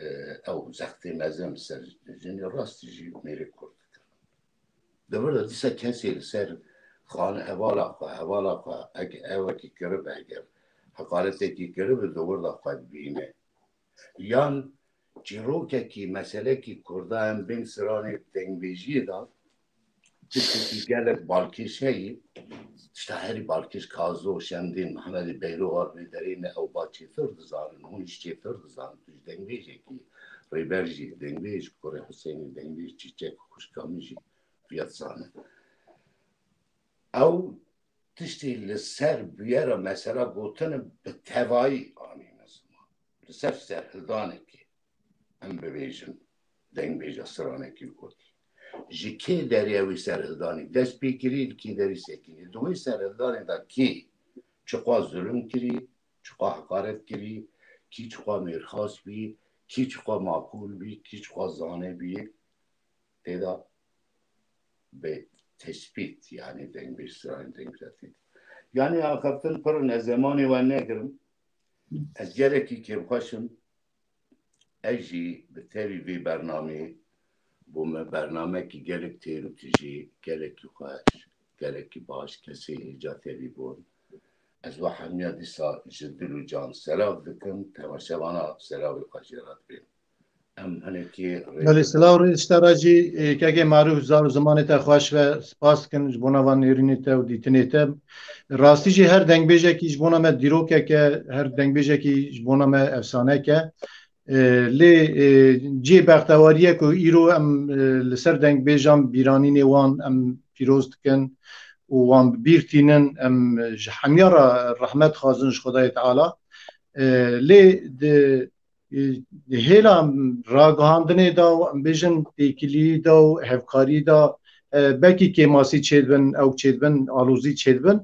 e, ew zextê mezin li ser jinê rastî jî mêrê Kurd dikirin. Di vir de dîsa kesê li ser xane hevala xwe, hevala xwe, eke ewekî kiribe, eger heqaretekî kiribe, di wir de xwe dibîne. Yan çîrokekî, meselekî Kurda em bên stranê dengbêjiyê de, tiştekî gelek balkêş heye, tişta herî balkêş Kazo, Şemdîn, Mihemedê Beyro war vê derê ne, ew ba çêtir dizanin, hûn jî çêtir dizanin, tu ji dengbêjekî, Rêber jî dengbêj, kurê Husênê dengbêj, Çîçek, xwişka min jî viya dizane. Ew tiştê li ser bûyera mesela gotin bi tevayî anîne ziman. Li ser serhildanekê em bibêjin, dengbêja stranekî gotî. Ji kê derê ew ê serhildanê dest pê kirî, li kê derê sekinî? Di wê serhildanê de kê çiqas zulm kirî, çiqas heqaret kirî, kî çiqas mêrxas bî, kî çiqas makûl bî, kî çiqas zane bî, tê de bi tespît, yani dengbêj stranê dengbêja tê de. Yani axaftin pir in, ez zemanê we negirim. Ez gelekî kêfxweş im. Ez jî bi tevî vê bernameyê Bo me bernamekî gelek têr û tijî, gelekî xweş, gelekî baş, kesê hêja tevî bûn. Ez we hemiya dîsa ji dil û can selav dikim, temaşevana selavê xwe jê re dibêm. Em hinekî rê Belê, bidin. Silav rê ji te re jî, e, kekê Marûf, zar û zimanê te xweş be, spas dikin ji bona van nêrînê te û dîtinê te. Rastî jî her dengbêjekî ji bona me dîrokek e, her dengbêjekî ji bona me efsanek e. E, lê, e, cihê bextewariyê ku îro em, e, li ser dengbêjan bîranînê wan em pîroz dikin û wan bi bîr tînin, em ji hemiya re rehmet xwazin ji Xwedayê Teala. E, lê di, e, di hêla ragihandinê de û em bêjin têkiliyî de û hevkarî de, e, belkî kêmasî çêdibin, ew çêdibin, alozî çêdibin.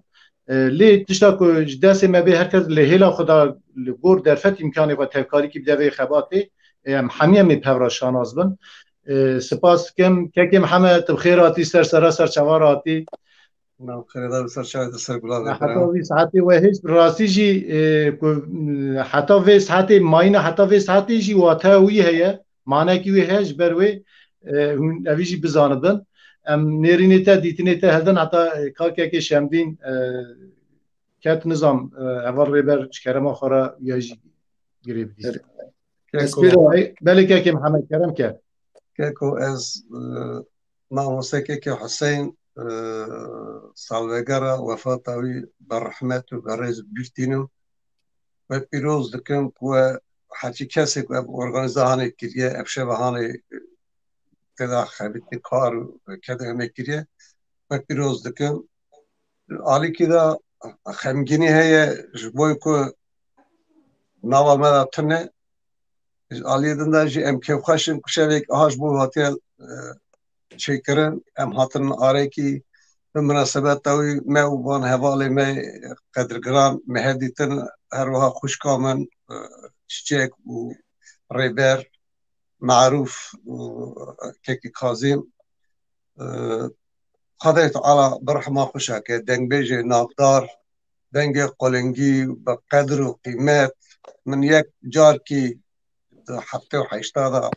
E, lê tişta ku ji destê me bê, her kes li hêla xwe de li gor derfet îmkanê xwe tevkarîkî bide vê xebatê, e, em hemî em ê pevra şanaz bin. E, spas dikim. Kekê Mihemed, tu bi xêr hatî, ser sera ser çava re hatî. Nav xêrê de bi ser çavê de ser gula ve. Heta vî saetê we hêj, rastî jî, e, ku, e, heta vê saetê mayîna, heta vê saetê jî wate wî heye, manekî wî heye, ji ber wê, e, hûn evî jî bizanibin. Em nêrînê te, dîtinê te hildin, heta, e, kakekê Şemdîn, e, ket nizam, e, heval Rêber ji kerema xwe re ya jî girê bidî. Keko, Belê, belê kekê Mihemed, kerem ke. Keko ez, e, mamoste kekê Huseyîn, e, salvegera wefata wî bi rehmet û bi rêz bîr tînim. We pîroz dikim ku we herçî kesê ku ev organîza hanê kiriye, ev şeva hanê têda xebitî kar û kede heme kiriye, we pîroz dikim. Alîkî de xemgînî heye ji bo ku nava me de tune. Ji aliyê din de jî em kêfxweş in ku şevek aha ji bo hatiye, e, çêkirin. Em hatin arekî bi minasebeta wî me û van hevalê me qedirgiran me hev dîtin, her wiha xwişka min, e, Çiçek û Rêber, Marûf û kekî Kazîm. E, Xwedê Teala bi rehma xwe şake, dengbêjê navdar, dengê qulingî bi qedir û qîmet. Min yek carkî di heftê û heşta de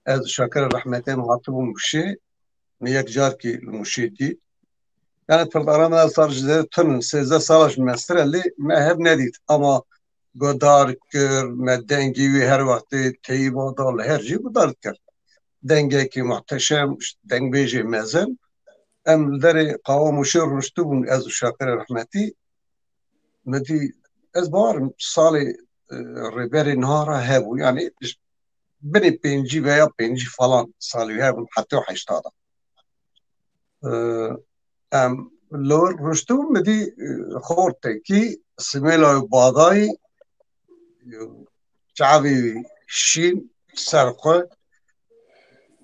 ez Şakirê Rehmetê min hatibûm Mûşê, min yek carkî li Mûşê dît. Yani pirdana me sar ji zêr tun in, sêzdeh sala ji mestir e, lê me hev nedît. Ama godar kir, me dengê wî her wextê teyîba da, li her jî godar dikir. Dengekî muhteşem, işte, dengbêjê mezin. Em li derê qawa Mûşê rûniştibûn, ez û Şakirê Rehmetî. Me dî, ez bawerim salê, e, Rêberê niha re hebû. Yani binê pêncî veya pêncî falan salî hebûn, heftê û heşta de. E, em li wir rûniştibûn, min dî, e, xortekî Simêla û Badayî, e, çavê wî şîn ser xwe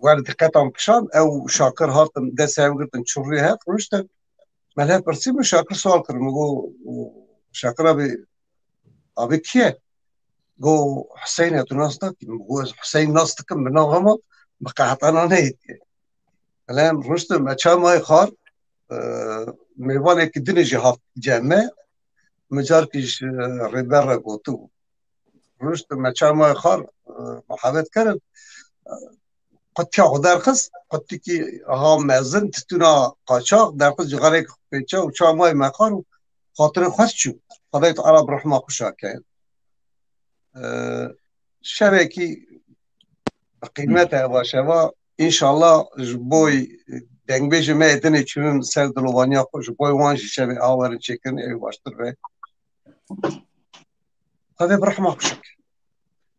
wer diqetan kişand, ew Şakir hatin, dest hev girtin, çûn rûyê hev rûniştin. Me lê pirsî, min Şakir sual kir, min got, Şakir abi, abi kî ye? Go, Huseyne, tu nas nakî? Min go, ez Huseyn nas dikim, bi nav hema bi qehetana neyê diye. Hele em rûniştin, me çamayê xwar, e, mêvanekî dinê jî hat cem me, min carkî ji Rêber re gotibû. Rûniştin, me çamayê xwar, e, muhabet kirin. E, qutiya xwe derxist, qutikî ha mezin, titûna qaçax, derxist cixarek pêça û çamayê me xwar û xatirê xwe çû. Xwedayê Teala bi rehma xwe şake. E, şevekî bi qîmet e eva şeva. Înşallah ji boy dengbêjê me ê dinê çûnin ser dilovaniya xwe, ji boy wan jî şevê a werin çêkirin, ew baştir be. Xwedê bi rehma xwe şik.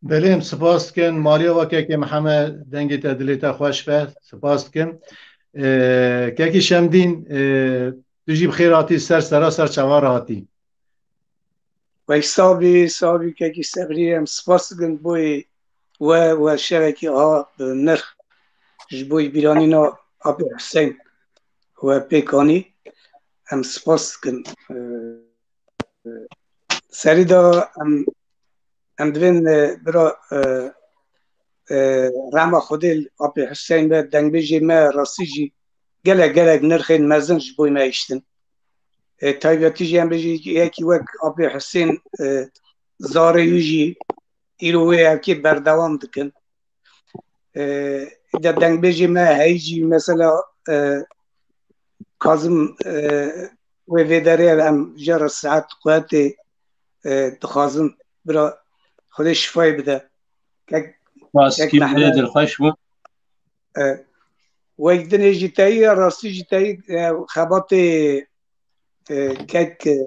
Belê, em spas dikin. Maliya we kekê Mihemed, dengê te, dilê te xweş be. Spas dikim. Ee, kekê Şemdîn, ee, tu jî bi xêr hatî, ser sera ser çava re hatî. Wey sabî, sabî kekî Sebrî, em spas dikin boyê we, we şevekî a bi nirx ji boyê bîranîna Apê Huseyîn we pêk anî. Em spas dikin. Ee, Serî de em, em divên, e, bira, e, e, rehma Xwedê li Apê Huseyîn be, dengbêjê me rastî jî gelek, gelek nirxên mezin ji bo me hiştin. E, taybetî jî em bêjî yekî wek Apê Huseyîn, e, zarê wî jî îro wê evkê berdewam dikin. E, de dengbêjê me heyî jî mesela, e, Kazim, e, wê vê derê em jê re sihet quwetê, e, dixwazin. Bira, Xwedê şifayê bide. Kek, kek Mehmed. Dilxweş bû. E, wek dinê jî teyî, rastî jî teyî, e, xebatê, e, kek, e,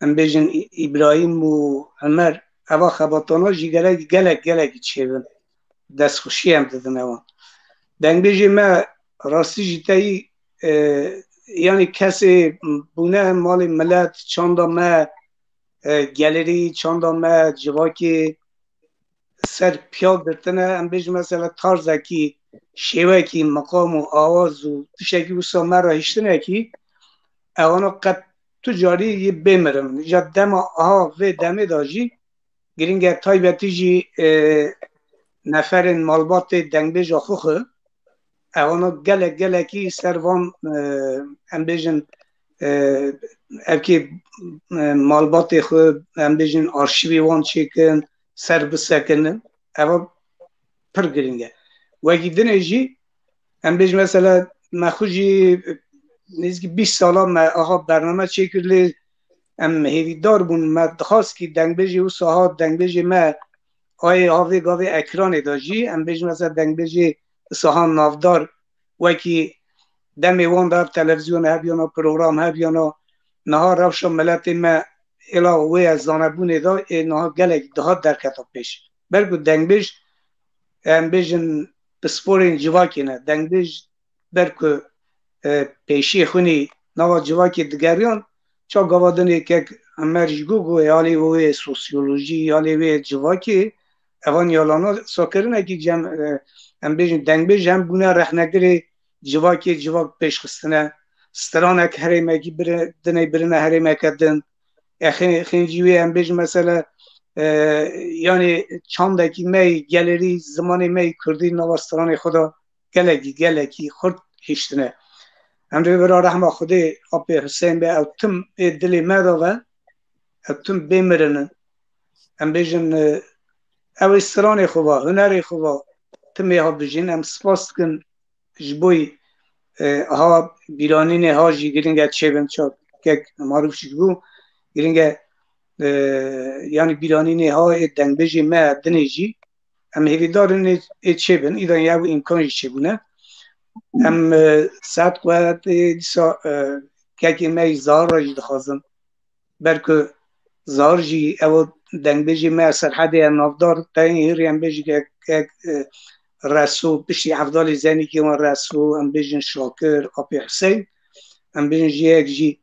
em bêjin Î-, Îbrahîm û Emer, eva xebatana jî gelek, gelek, gelek çêbin. Destxweşî em didin ewan. Dengbêjê me rastî jî teyî, e, yanî kesê bûne malê milet, çanda me, e, gelerî, çanda me, civakê ser piya girtine, em bêjin mesela tarzekî, şêwekî, miqam û awaz û tiştekî wisa me re hiştinekî, ewana qet tu carî yê bê mirin. Îja dema aha vê demê de jî girîng e, taybetî jî, e, neferên malbatê dengbêja xwe xwe, ewana gelek, gelekî ser van, e, em bêjin, e, evkê, e, malbatê xwe, em bêjin arşîvê wan çêkin, ser bisekinin. Eva pir girîng e. Wekî dinê jî, em bêjin mesela me xwe jî nêzîkî bîst sala me aha bername çêkir lê em hêvîdar bûn, me dixwast kî dengbêjê wisa ha dengbêjê me ayê ha vê gavê ekranê de jî, em bêjin mesela dengbêjê wisa ha navdar wekî demê wan de hev televîzyon hebiyana, program hebiyana, niha rewşa miletê me êla wê ye zanebûnê de ê niha gelek daha derketa pêş. Ber ku dengbêj, em bêjin, pisporên civakê ne. Dengbêj ber ku, e, pêşiyê xwinî nava civakê digeriyan, ça gava dinê kek Emer jî got, got, ya lê wê sosyolojî, ya lê wê civakê, evan yalana sakirinekî cem, e, em bêjin dengbêj hem bûne rehnegirê civakê, civak pêş xistine, stranek herêmekî bire-, dinê birine herêmeke din. E, xê-, xêncî wê em bêjin mesela, e, yanî çandekî me yê gelerî, zimanê me yê kurdî nava stranê xwe de gelekî, gelekî xurt hiştine. Em dê bira rehma Xwedê Apê Husên be, ew tim ê dilê me de ve, ew tim bê mirinin. Em bêjin, e, ew ê stranê xwe va, hunerê xwe va, timê ha bijîn. Em spas dikin ji bo, e, ha bîranînê ha jî girîng e çêbin, ça kek Marûf jî bû, girîng e, e, yanî bîranînê ha ê dengbêjê me dinê jî, em hêvîdar in ê, ê çêbin, îdan ew îmkan jî çêbûne. Em, e, saet ku dîsa, e, kekê me yî Zahar re jî dixwazin. Ber ku Zahar jî ew dengbêjê me Serhedê ye navdar, teyên hêrî em bêjî kek, kek, e, Reso, piştî Evdalê Zenîkê wan Reso, em bêjin Şakir, Apê Huseyn, em bêjin jiyek jî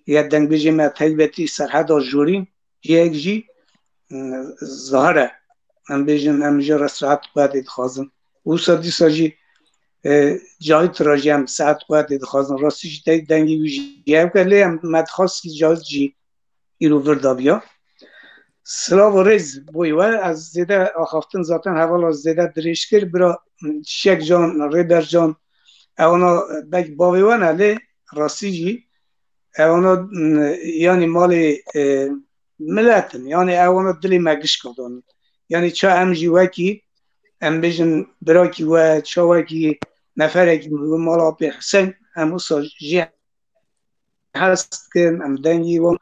ye dengbêjê me taybetî Serheda Jorîn, yek jî, e, Zahar e. Em bêjin, em ji re saet xwe dixwazin. Wisa dîsa jî, e, Cahit re jî em saet xwe dixwazin. Rastî jî te dengê wî jî ev ke lê em me dixwast kî Cahit jî îro vir dabiya. Silav û rêz boy we. Ez zêde axaftin zaten hevala zêde dirêj kir. Bira Çiçek Can, Rêber Can, ewana belkî bavê we ne lê rastî jî ewana, m, yanî malê, e, milet in. Yanî ewana dilê me gişka dan. Yanî ça em jî wekî, em bêjin birakî we, ça wekî neferekî wê mala Apê Husên, em wisa jê hez dikin, em dengî wan,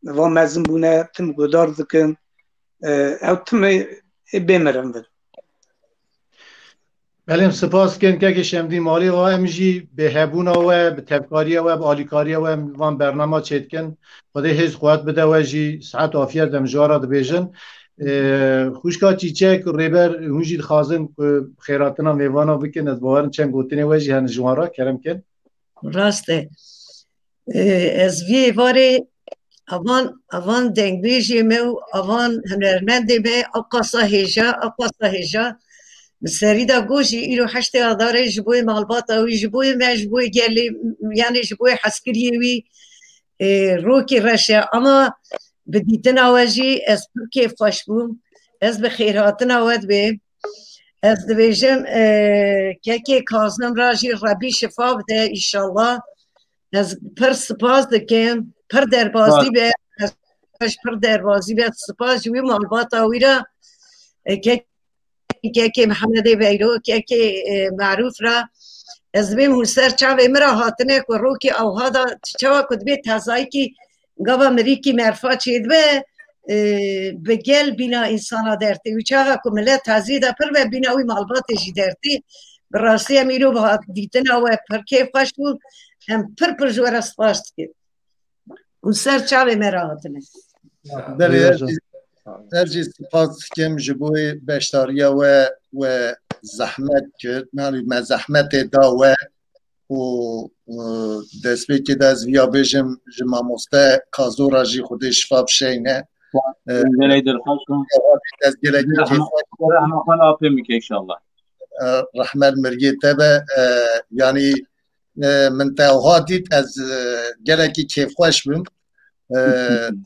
van mezin bûne, tim guhdar dikin. E, ew tim ê, ê bê mirin bin. Belê, em spas dikin kekê Şemdîn Malê ve, em jî bi hebûna we, bi tevkariya we, bi alîkariya we em van bernama çêdikin. Xwedê hêz quwet bide we jî, sihet afiyet em ji we re dibêjin. E, xwişka Çîçek, Rêber, hûn jî dixwazin ku xêratina mêvana bikin, ez bawerim çend gotinê we jî hene ji wan re, kerem kin. Rast e. E, ez vî êvarê avan, avan dengbêjê me û avan hunermendê me ewqasa hêja, ewqasa hêja. Min serî de got jî îro heştê Adarê ji bo malbata wî, ji bo me, ji bo gelê, yanî ji bo hezkiriyê wî, e, rokê reş e. Ama bi dîtina we jî ez pir kêfxweş bûm. Ez bi xêrhatina we dibêm. Ez dibêjim, e, kekê Kazim ra jî Rebî şifa bide înşallah. Ez pir spas dikim. Pir derbazî be. Ez pir derbazî be. Spas ji wî malbata wî re. E, kekê kekê Mihemedê Beyro, kekê, e, Merûf re. Ez dibêm hûn ser çavê min re hatine ku rokê ewha da çawa ku dibê tezayekî gava mirîkî merfa çêdibe, e, bi gel bîna însana dertê. Û çaxa ku milet tezî de pir be, bîna wî malbatê jî dertê. Bi rastî em îro bi hat-, dîtina we pir kêfxweş bû. Em pir pir ji we re spas dikin. Û ser çavê me re hatine. Belê, ez jî, ez jî spas dikim ji bo beşdariya we, we zehmet kir, yanî me zehmetê da we û, û destpêkê de ez viya bêjim ji mamoste Kazora jî Xwedê şifa bişeyne. Gelek dilxweş bûm. Ez gelekî kêfxweş. Rehma xwe li apê bike inşallah. E, rehmet mirgê te be, e, yanî, e, min te wiha dît, ez, e, gelekî kêfxweş bûm. E,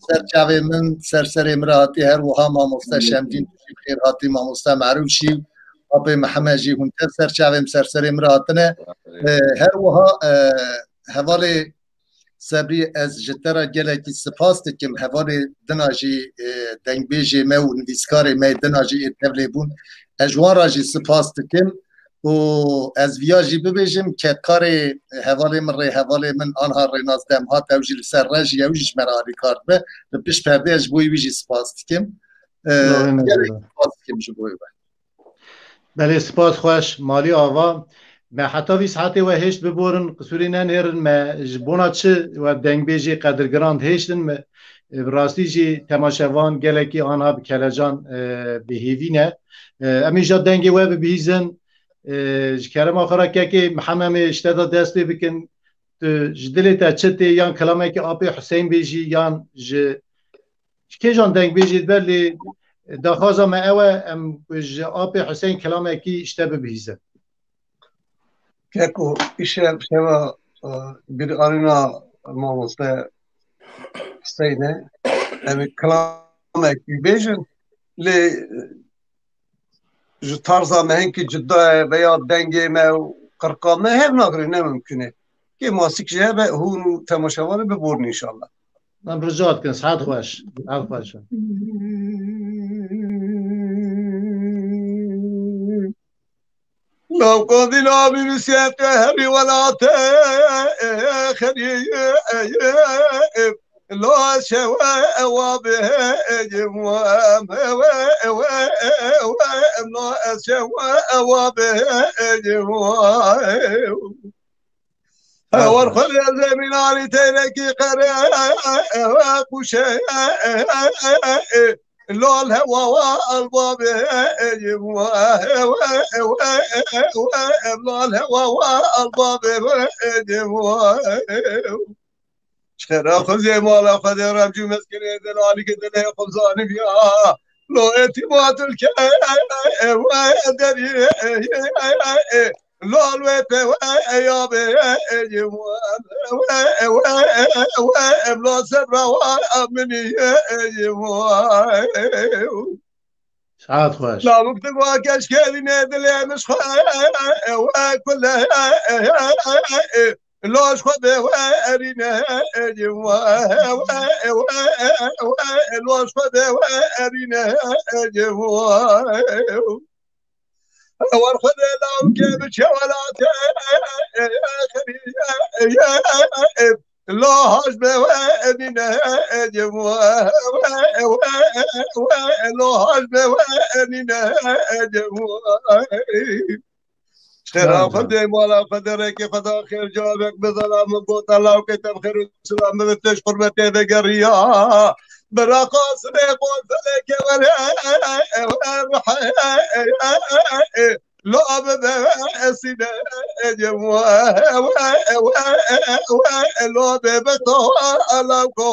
ser çavê min, ser serê min re hatî, her wiha mamoste Şemdîn, tu jî bi xêr hatî, mamoste Merûf jî, apê Mihemed jî, hûn tev ser çavê min, ser serê min re hatine. E, her wiha, e, hevalê Sebrî, ez ji te re gelekî spas dikim. Hevalê dina jî, e, dengbêjê me û nivîskarê me dina jî ê tevlê bûn. Ez ji wan re jî spas dikim û ez viya jî bibêjim, kedkarê hevalê min, rêhevalê min, anha Rênas Demhat, ew jî li ser re jî, ew jî ji me re alîkar dibe. Li pişt perdê ez ji bo wî jî spas dikim. E, Slavê me gelekî spas dikim ji bo wî. Belê, spas xweş, malî ava. Me heta vî saetê we hêşt biborin, qisûrî nenêrin, me ji bona çi we dengbêjê qedirgiran dihêştin, me, e, bi rastî jî temaşevan gelekî anha bi kelecan, e, bi hêvî ne. E, em îja dengê we bibihîzin, e, ji kerema xwe re kekê Mihememê ji te de dest pê bikin, tu ji dilê te çi tê, yan kilamekî apê Huseyn bêjî, yan ji Ji kêjan dengbêjî dibe, lê daxwaza me ew e, em ji apê Huseyîn kilamekî ji te bibihîzin. Keko, îşev şeva, e, bîranîna mamoste Huseyîn e. Em ê kilamekî bêjin, lê, e, ji tarza me hinkî cuda ye veya dengê me û qirqa me hev nagirê, ne mimkun e. Kê masîk jî hebe, hûn û temaşevanê biborin înşallah. Em rica dikin, sihet xweş. Sihet xweş. Lawka dila bîrûsiyete herî welate, herî, la şewe ewa bêjim, we, we, we, we, la şewe ewa bêjim, we. Hewar xwe lê zemînanî teynekî qere, we, qûşe, lal hewa wa albabê, we, we, we, we, lal hewa wa albabê, we. Ji xêra xwe zê mala xwe dê remcû mezkinê dil alî ki dilê xwe zanibiya. Lo etimatul ke we derî lal we pe we ya be we we we la sebra wa minî. Saet xweş. Lavuk dixwa keşkerîne dilê min ji xwe we kule. Laş xwe bê we erîne, we, we, we, we, laş xwe bê we erîne, we. War xwe dê lawke bi çewelate, la haj bê we erîne, we, we, we, la haj bê we erîne, we. Xêra xwe dê mala xwe dê rekê xwe da xêr cavek bizana min gota lawkê te bi xêr û silam min têj qurbetê de geriya. Bira qasimê qotilê ke were, lo bibe esine, lo bebe to lawko.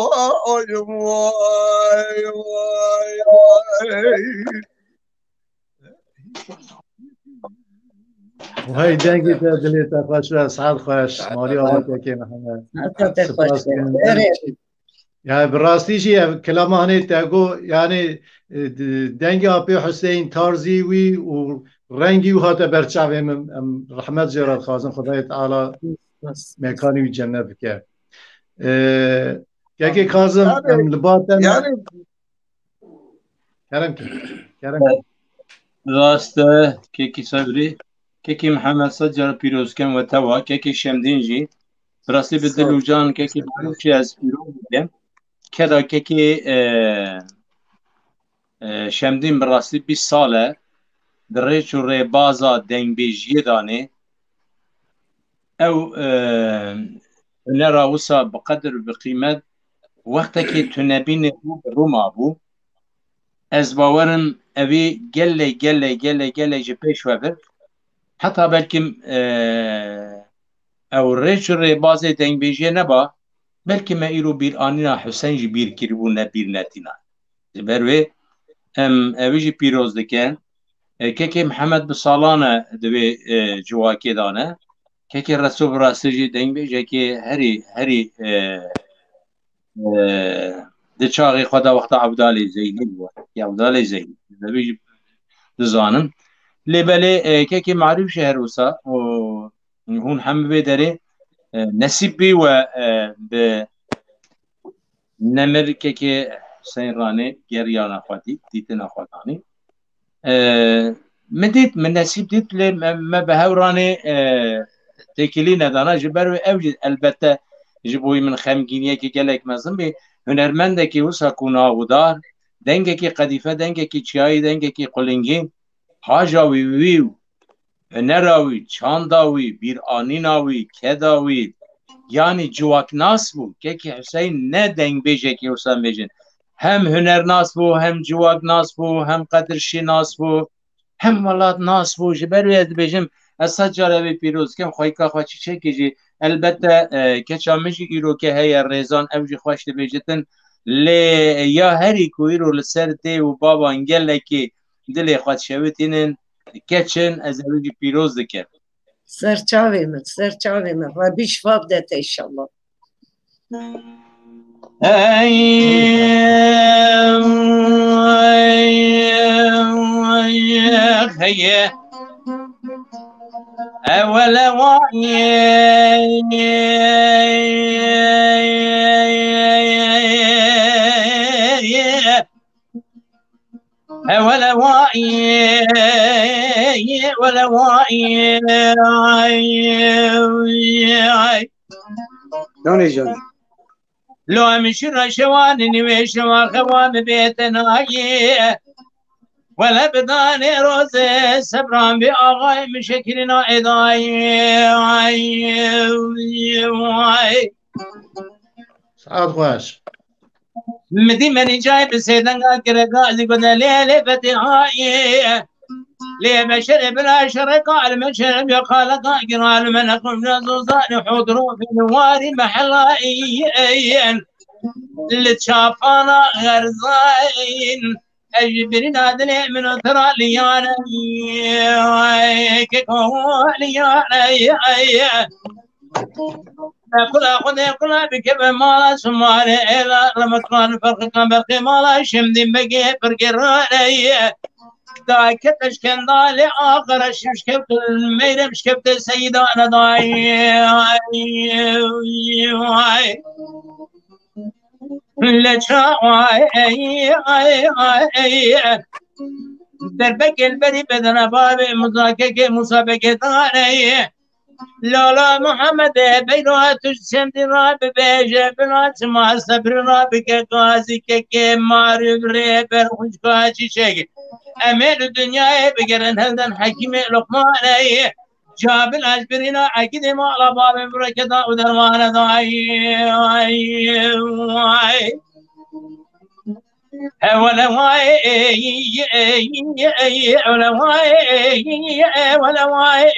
Hey, dengê te, dilê te xweş be, sihet xweş, malî ava kekê Mihemed. Sihet te xweş be. Spas dikim. Erê. Yani bi rastî jî ev kilama hanê te got, yani, e, d-, dengê Apê Huseyîn, tarzî wî û rengî wî hate ber çavê min. Em rehmet jê re dixwazin, Xwedayê Teala mekanî wî cennet bike. E, kekê Kazim, em li ba te ne. Yani, Kerem ki. Kerem ki. Rast e, kekî Sebrî. Kekî Mihemed, sed cara pîroz kem we tewa. Kekî Şemdîn jî. Bi rastî bi dil û can kekî Marûfê ez pîroz dikim. Keda kekî, e, e, Şemdîn bi rastî bîst sal e. Di rêç û rêbaza dengbêjiyê de anî. Ew, e, hunera wisa bi qedir û bi qîmet wextekî tunebînê bû, bi rû mabû. Ez bawer im evî gelek, gelek, gelek, gelek ji pêş ve bir. Heta belkim, e, ew rêç û rêbazê dengbêjiyê neba, belkî me îro bîranîna Husên jî bîr kiribû, ne bîr netîna. Ji ber wê em evî jî pîroz dikin. E, kekê Mihemed bi salan e di vê, e, civakê de ne. Kekê Reso bi rastî jî dengbêjekê herî, herî, e, e, di çaxê xwe de wexta Evdalê Zeynî bû. Kekê Evdalê Zeynî. Evî jî dizanin. Lê belê, e, kekê Marûf jî her wisa û hûn hemî vê derê, e, nesîb bî we, e, bi nemir kekê Husên Ranê geriyana xwe dît, dîtina xwe danî. E, min dît, min nesîb dît, lê me, me bi hev ranê, e, têkilî nedana. Ji ber wê ew jî elbette ji bo wî min xemgîniyekî gelek mezin bî. Hunermendekî wisa ku navûdar, dengekî qedîfe, dengekî çiyayî, dengekî qulingî, haja wî, wî û hunera wî, çanda wî, bîranîna wî, keda wî, yanî civaknas bû. Kekî Husên ne dengbêjekî wisa bêjin. Hem hunernas bû, hem civaknas bû, hem qedirşînas bû, hem welatnas bû. Ji ber wê ez dibêjim, ez sed cara wê pîroz dikim, xweyka xwe çiçekê jî. Elbette, e, keça min jî îro ke heye rêzan, ew jî xweş dibêjitin. Lê ya herî ku îro li ser dê û baban gelekî dilê xwe dişewitînin, keç in, ez ew jî pîroz dikim. Ser çavê min, ser çavê min. Rebî şifa bide te inşallah. Ey, ey, ey, ey, heye. Ewele wayê. Ewele wayê, wele wayê, ay, ay. Danê can. Lo em şira şewan nîvê şewa xewan bê tenayê. Wele bi danê rozê sebran bi axayê min şekilîna êdayê. Ay, ay. Saet xweş. Midî menî cayê bi sêdenga girega zî gode lê lê fetê hayê. Lê beşerê bila şereka el meşerem ya kalaka giral mene xumra zozanê hodro fînwarî mehelayên. Li çapana xerzayên. Ez ji birîna dilê min û tira liyane. Keko liyane. Kula xwedê kula bikeve mala şimare êla remetkan ferqikan berqê mala şimdî begê pirgê rane ye. Da kete şkendalê axere şişkevt meyrem şkevte seyda nedayê. Leça ay ay ay ay. Derbekê li berî bedena bavê muzakeke musabeke dane ye. Lala Muhammedê beyra tu semdî ra bibêje, bila çima sebrî ra bike gazî kekê marî rê ber xwişka çîçek. Em ê li dinyayê bigerin helden Hekîmê Luqmanê. Cabil ez birîna ekîdê mala bavê bireketa û dermane dayê. Ay, ay. Ewele wayê, ewele wayê, ewele wayê,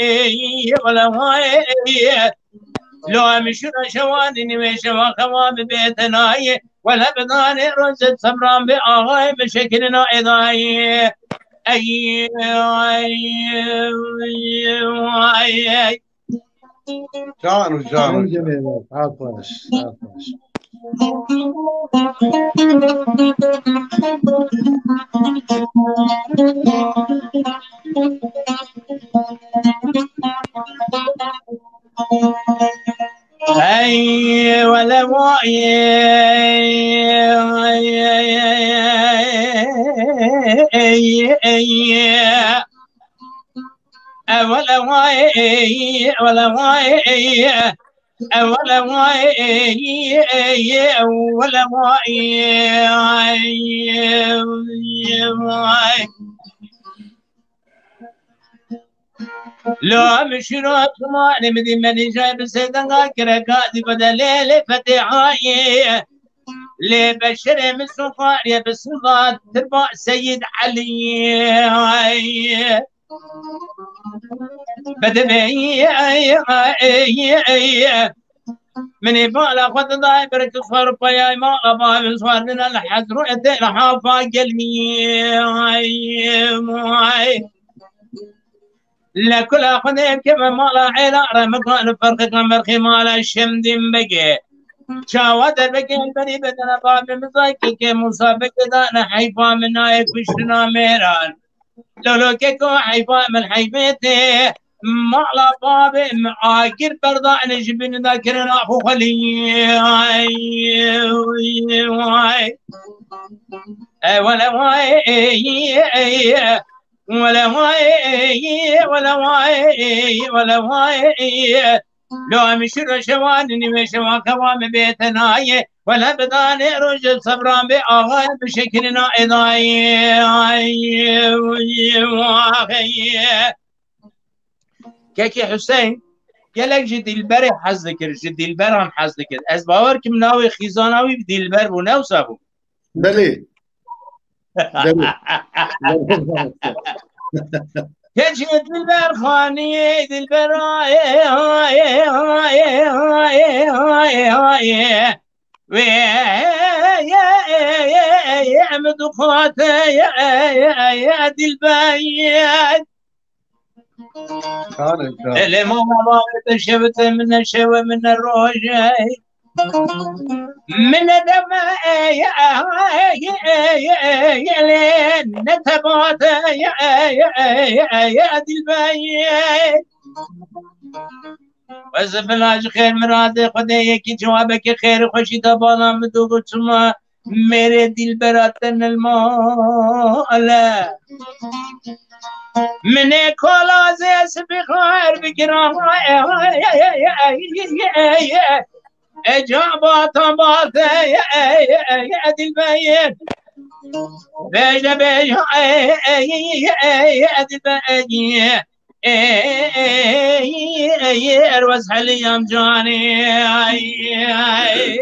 ewele wayê. Lo em şira şewanî nîvê şewa xewa bi bêtenayê. Wele bi danê rozê sebran bi axayê bi şekilina êdayê. Ey, ay, ay, ay. Can û can. Can û can. Saet xweş, saet xweş. Ey, wele vay, ey, ey, ey, ey, ey, ey. Wele way, wele way, wele way, wele way. Lo min şîro tumanê min dî menî jay bi sêdenga kireka dî bide lê lê fetê hayê. Lê beşerê min soxariye bi silva tirba Seyîd Elî. Bedevê min ê bala xwe didayê ber ki xwe ripayay mala ba min xwardine li Hezretê li Hafa gelî. Ay, ay. Li kula Xwedê keve mala êla re mikan ferqika merxê mala Şemdîn Begê. Çawa derbekê berî bedene babê min zayke ke Musa Begê dane heyfa min nayê kuştina mêran. Lolo keko heyfa min heyfê tê. Mala babê min agir berdane ji bin da kirina xwe xwelî. Ay, ay. E, wele vay, ey, ey, wele vay, ey, wele vay, ey, wele vay, ey. Lo em şiro şewan, nîvê şewan keva me bê tenayê. Wele bidanê roj sebran bê axayê bi şekilina edayê. Ay, ay, ay. Kekê Hüseyin, gelek ji Dilberê hez dikir, ji Dilberan hez dikir. Ez bawer kim navê xîzana wî Dilber bû, ne wisa bû? Belê. Belê. Keçê Dilber Xaniyê, Dilber ay, ay, ay, ay, ay, ay, ay. Wê, ye, ye, ye, ye, em duxate, ye, ye, ye, Dilber. Çare, çare. Elê mala bavê te şevite min ne şewe min ne roje. Min ne deme, ye, ye, ye, ye, ye, lê ne tebate, ye, ye, ye, ye, ye, Dilber. Ez bila ji xêr miradê Xwedê yekî cewabeke xêr û xweşî da bala min dû çima mêrê Dilbera te nil male. Min ê kola zê sibî xêr bikira. Eca bata bate Dilbeyê. Bêje bêje Dilbeyê. Ey, ey, ey, erwez heliyam canê, ay, ay.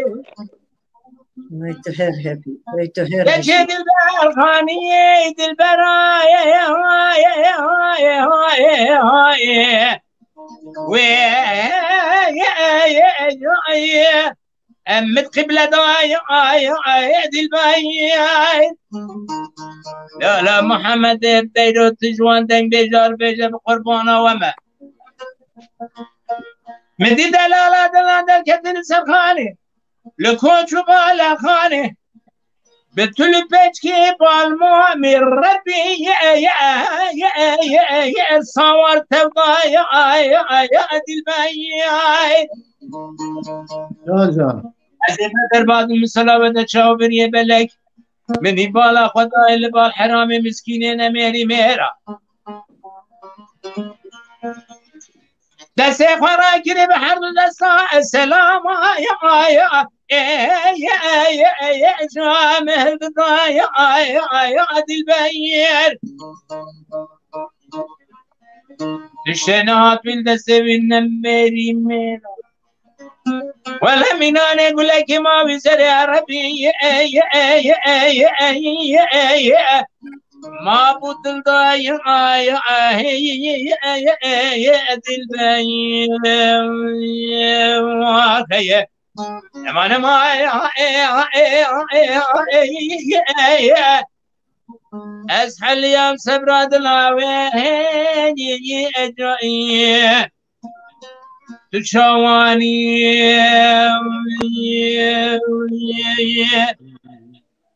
Ay, tu her hebî, ay, tu her Keçê hebî. Dilber Xaniyê, Dilber, ay, ay, ay, ay, ay, ay, ay. Wê, ay, ay, ay, ay, ay. Em mit qibledayê, ay, ay, Dilbeyê. Lala Muhammed Beyro, tu ji wan dengbêjar bêje, bi qurbana we me. Min dî delala dilan derketin ser xanê. Li koç û bala xanê. Bi tu li pêçkê balmamê Rebî, ye, ye, ye, ye, ye, ye, sawar tevda, ye, ye, ye, ye, Dilbeyê. Can, can. Ez ê me derbas min, min selawe de çaw biriyê belek. Min î bala xwe dayê li bal heramê miskînê nemêrî mêra. Destê xwe rakirî bi her du desta, selam, ay, ay, ay, ey, ey, ey, ey, camil didayê, ay, ay, ay, Dilbeyê. Diştê nehat bil destê wî nemêrî mêra. Wele mînanê gulekî ma wî serê Erebî, ey, ey, ey, ey, ey, ey, ey. Ma bû dildayê, ay, ay, ay, ay, ay, Dilbeyê, waheye. Eman, eman, ay, ay, ay. Ez heliyam sebra dila wê, hey, ey, ey. Tu çawanî.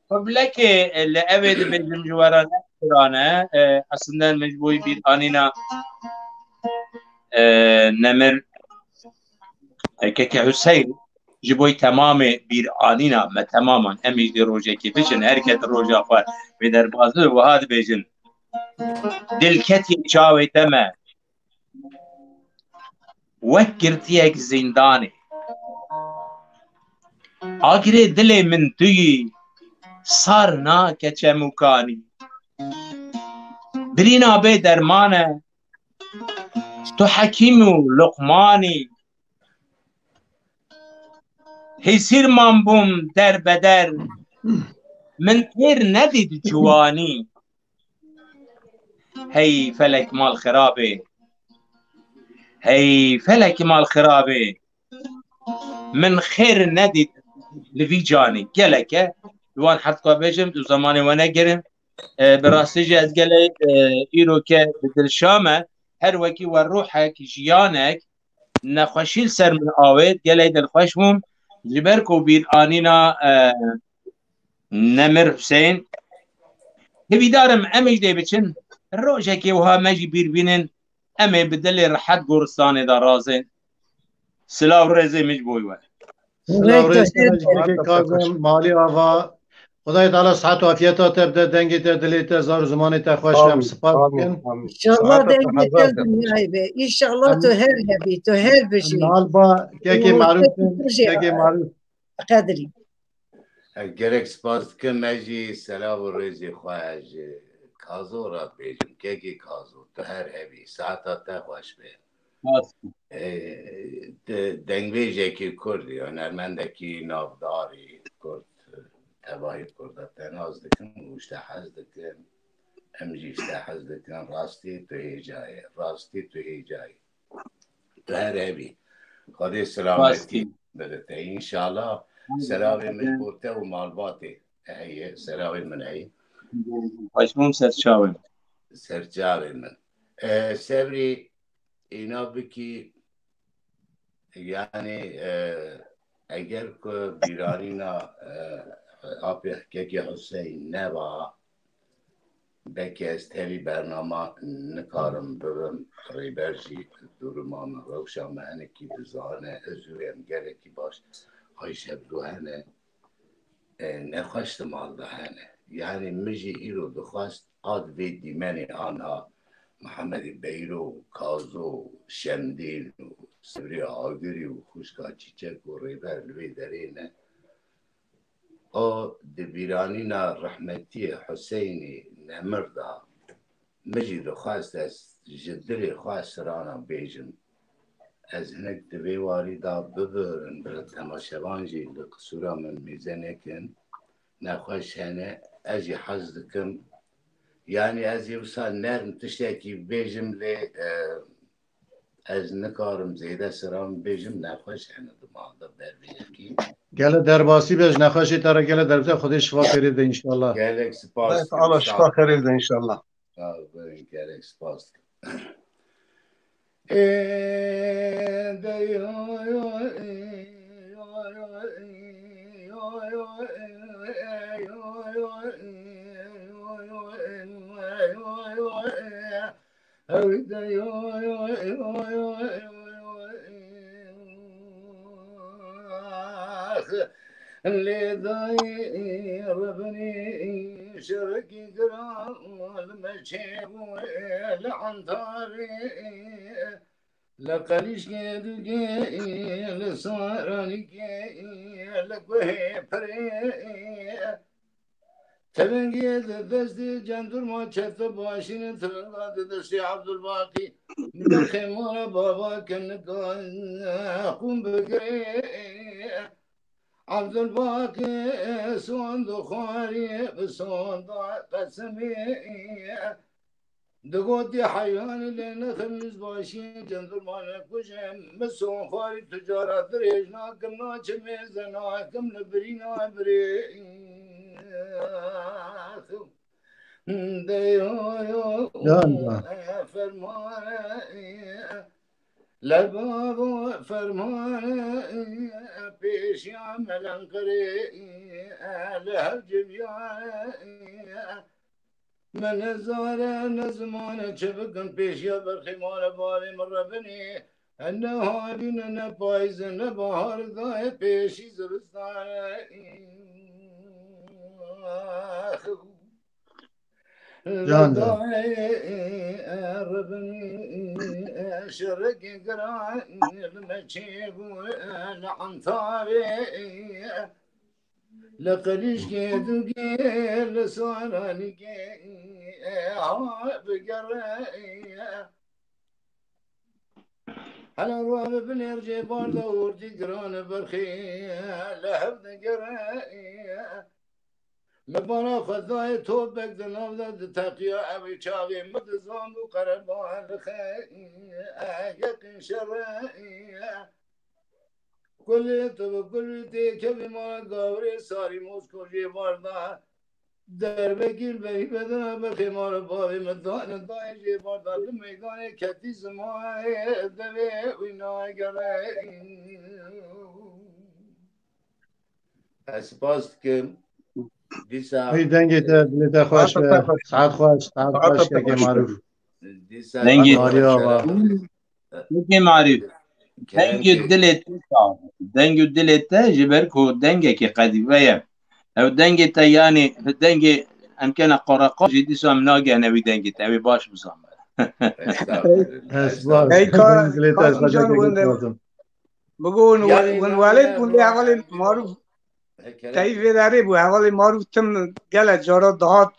Xwe bilekê li evê dibêjim ji we re ne pirane, e, aslında min ji bo bîr anîna, e, nemir, e, keke Hüseyin, ji bo temamê bîr anîna me temaman, em jî dê rojekê biçin, her ket roja xwe wê derbas bibe, wiha dibêjin. Dilketî çavê te me. Wek girtiyek zîndanê. Agirê dilê min tu yî, sar nake çem û kanî. Birîna bê derman e, tu hekîm û luqmanî. Hêsîrman bûm derbeder, min têr nedît ciwanî. Hey felek mal xirabê, hey felek mal xirabê, min xêr nedît li vî canî. Gelek e, li wan heft ka bêjim, tu zemanê we negirim. E, bi rastî jî ez gelê, e, îro ke bi dilşa me, her wekî we ruhek, jiyanek, nexweşî li ser min awêt, gelê dilxweş bûm. Ji ber ku bîr anîna, e, Nemir Huseyîn, hêvîdar im em ê jî dê biçin, rojekê wiha me jî bîr bînin, em ê bi dilê rehet goristanê de razên. Silav rêzê min ji bo we. Silav rêz ji kekê Kazim, malî ava. Xwedayê Teala sihet û afiyeta te bide, dengê te, dilê te, zar û zimanê te xweş be. Em spas dikin. Amîn. Amîn. Saeta te hezar be. Înşallah dengê te dinyayê be. Înşallah tu her hebî, tu her bijî. Nalba kekê Marûf, kekê Marûf. Qedrî. Ez gelek spas dikim, ez jî selav û rêzê xwe ji Kazo re bêjim. Kekê Kazo, tu her hebî, saeta te xweş be. Spas. Ê, de-, dengbêjekî Kurd, hunermendekî navdarî Kurd, tevahî Kurda te nas dikim û ji te hez dikim. Em jî ji te hez dikin. Rastî tu hêja yî. Rastî tu hêja yî. Tu her hebî. Xwedê selametî bide te. Înşallah selavê min ji bo te û malbatê heye. Selavê min heye. Xweş bûm ser çavê. Ser çavê min. E, Sevrî, îna bikî, yanî, e, eger ku bîranîna, e, apê kekê Huseyîn neba, belkî ez tevî bernama nikarim bibim rêber jî, duruma min, rewşa min hinekî dizane, ez û em gelekî baş Ayşe bi hene. E, nexweş di mal de hene. Yanî min jî îro dixwest ad vê dîmenê anha Mihemedê Beyro, Kazo, Şemdîn û Sevrî Agirî û xwişka Çîçek û Rêber li vê derê ne. O di bîranîna rehmetiyê Huseynî Nemir de min jî dixwest ez ji dilê xwe strana bêjim. Ez hinek di vê warî de bibirin, bi temaşevan jî li qisûra min mêze nekin. Nexweş hene, ez jî hez dikim. Yanî ez ê wisa nerm tiştekî bêjim lê, e, ez nikarim zêde siran bêjim, nexweş hene di mal de ber vê yekê. Gele derbasî be ji nexweşê te re, gele derbasî, Xwedê şifa xêrê de înşallah. Gelek spas. Xwedê Teala şifa xêrê de înşallah. Sağ olun, gelek spas. Lê dayê rebenî şerekî giran li me çêbû li Entarê, li Qelîşkê dûgê, li Saranîkê, li guhê pirê. Tivingê di destê cendurma çete başîne, tivinga di destê Abdulbaqî. Berxê mala bava ke nika xûn bigirê. Abdulbaqî sond xwarî bi sonda qesimê. Digotî heyranî lê nexim, ez başî cendurma nekujim. Min son xwarî tu cara dirêj nakim, naçim mêze nakim li birîna birê. Deyo yo Can, can. Fermane Lebavo fermane pêşiya melenqirê li hev civiyane. Me ne zare ne zimane çi bikin pêşiya berxê male bavê min rebinê. Ne havîne ne payîze ne bahar daye pêşî zivistane. Can, can. Ribin şerekî giran li me çêbû li Entabê, li Qilîşkê dûgê li Saranikê ha bigere. Hela rû binêr jê barda û dî giran berxê li hev digere. Min bala xwe dayê topek di nav de diteqiya, ew ê çavê min dizan bû qereban dixe, yeqîn şere. Kulê tu bi kulî tê kevî ma gawrê sarî Mosko jê barda. Derbekî li berî bedena berxê ma li bavê min dane dayê jê barda li meydanê ketî zimayê devê wî nagere. Ez spas dikim. Dîsa Hey dengê te, dilê te xweş be. Saet xweş, saet xweş kekê Marûf. Dîsa Dengê Marî ava. Dengê Marî. Dengê dilê te, dengê dilê te ji ber ku dengekî qedîve ye. Ew dengê te, yanî dengê em kene qaraqa jî dîsa em nagene wî dengê te. Ew ê baş bizanbe. Ez baş. Hey, Ka-, Dilê te ez Kazım Can, xweşe wende, lazim. Bigo win, yani, win welêt bûn lê hevalê Marûf. Teyî vê derê bû. Hevalê Marûf tim gele cara dihat.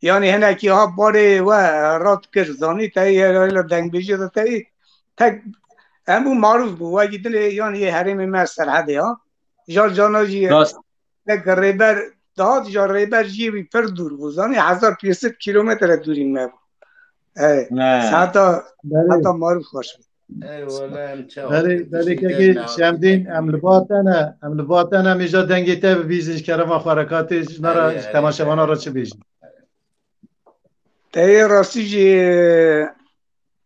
Yanî hinekî ha barê we rat kir. Zanî teyî herayla dengbêjî de teyî tek em bû Marûf bû. Wekî dinê yanî yê herêmê me Serhedê ha. Jar cana jî Rast. tek rêber dihat, ja rêber jî wî pir dûr bû. Zanî hezar pênc sed kîlometre dûrî me bû. Ey, Ne. saeta, Belê. saeta Marûf xweş bû. Ey wele em çawa Belê, belê kekê Şemdîn, em li ba te ne, em li ba te ne, em ê ja dengê te bibîzin ji kerema xwe re, ka tê ji me re, Erê, ji erê, temaşevana erê. re çi bêjin? Teyê rastî jî,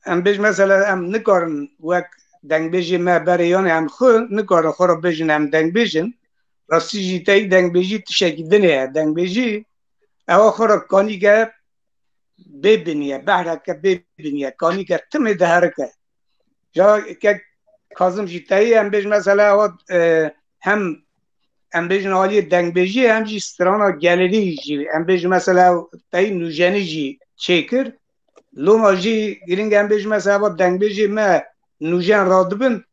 em bêj mesela em nikarin wek dengbêjê me berê, yanî em xwe nikarin xwe re bêjin em dengbêj in. Rastî jî teyî dengbêjî tiştekî din e. Dengbêjî ewa xwe re kanîke bê binî ye, behreke bê binî ye, kanîke timê diherike. Ja kek Kazim jî teyî em bêj mesela ewa, e, hem em bêjin aliyê dengbêjiyê hem jî strana gelêrî jî em bêjin mesela teyî nûjenî jî çêkir. Loma jî giring em bêjin mesela ewa dengbêjê me nûjen radibin.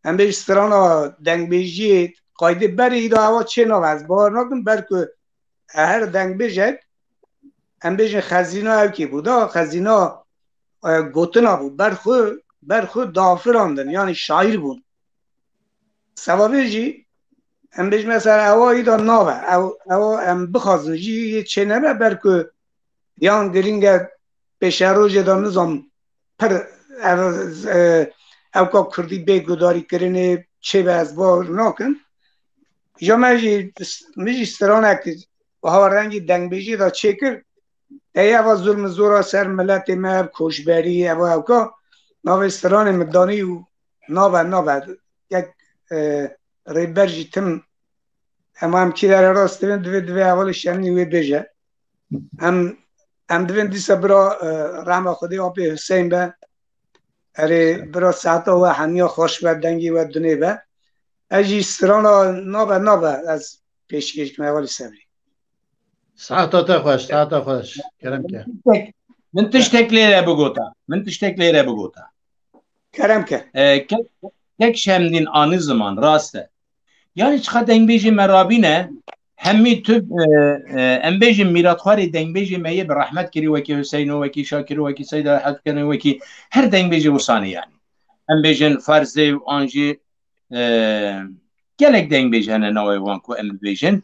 Em bêjin strana dengbêjiyê qaydê berê îda ewa çê nabe. Ez bawer nakim ber ku her dengbêjek, em bêjin xezîna ewkê bû da, xezîna, e, gotina bû, ber xwe, ber xwe dafirandin, yanî şaîr bûn. Sebabê jî, em bêjin mesela ewa îda nabe, ew, ewa em bixwazin jî yê çê nebe, ber ku yan girîng e pêşerojê de nizam pir ev, e, ewka kurdî bê gudarîkirinê çê be ez bawer nakim. Ja me jî, min jî stranek wiha rengî dengbêjî de çêkir. Ey eva zulm zora ser miletê me, ev koçberî, eva ewka navê stranê min danî û nabe, nabe. Yek, e, rêber jî tim Hema em kî dere rast dibin, divê, divê hevalê Şemdîn wê bêje. Em, em divên dîsa bira, e, rehma Xwedê apê Huseyîn be. Erê bira saeta we hemiya xweş be, dengê we dinê be. Ez jî strana nabe, nabe, ez pêşkêş dikim hevalê Sebrî. Saeta te xweş, saeta xweş. Kerem ke. Min tiştek, min tiştek lê re bigota. Min tiştek lê re bigota. Kerem ke. E, kek, kek Şemdîn anî ziman, rast e. Yanî çiqa dengbêjê me rabîne, hemî tu, e, e, em bêjin mîratxwarê dengbêjê me yê bi rehmet kirî, wekî Huseyno, wekî Şakiro, wekî Seyda Rehet Kenê, wekî her dengbêjê wisanê yanî. Em bêjin Ferzê û an jî, e, gelek dengbêj hene navê wan ku em bibêjin.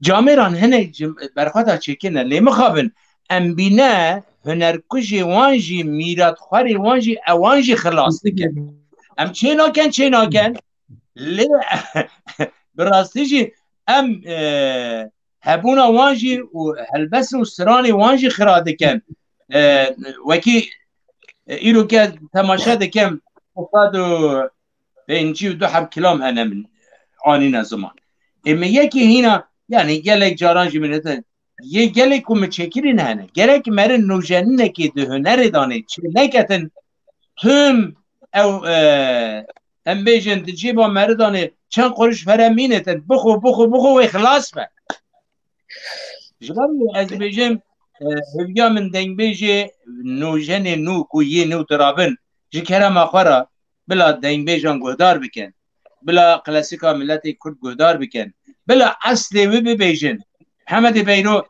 Camêran hinek ji berxwe de çêkirine, lê mixabin em bîne hunerkujê wan jî, mîratxwarê wan jî, ewan jî xilas dikin. Em çê nakin, çê nakin. Lê bi rastî jî em, e, hebûna wan jî û helbest û stranê wan jî xira dikin. E, wekî, e, îro ke temaşe dikim, sed û pêncî û du heb kilam hene min anîne ziman. Ê min yekê hîna, yanî gelek caran jî min dîtin, yê gelek ku min çêkirîn hene. Gerek meriv nûjenînekê di hunerê danê çê neketin, tim ew, e, em bêjin di cêba meriv danê çend qurûş pere mînetin, bixwe, bixwe, bixwe wê xilas be. Ji ber wê ez dibêjim, e, hêviya min dengbêjê nûjenê nû ku yê nû dirabin ji kerema xwe re bila dengbêjan guhdar bikin. Bila klasîka miletê Kurd guhdar bikin. Bila eslê wî bibêjin. Hemedê Beyro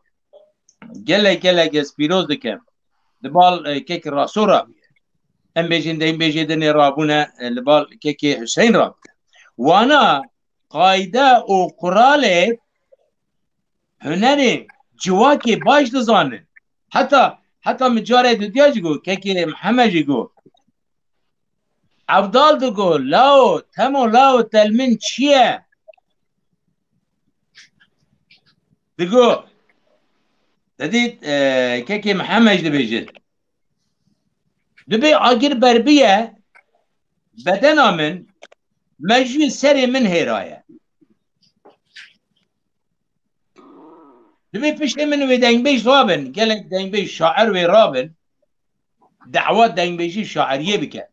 gelek gelek ez pîroz dikim. Li bal, e, kek Raso rabûye. Em bêjin dengbêjê dinê rabûne, e, li bal kekê Hüseyin rabûne. Wana qayde û quralê hunerê civakê baş dizanin. Heta, heta min carê dudiya jî got, kekê Mihemed jî got. Evdal digo, lao, temo lao telmin çi ye? Digo, dedî, e, kekê Mihemed jî dibêje. Dibê agir berbiye bedena min, mejûyê serê min hêraye. Dibê piştê min wê dengbêj rabin, gelek dengbêj şair wê rabin, dawa dengbêjî şairiyê bike.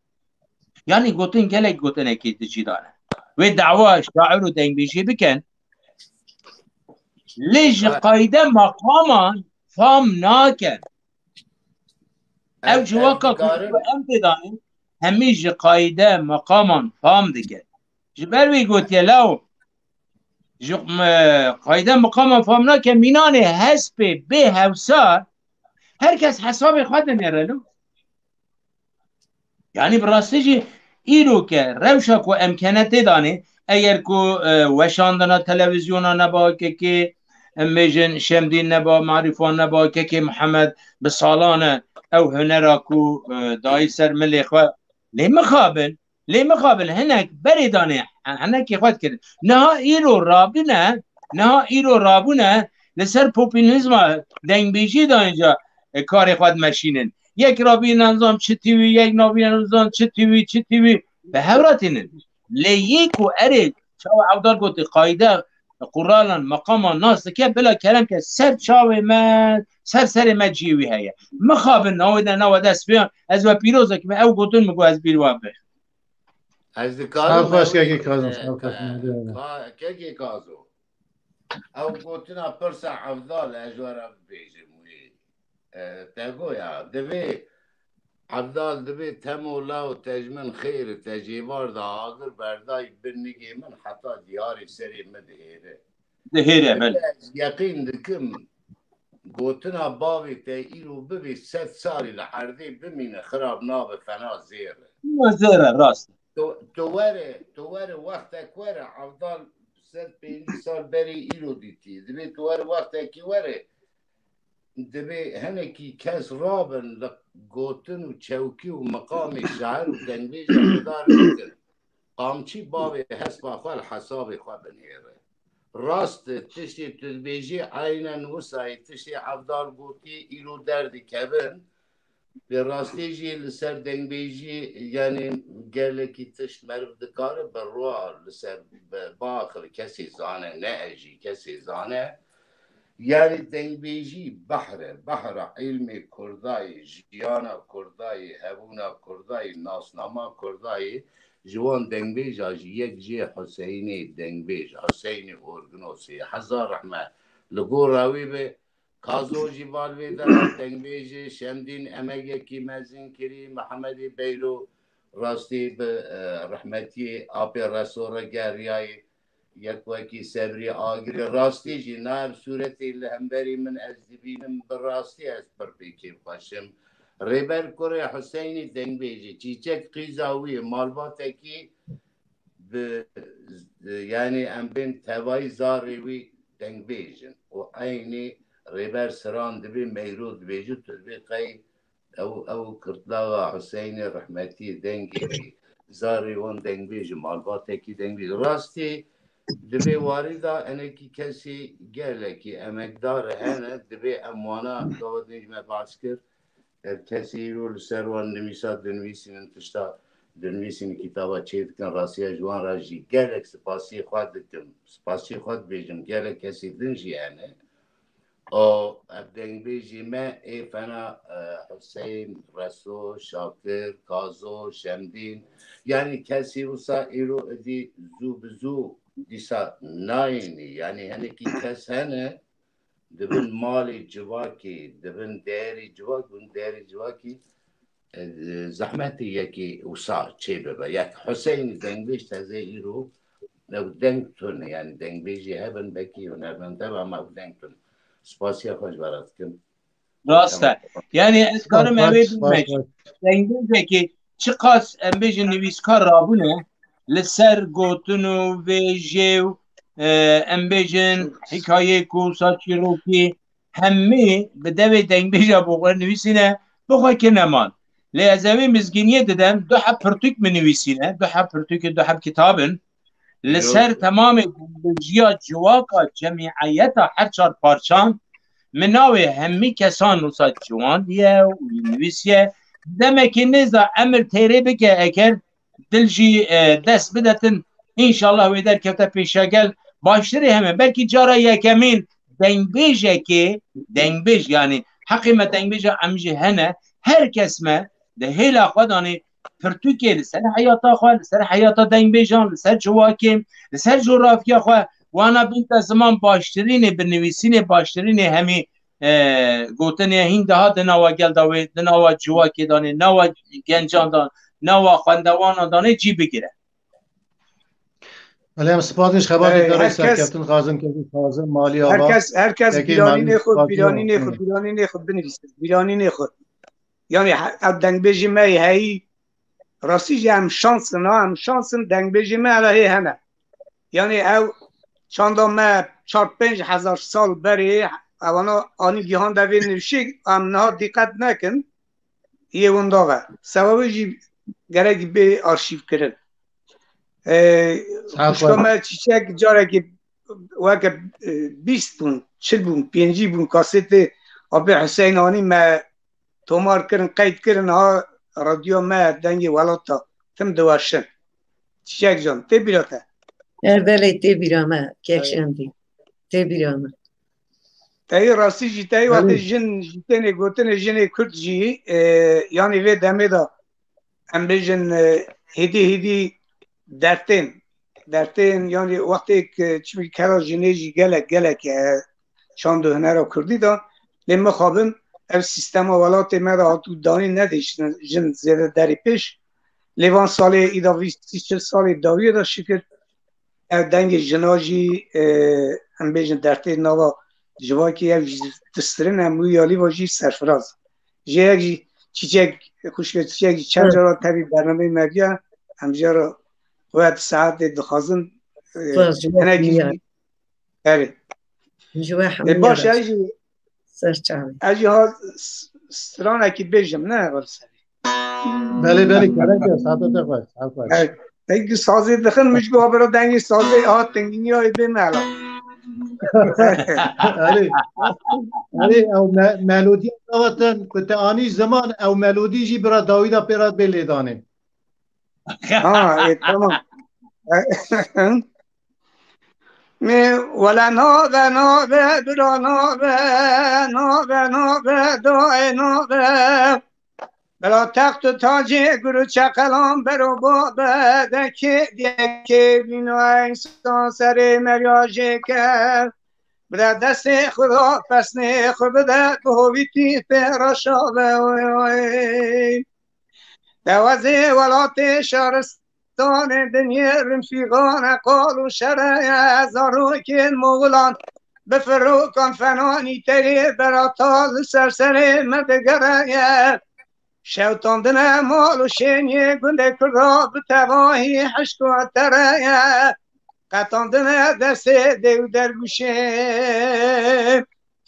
Yanî gotin gelek gotinekî di cî de ne. Wê dawa şair û dengbêjî bikin, lê ji qayde maqaman fam nakin. Ev civaka ku em tê de ne, hemî ji qayde maqaman fam dikin. Ji ber wî gotiye law, ji, e, qayde maqaman fam nake, mînanê hespê bê hewsar, her kes hesabê xwe dinêre lo. Yanî bi rastî jî îro ke rewşa ku em kene tê de ne, eger ku, e, weşandina televîzyona neba kekê, em bêjin Şemdîn neba, Marîfan neba, kekê Mihemed bi salan e ew hunera ku, e, dayî ser milê xwe, lê mixabin, lê mixabin hinek berê de ne, hinekê xwe dikirin. Niha îro rabûne, niha îro rabûne li ser populîzma dengbêjî de înca, e, karê xwe dimeşînin. Yek rabîne nizam çi T V, yek nabîne nizam çi T V, çi T V. Bi hev re tînin. Lê yê ku erê çawa Evdal gotî qayde quralan, meqaman nas dike, bila kerem ke ser çavê me, ser serê me ciyê wî heye. Mixabin, navê de, nava dest pê, ez we pîroz dikim, ew gotin min ku ez bîr we bixim. Ez dikarim Her xweş ew, kekê Kazim, e, her xweş e, me de. Ka-, kekê Kazo. Ew gotina pirsa Evdal ez ji we re bibêjim wî. E, te goya, divê Evdal divê temo law te ji min xêr, te jêvar da agir berdayî bin nigê min heta diyarê serê min dihêre. Dihêre, belê. Ez yeqîn dikim, gotina bavê te îro bibê sed salî li erdê bimîne, xirab nabe, fena zêr e. Fena zêr e, rast e. Tu, tu were, tu were wextek were, Evdal sed pêncî sal berê îro dîtî. Divê tu were wextekî were, divê hinekî kes rabin li gotin û çewkî û miqamê şair û dengbêjan guhdar bikin. Qamçî bavê hespa xwe li hesabê xwe binêre. Rast e, tiştê tu dibêjî eynen wisa ye, tiştê Evdal gotiye îro derdikevin. Bi rastî jî li ser dengbêjî, yanî gelekî tişt meriv dikare bi rû li ser bi-, biaxivî, kesê zane, ne ez jî, kesê zane. Yanî dengbêjî behr e, behra îlmê Kurda yê, jiyana Kurda yê, hebûna Kurda yê, nasnama Kurda yê. Ji wan dengbêja jî yek jê Huseynê dengbêj, Huseynê Orginosê, hezar rehme li gora wî be. Kazo jî val vê de dengbêjê Şemdîn emegekî mezin kirî, Mihemedê Beylo rastî bi, e, rehmetiyê apê Reso re geriyayê, yek wekî Sebrî Agirê rastî jî nayb sûretê li hemberî min ez dibînim, bi rastî ez pir pê kêfxweş im. Rêber kurê Huseynî dengbêjê, çîçek qîza wî, malbatekî bi, yanî em bên tevayî zarê wî dengbêj in û eynî Rêber Siran dibê Meyro dibêje, tu dibê qey ew, ew Kirtlaxa Huseynê rehmetî dengê wî, zarê wan dengbêj in, malbatekî dengbêj. Rastî di vê warî de enekî kesî gelekî emekdar hene, dibê em wana gava din jî me behs kir. Ev kesê îro li ser wan nivîsa dinivîsînin, tişta dinivîsînin, kitaba çêdikin, rastiya ji wan re jî gelek spasiyê xwe dikim. Spasiyê xwe dibêjim, gelek kesê din jî hene. O, ev dengbêjî me ê fena, e, Huseyîn, Reso, Şakir, Kazo, Şemdîn. Yanî kesî wisa îro idî zû bi zû dîsa nayênî. Yanî hinekî kes hene, di bin malê civakê, di bin değerê civak, bin değerê civakî, e, zehmetê yekê wisa çê bibe. Yek Huseyinî dengbêj teze îro ew deng tune, yani dengbêjî hebin, belkî hunermend hebe, ama ew deng tune. Spasiya xwe ji we re dikim. Rast e. Yanî ez karim ew ê bime. Dengbêjekê çiqas em bêjin nivîskar rabûne li ser gotin û vêjê û, e, em bêjin hikayeyek û saçîrokî hemî bi devê dengbêja bo xwe nivîsîne, bi xwe kirine man. Lê ez ew ê mizgîniyê didem, du heb pirtûk min nivîsîne, du heb pirtûkê, du heb kitab in. Li ser temamê dengbêjiya civaka cemîeyeta her çar parçan, min navê hemî kesan wisa ciwan diye û nivîsiye. Demekê nêz de emir têrê bike, eger dil jî, e, dest bidetin, înşallah wê derkevte pêşegel baştirê heme. Belkî cara yekemîn dengbêjekê, dengbêj, yani heqê me dengbêja em jî hene, her kes me di hêla xwe danê pirtûkê li ser heyata xwe, li ser heyata dengbêjan, li ser civakê, li ser coğrafya xwe, wana binte ziman baştirînê, bi nivîsînê baştirînê hemî, e, gotinê hîn daha di nava gel de wê, di nava civakê danê, nava gencan dan, nava xwendewanan danê cî bigire. Belê, em spas din ji xebatê Ey, te re her kes, serkeftin xwazin, kevin xwazin, malî ava. Her kes, her kes Yekê bîranînê malî xwe, spas bîranînê xwe, bîranînê xwe binivîse, bîranînê xwe. Yani he-, ev dengbêjê me yê heyî, rastî jî em şans in, ha, em şans in, dengbêjê me hela hê hene. Yani ew çanda me çar pênc hezar sal berê, evana anî gihan de vê nivşê, em niha dîqet nekin. Yê winda ve. Sebebê jî gerek bê arşîvkirin. Ee, Saet xwişka xwe. Me Çîçek carekî weke, e, bîst bûn, çil bûn, pêncî bûn, kasetê Apê Hüseyin anî me tomar kirin, qeyd kirin, ha radyo me dengê welata tim diweşin. Çîçek can, tê bîra te? Erbelê tê bîra me, kek Şemdî. Tê bîra me. Teyî rastî jî teyî wextê Belê. Jin jî tênê gotinê jinê Kurd jî, e, yanî vê demê de em bêjin, e, hêdî hêdî dertên, dertên, yanî wextê ku çimkî kera jinê jî gelek, gelek, e, çand û hunera Kurdî de, lê mixabin ev sîstema welatê me de hatû danî nedê jin, jin zêde derê pêş. Lê van salê îda vîst, sî, çil salê dawiyê de şikir ev dengê jina jî, e, em bêjin dertê nava civakê ev jî distirin, em wî alî va jî serfiraz. Ji yek jî Çîçek, xwişke Çîçek jî çend Hı. cara tevî bernameyê me diya, em jî ra xwe di saetê dixwazin, e, Xwazin, hinekî ya. Erê. Ji we E, hemû baş, ya ez jî, ser çavê. Ez jî ha s-, stranekî bêjim, ne, Xwazin? Belê, belê, kerem ke, saeta te xweş, saet xweş. Evet. Peki sazê dixin, min ji bo bira dengê sazê, aha, tingîniya bê mela. Erê, erê, ew me-, melodiya dawatan, ku te anî ziman, ew melodî jî bira dawî da pê re bê lêdanê. Ha, e, tamam. Mi wele nabe, nabe, bira nabe, nabe, nabe, daê nabe. Bila text û tacê gur û çeqelan bero babe, dekê, dekê bîno insan serê merya jê ke. Bide destê xwe da pesnê xwe bide, bi hovîtî pê reşabe, oy, oy. Dewezê welatê şaristanê dinyê rimfîxane qal û şere ye. Zarokên moxilan bi firokan fenanî teyê berata li ser serê me digere ye. Şewtandine mal û şêniyê gundê Kurda bi tevahî hişk û tere ye. Qetandine destê dê û dergûşê.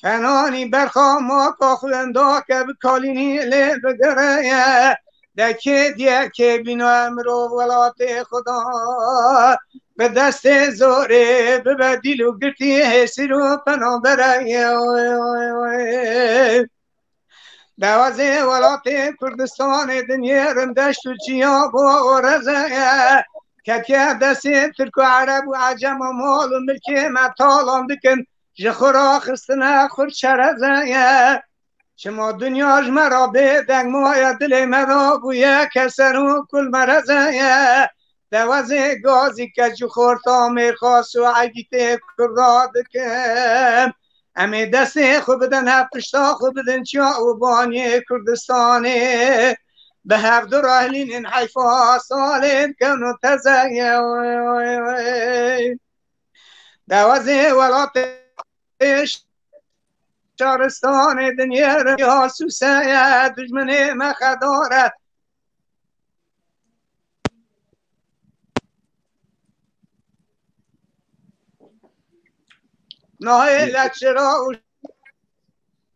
Fenanî berxa maka xwendake bi kalînî lê bigireye. Dekê diyekê bîna mirov welatê Xuda. Bi destê zorê bibe dîl û girtî hêsîr û penabereye. Oy, oy, oy. Dewazê welatê Kurdistanê dinyê rindeşt û çiya bo reze ye. Ketiye destê Tirk û Ereb û Ecema mal û milkê me talan dikin. Ji xwe ra xistine xurt çereze ye. Çima dinya ji me ra bê deng maye, dilê me ra bûye keser û kul mereze ye. Dewazê gazî keç û xorta mêrxas û egîtê Kurda dikim. Em ê destê xwe bidin, hev pişta xwe bidin çiya û baniyê Kurdistanê. Bi hev du rehlînên heyfa salên kevno tezeye. Dewezê welatê şaristanê dinyê ya sûseye, dijminê me xedar e. Nahê le çira û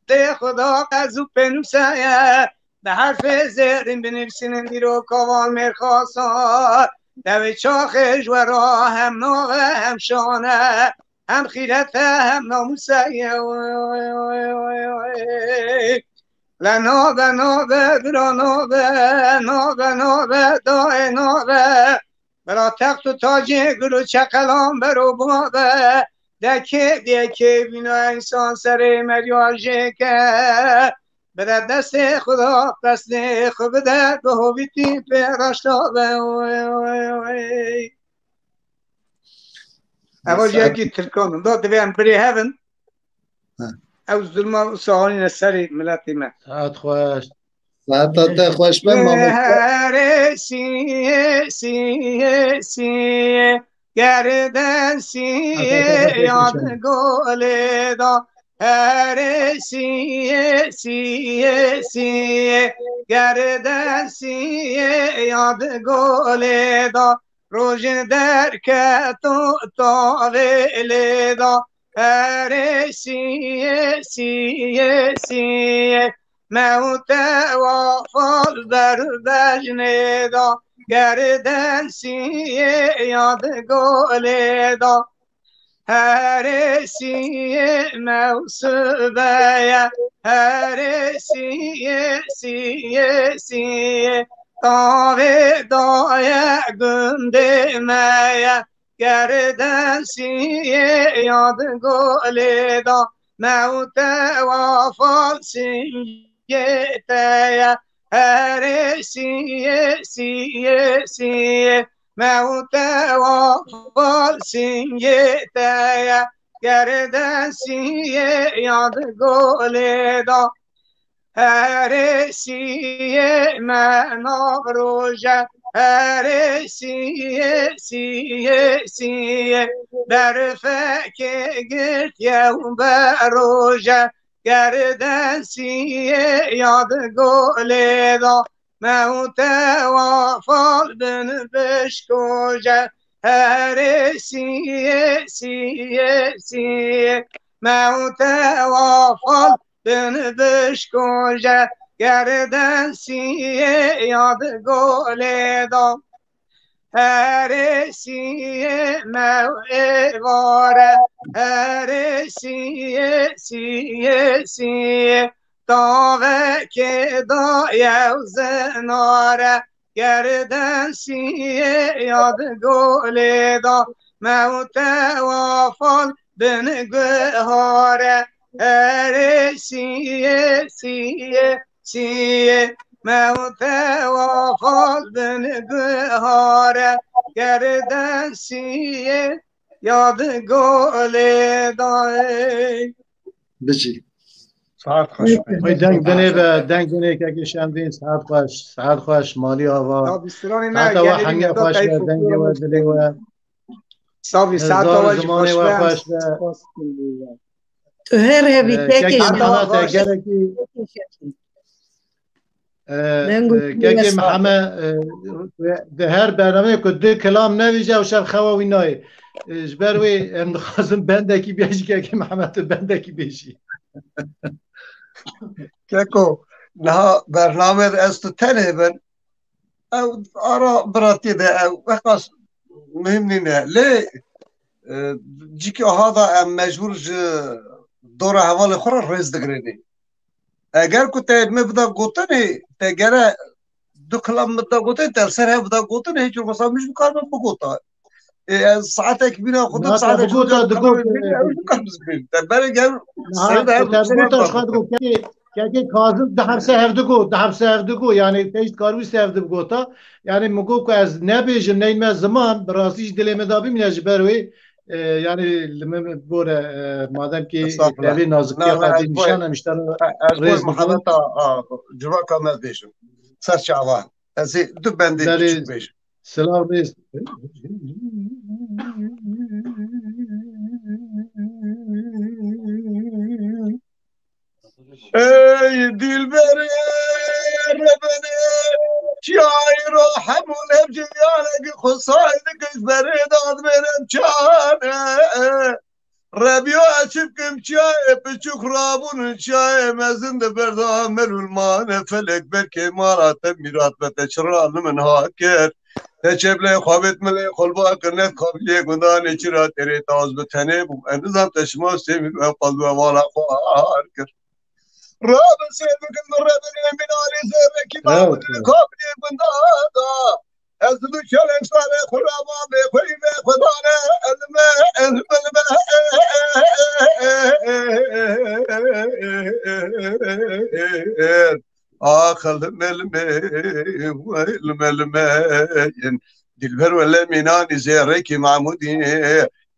tê Xuda qez û pênûseye. Bi herfê zêrîn binivîsînin dîroka van mêrxasa. Devê çaxê ji we ra hem nav e hem şan e. Hem xîret e hem namûse ye. Le nabe, nabe, bira nabe, nabe, nabe, dayê nabe. Bira text û tacê gul û çeqelan bero babe. De kê, de kê bîna însan serê meriya jê ke. Bide destê Xuda, destê xwe bide, bi hovîtî pê raşta be. Eva jiyekî tirkan in. Da divê em birê hev in. Ha. Ew zulma wisa anîne serê miletê me. Saet xweş. Saeta te xweş be, mamoste. Herê siyê, siyê, siyê, gerden siyê, yad golê da. Herê siyê, siyê, siyê, gerden siyê, yad golê da. Rojê derketo tavê lê da. Herê siyê, siyê, siyê. Me û te wafal ber bejnê da. Gerden siyê yad golê da. Herê siyê mewsibe ye. Herê siyê, siyê, siyê. Tavê daye gundê me ye. Gerden siyê yad golê da. Me û te wafal siyê te ye. Herê siyê, siyê, siyê. Me û te wafal siyê te ye. Gerden siyê yad golê da. Herê siyê me nav roje, herê siyê, siyê, siyê. Berfekê girt yew be roje, gerden siyê yad golê da. Me û te wafal bin bişkoje, herê siyê, siyê, siyê. Me û te wafal bin bişkoje, gerden siyê yad golê da. Herê siyê me êvare, herê siyê, siyê, siyê. Tavekê da yew zinare, gerden siyê yad golê da. Me û te wafal bin guhare, herê siyê, siyê, siyê. Me û te wafal bin guhare, gerden siyê yad golê da. Bijî. Saet xweş be. Oy deng dinê be, deng dinê kekê Şemdîn, saet xweş, saet xweş, malî ava. Ya bîstiranê me, saeta we hemiya xweş be, dengê we, dilê we. Sabî, saeta we jî zimanê we xweş be. Tu her hebî, e, kekê Şemdîn. Gelekî. Deng û e, kekê Mihemed, e, di her bernameyê ku du kilam nevîje, ew şev xewa wî nayê. E, ji ber wê em dixwazin bendekî bêjî, kekê Mihemed, tu bendekî bêjî. Keko, niha bername de ez tu tenê bin. Ew ara biratiyê de ew weqas muhim nîne. Lê, e, cîkî aha da em mecbûr ji dora hevalê xwe re rêz digirênê. Eger ku te min bida gotinê, te gere du kilam min da gotinê, te li ser hev bida gotinê, hiç olmasa min jî bikaribe bigota. Ê, ez saetek bîna xwe dim, saetek bigota, digot, ew jî bikar bizbîn. Te berê gel ser de hev bigota, ji xwe digot, kekê, kekê Kazim di hepse hev digot, di hepse hev digot, yani te jî dikaribî ser hev bigota. Yani min got ku ez nebêjim, neyme ziman, bi rastî jî dilê min da bimîne ji ber wê, e, yani li min bore, e, madem ki Estağfurullah. Tevî nazikî Na, na, xwe ez boy- nîşan em, işte ez boy rêz muhabbeta, a, civaka me bêjim. Ser çavan. Ez ê du bendê Belê. Biçûk bêjim. Silav rêz. Ey dilberê rebenê, çiyayê ro hemû nevciyanekî xwe sayê dikir berê dad berem çane. Rebiyo eçip kim çiyayê piçûk rabûn çiyayê mezin de berda melûl mane felek berkê mala te mîrat be te çira li min ha kir. Te çeblê xwe bêt milê xulba kir, net xwe bilê gundanê çira têrê taz bi tenê bûm. Ez nizam te şima sêmî ve qaz ve vala xwe har kir. Rabe sêr bikin min rebinê min alî zêrekî Bravo. Mahmudê kabilê gundada. Ez du çelek sare xurama bê xweyî bê xwedane elime elime elime. Ax, lime, lime, wey, lime, lime, yin. Dilber wele mînanî zêrekî Mahmudî.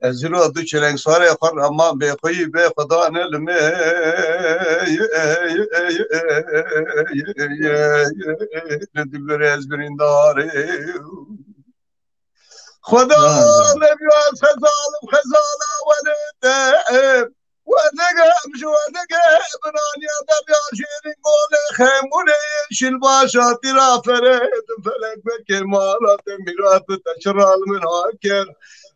Ez zîro du çileng sarê xwe reman bê xweyî bê xwe dane lime. Dilberê ez birîndarê. Xweda Ya, ya. Rebiya xezalim xezala welê te. Wedege em ji wedege binaniya derya jêrin golê xemûrê yeşil başa tira feredin felek bekê mala te mîrat bi te çiral min hakir.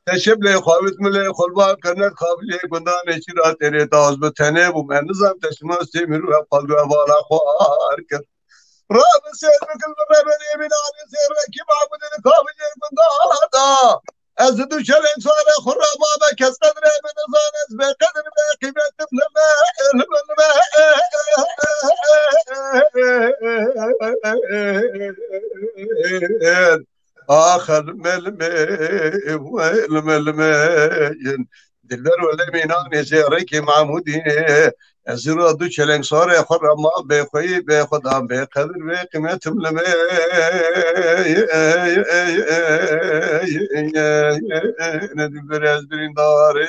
Te şeblê xwavit milê xulba kernet xabilê gundanê çira têrê taz bi tenê bûm. Em nizam te şima sê mîrû hep qaldu hevala xwe har kir. Rabe sêr bikin bi rebenê min alî zêrekî Mahmudê di kabilê gundada. Ez di du çelên sare xwe rema be kes qedrê min nizane ez bê qedir bê qîmetim lime lime lime. Ax lime lime lime lime. Dilber wele mînanê zêrekî Mahmudî. Ez zîro du çeleng sarê xwe rema bê xweyî bê xwedan bê qedir bê qîmetim lime. Ne dilber ez birîndarê.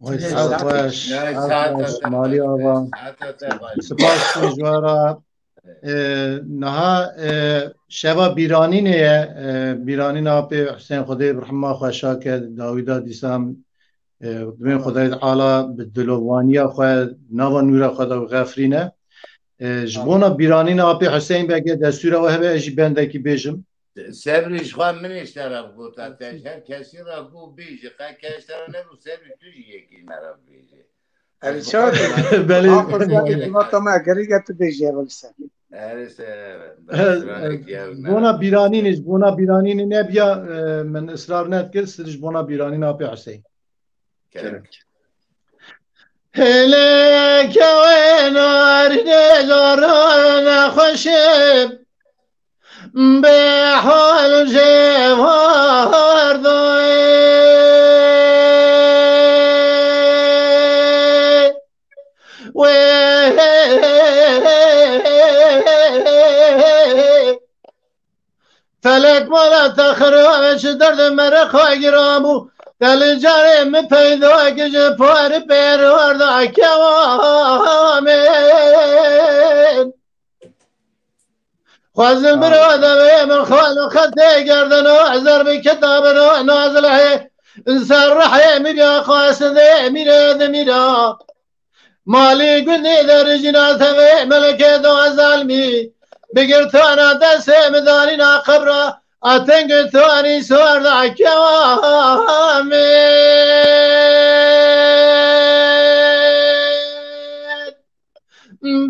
Vay, saet xweş, saet xweş, malî ava. Spas ji we re. E, niha, e, şeva bîranînê ye. E, bîranîna apê Husên Xwedê bi rehma xwe şa ke dawî da dîsan, e, divên Xwedayê Teala bi dilovaniya xwe nava nûra xwe de xefrîne. E, ji bona bîranîna apê Husên bege destûra we hebe ez jî bendekî bêjim. Sebrî ji xwe min ê ji te re bigota, te ji her kesî re bû bêjî, qe kes ji te re nebû, sebrî tu jî yekî me re bibêjî. Erê çawa tu? Belê. Apo ya ke civata me gerî ya tu bêjî evel ser. Erê ser, evet. Bona bîranînê, ji bona bîranînê nebiya, e, min israr nedikir, sir ji bona bîranîna apê Husên. Kerem. Hêlê kewê narînê zara nexweşê, bê hal jêvar doyê. Wê Felek mala te xirab e, ji derdê me re xwe giran bû. Te li carê min peyda kir, ji parî pêrwarda kewamên. Xwezin bira devê min xal xetê gerdina, ezer bi kitabina nazilhê. Ser rehê mîra xwestê mîrê dimîra. Malî gundê derijîna tevê melekê da zelmî. Bigirtana destê min danîna qebra, a tengê tanî sar da kewamê.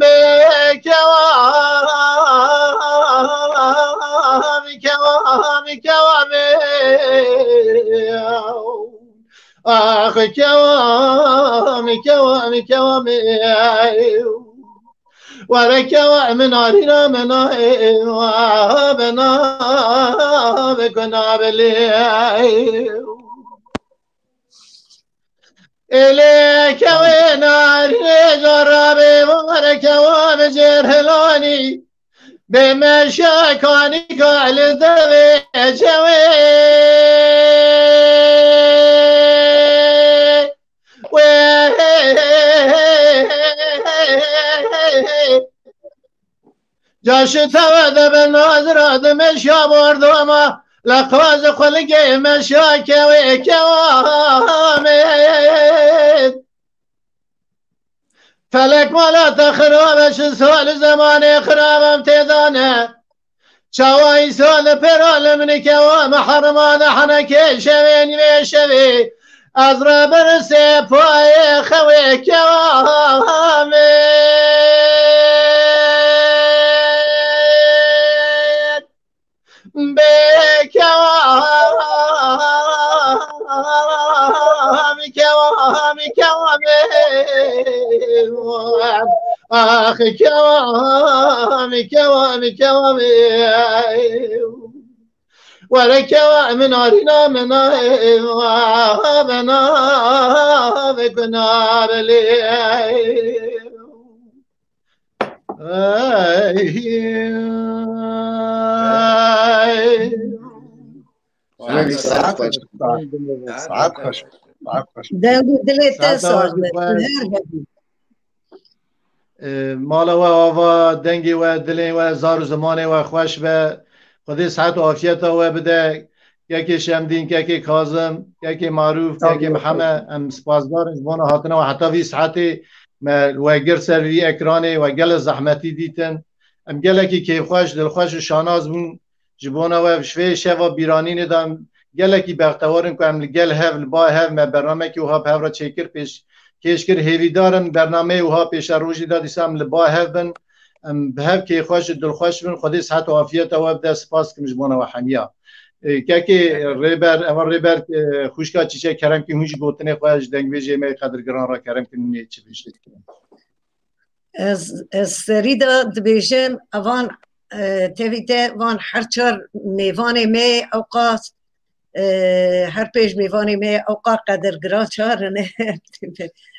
Bê kewamî, kewamî, kewamê. Ax kewamî, kewamî, kewamî. Were kewamî narîna mena, bena, bikuna bilê. Êlê kewê narînê zora bê were kewamî cêrhelanî. Bê meşa kanîka li devê çewê. Caşi teve de ben nazira de meşa bordoma, la qaz xulge meşa keve kevamê. Felek mala te xirabe, şu sal zemanê xirabem têdane. Çawa îsal pêrale min kewa, mehrima de henekê şevê nîvê şevê. Ez re birsê payê xewê kewamê. Bê kewam, kewam, kewam. Ax kewam, kewam, kewam. Were kewam, narîna min, bena, bena, bena, belê. Ay. Saet xweş. Saet xweş. Saet xweş. Deng û dilê te saz be. Her hebî. E, mala we ava, dengê we, dilê we, zar û zimanê we xweş be. Xwedê sihet û afiyeta we bide. Kekê Şemdîn, kekê Kazim, kekê Marûf, kekê Mihemed, em spasdar in ji bona hatina we heta vî saetê me we girt ser vî ekranê, we gelek zehmetî dîtin. Em gelekî kêfxweş, dilxweş û şanaz bûn ji bona we ji vê şeva bîranînê de. Em gelekî bextewar in ku em li gel hev, li ba hev me bernamekî wiha bi hev re çêkir, pêş kêş kir. Hêvîdar in bernameyê wiha pêşerojê de dîsa em li ba hev bin. Em bi hev kêfxweş û dilxweş bin. Xwedê sihet û afiyeta we bide. Spas dikim ji bona we hemiya. Ê, kekê Rêber, eva Rêber, e, xwişka Çîçek, kerem kin hûn jî gotinê xwe ji dengbêjê me Qedirgiran re kerem kin hûn ê çi bêjin. Ez, ez serî de dibêjim, evan, e, tevî te van her çar mêvanê me ewqas, e, her pêş mêvanê me ewqa qedirgiran çar in.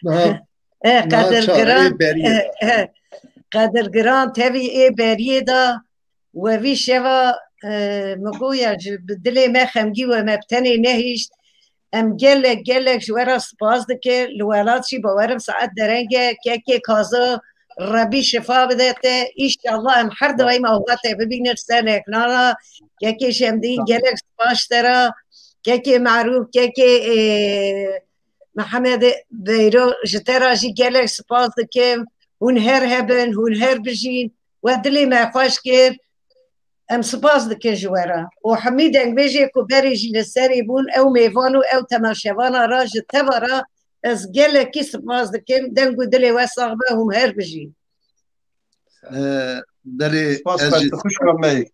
Niha, E, niha çar ê qedirgiran, beriyê e, de. E, qedirgiran tevî ê beriyê de we vî şeva, e, min goya ji bi dilê me xemgî we me bi tenê nehişt. Em gelek, gelek ji we re spas dikin. Li welat jî bawerim saet dereng e. Kekê Kazo, Rebî şifa bide te. Înşallah em her daîm ava te bibînin ser eknana. Kekê Şemdîn, gelek spas ji te re. Kekê Merûf, kekê, e, Mihemed Beyro, ji te re jî gelek spas dikim. Hûn her hebin, hûn her bijîn. We dilê me xweş kir. Em spas dikin ji we re. Û hemî dengbêjê ku berê jî li serê bûn, ew mêvan û ew temaşevana re ji teva re ez gelekî spas dikim. Deng û dilê we sax be, hûn her bijîn. Ee, Belê, spas ez jî, xwişka me.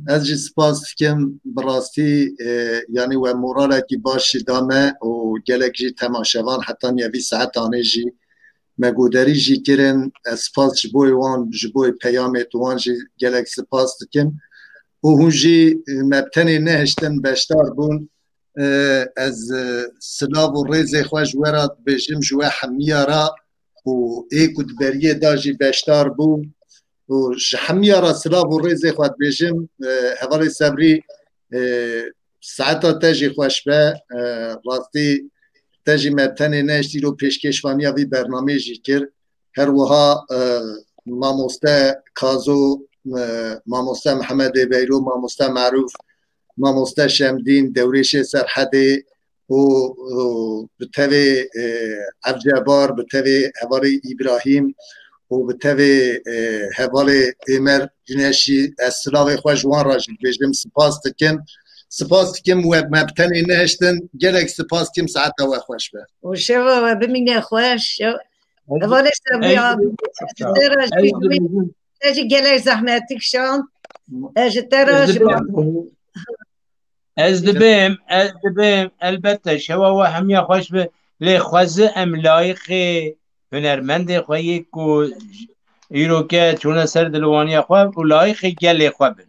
Ez jî spas dikim, bi rastî, e, yanî we moralekî baş jî da me û gelek jî temaşevan heta niha vî saetanê jî me guhdarî jî kirin. Ez spas ji bo wan, ji bo peyamê wan jî gelek spas dikim. Û hûn jî, e, me bi tenê nehiştin, beşdar bûn. E, ez, e, silav û rêzê xwe ji we re dibêjim, ji we hemiya re û ê ku di beriyê de jî beşdar bû û ji hemiya re silav û rêzê xwe dibêjim. E, hevalê Sebrî, e, saeta te jî xweş be. E, rastî te jî me bi tenê nehişt, îro pêşkêşvaniya vî bernameyê jî kir. Her wiha, e, mamoste Kazo, e, mamoste Mihemedê Beyro, mamoste Merûf, mamoste Şemdîn, Dewrêşê Serhedê û, û bi tevê, e, Evcebar, bi tevê hevalê Îbrahîm û bi tevê, e, hevalê Êmer Güneşî, ez silavê xwe ji wan re jî dibêjim, spas dikim. Spas dikim we me bi tenê nehiştin. Gelek spas dikim, saeta we xweş be. Û şeva we bimîne xweş. Şev-, hevalê Sebrî abi, ez ji te re jî, te jî gelek zehmetî kişand. Ez ji te re jî, ez dibêm, ez dibêm, elbette, şewa we hemiya xweş be, lê xwezi em layiqê hunermendê xwe yê ku îroke çûne ser dilwaniya xwe û layiqê gelê xwe bin.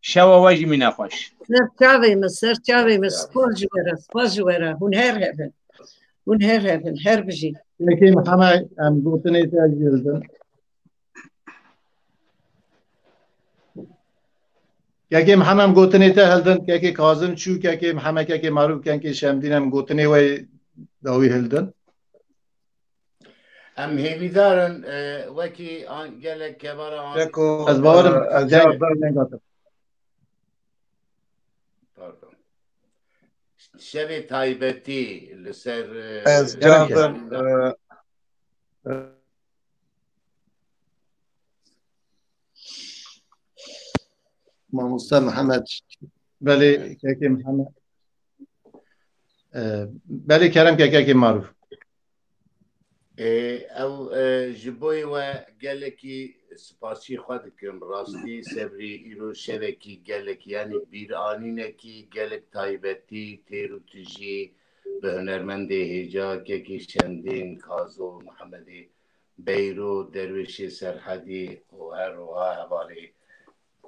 Şewa we jî mîne xweş. Ser çavê min, ser çavê min, spas ji we re, spas ji we re. Hûn her hebin. Hûn her hebin, her bijîn. Kekê Mihemed, em gotinê te hildin. Kekê Mihemed, em gotinê te hildin. Kekê Kazim çû, kekê Mihemed, kekê Marûf, kekê Şemdîn, em gotinê we dawî hildin. Em hêvîdar in, e, wekî an, gelek kevara an. Keko, Ez bawerim e, ez deng, deng hatim. Pardon. Şevê taybetî li ser, e, Ez Gerek ya. Cafer, e, e, Mamoste Mihemed. Belê kekê Mihemed. E, belê kerem ke kekê Maruf. Ê, ew, e, ji bo we gelekî spasî xwe dikim. Rastî Sebrî îro şevekî gelek, yanî bîranînekî gelek taybetî, têr û tijî bi hunermendê hêja, kekî Şemdîn, Kazo, Mihemedê Beyro, Derwêşê Serhedî û her wiha hevalê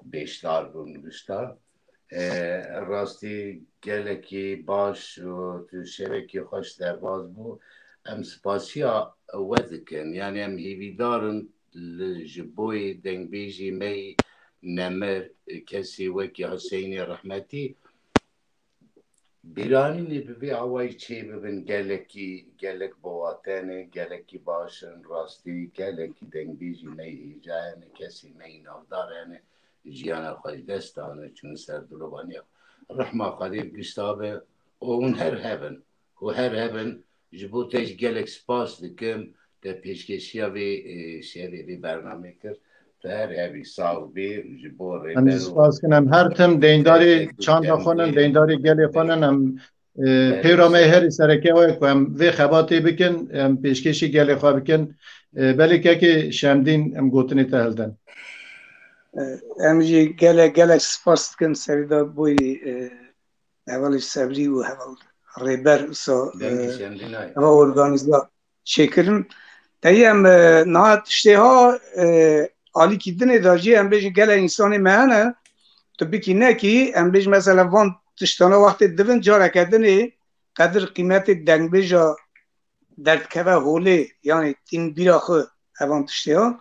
beşdar bûn gişta. E, rastî gelekî baş û tu şevekî xweş derbas bû. Em spasiya we dikin. Yanî em hêvîdar in li ji boyê dengbêjî me yî nemir, kesî wekî Huseynê rehmetî, bîranînê bi vê awayî çêbibin, gelekî, gelek bi wate ne, gelekî baş in, rastî, gelekî dengbêjî me yî hêja ne, kesî me yî navdar ne, jiyana xwe ji dest dane, çûn ser dilovaniya xwe. Rehma Xwedê bi gişta be û hûn her hebin, û her hebin, ji bo te jî gelek spas dikim, te pêşkêşiya vê, e, şevê, vê bernamê kir. Tu her hebî, sax bî, ji bo Em rêber û spas kin, em her tim deyndarê çanda xwe nin, deyndarê gelê xwe nin, em, e, pêwra me herî sereke we ku em vê xebatê bikin, em pêşkêşî gelê xwe bikin. E, belê kekê Şemdîn em gotinê te hildin. E, Em jî gelek gelek spas dikin serî de boyî, e, hevalê Sebrî û heval Rêber wisa, Dengê e, Şemdînayê. Eva organîza çêkirin. Teyî em, e, niha tiştê ha, e, alîkî dinê de jî em bêjin gelek însanê me hene, tu bikî nekî, em bêjin mesela van tiştana wextê dibin careke dinê qedir qîmetê dengbêja derdikeve holê, yanî tîn bîra xwe evan tiştê ha.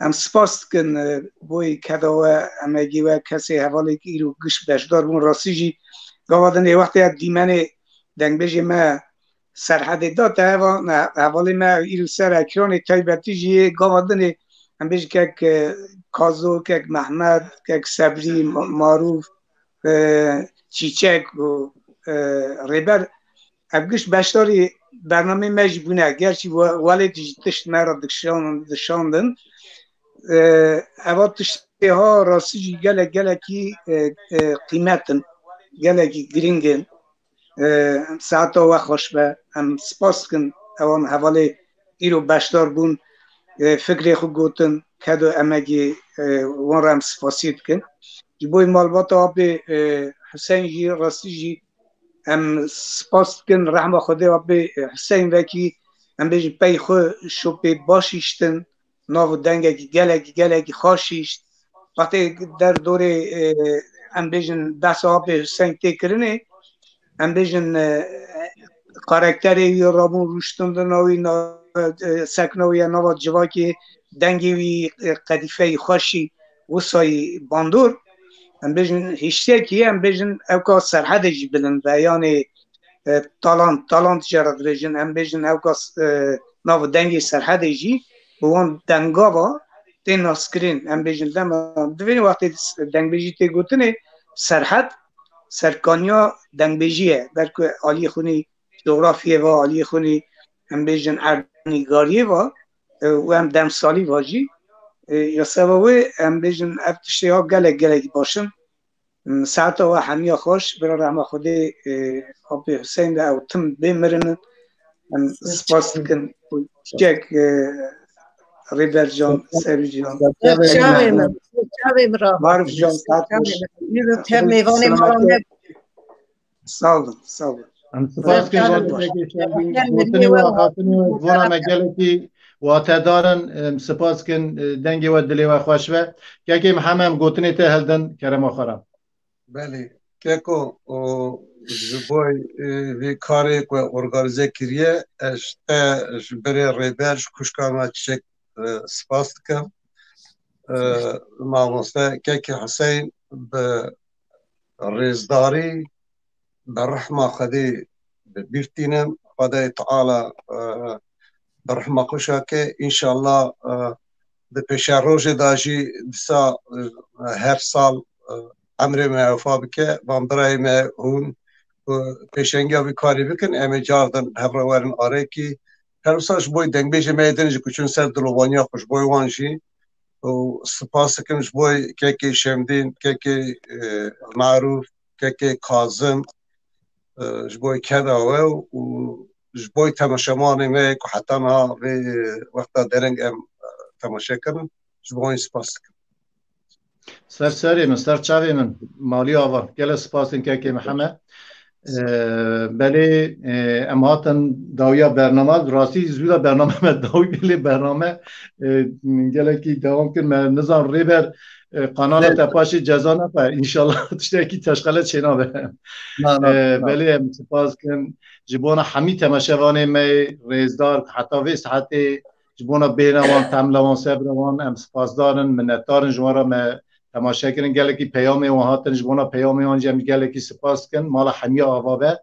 Em spas dikin, e, boyî keda we, emegî we, kesê hevalê ku îro giş beşdar bûn. Rastî jî gava dinê wextê ev dîmenê dengbêjê me Serhedê da te heva-, hevalê me îro ser ekranê taybetî jî yê gava dinê em bêjin kek, e, Kazo, kek Mehmed, kek Sebrî, Ma-, Marûf, e, Çîçek û, e, Rêber, ev giş beşdarî bernameyê me jî bûne. Gerçî we-, welêt jî tişt me re dikşan-, dişandin. E, eva tiştê ha rastî jî gelek, gelekî, e, e, qîmet in, gelekî girîng in. E, em saeta we xweş be. Em spas dikin ewan hevalê îro beşdar bûn, e, fikrê xwe gotin, kedo emegî, e, wan re em spasî dikin. Ji bo malbata apê, e, Huseyîn jî, rastî jî em spas dikin, rehma Xwedê apê, e, Huseyîn vekî, em bêjin pey xwe şopê baş hiştin, nav û dengekî gelekî, gelekî xweş hişt. Wextê der dorê, e, em bêjin behsa apê Huseyîn tê kirinê, em bêjin, e, karakterê wî, rabûn rûştindina wî, na-, e, sekna wî ya nava civakê, dengê wî, e, qedîfeyî xweşî, wisayî bandor. Em bêjin hiştekî, em bêjin ewka Serhedê jî bilind be, yanê, e, talant, talant jê re dibêjin, em bêjin ewka, e, nav û dengê Serhedê jî bi wan dengava tê naskirin. Em bêjin dema divê wextê dengbêjî tê gotinê, Serhed serkaniya dengbêjî ye. Ber ku aliyê xwe nî cografiyê ve, aliyê xwe nî em bêjin erdnîgariyê ve, e, û em demsalî ve jî. E, ya seba wê em bêjin ev tiştê ha gelek gelekî baş in. Saeta we hemiya xweş, bira rehma Xwedê, e, apê Huseyîn de ew tim bê mirinin. Em spas dikin. Çek, e, Rêber can, Serî can. Çavê min, çavê min ra. Marif can, saet xweş. Yürü, tev mêvanê me ra ne. Sağ olun, sağ olun. Em spas dikin, Rêber can. Gotinê we, axaftinê we, vana me gelekî watedar in, em spas dikin, e, dengê we dilê we xweş be. Kekê Mihemed, em gotinê te hildin, kerema xwe re. Belê. Keko, o, ji bo, e, vê karê ku organîze kiriye, ez te ji birê Rêber, ji xwişka me Çiçek, e, spas dikim. E, mamoste Kekê Huseyîn bi rêzdarî, bi rehma Xwedê bi bîr tînim. Xwedê Teala, e, bi rehma xwe şake. Înşallah, e, di pêşerojê de jî dîsa, e, her sal, e, emrê me wefa bike. Van birayê me hûn, e, pêşengiya vî karî bikin, em ê cardin hev re werin arekî. Her wisa ji bo dengbêjê me yê din jî ku çûn ser dilovaniya xwe, ji bo wan jî û spas dikim ji bo kekê Şemdîn, kekê, e, Marûf, kekê Kazim, e, ji bo keda we û ji bo temaşevanê me ku heta niha vê wexta dereng em, e, temaşe kirin. Ji bo wan spas dikim. Ser serê min, ser çavê min, Malî Ava. Gelek spas dikim kekê Mihemed. E, belê, e, em hatin dawiya bername, rastî zû de bername me dawî belê bername, e, gelekî dewam kir me, nizam rêber, e, kanala te paşê ceza nebe, înşallah tiştekî teşqele çênabe. Na, na, E, na. Belê em spas dikin ji bona hemî temaşevanê me rêzdar heta vê saetê ji bona bêhna wan, temla wan, sebra wan em spasdar in, minnetdar in ji wan re me temaşe kirin. Gelekî peyamê wan hatin, ji bona peyamê wan jî em gelekî spas dikin. Mala hemiya ava be.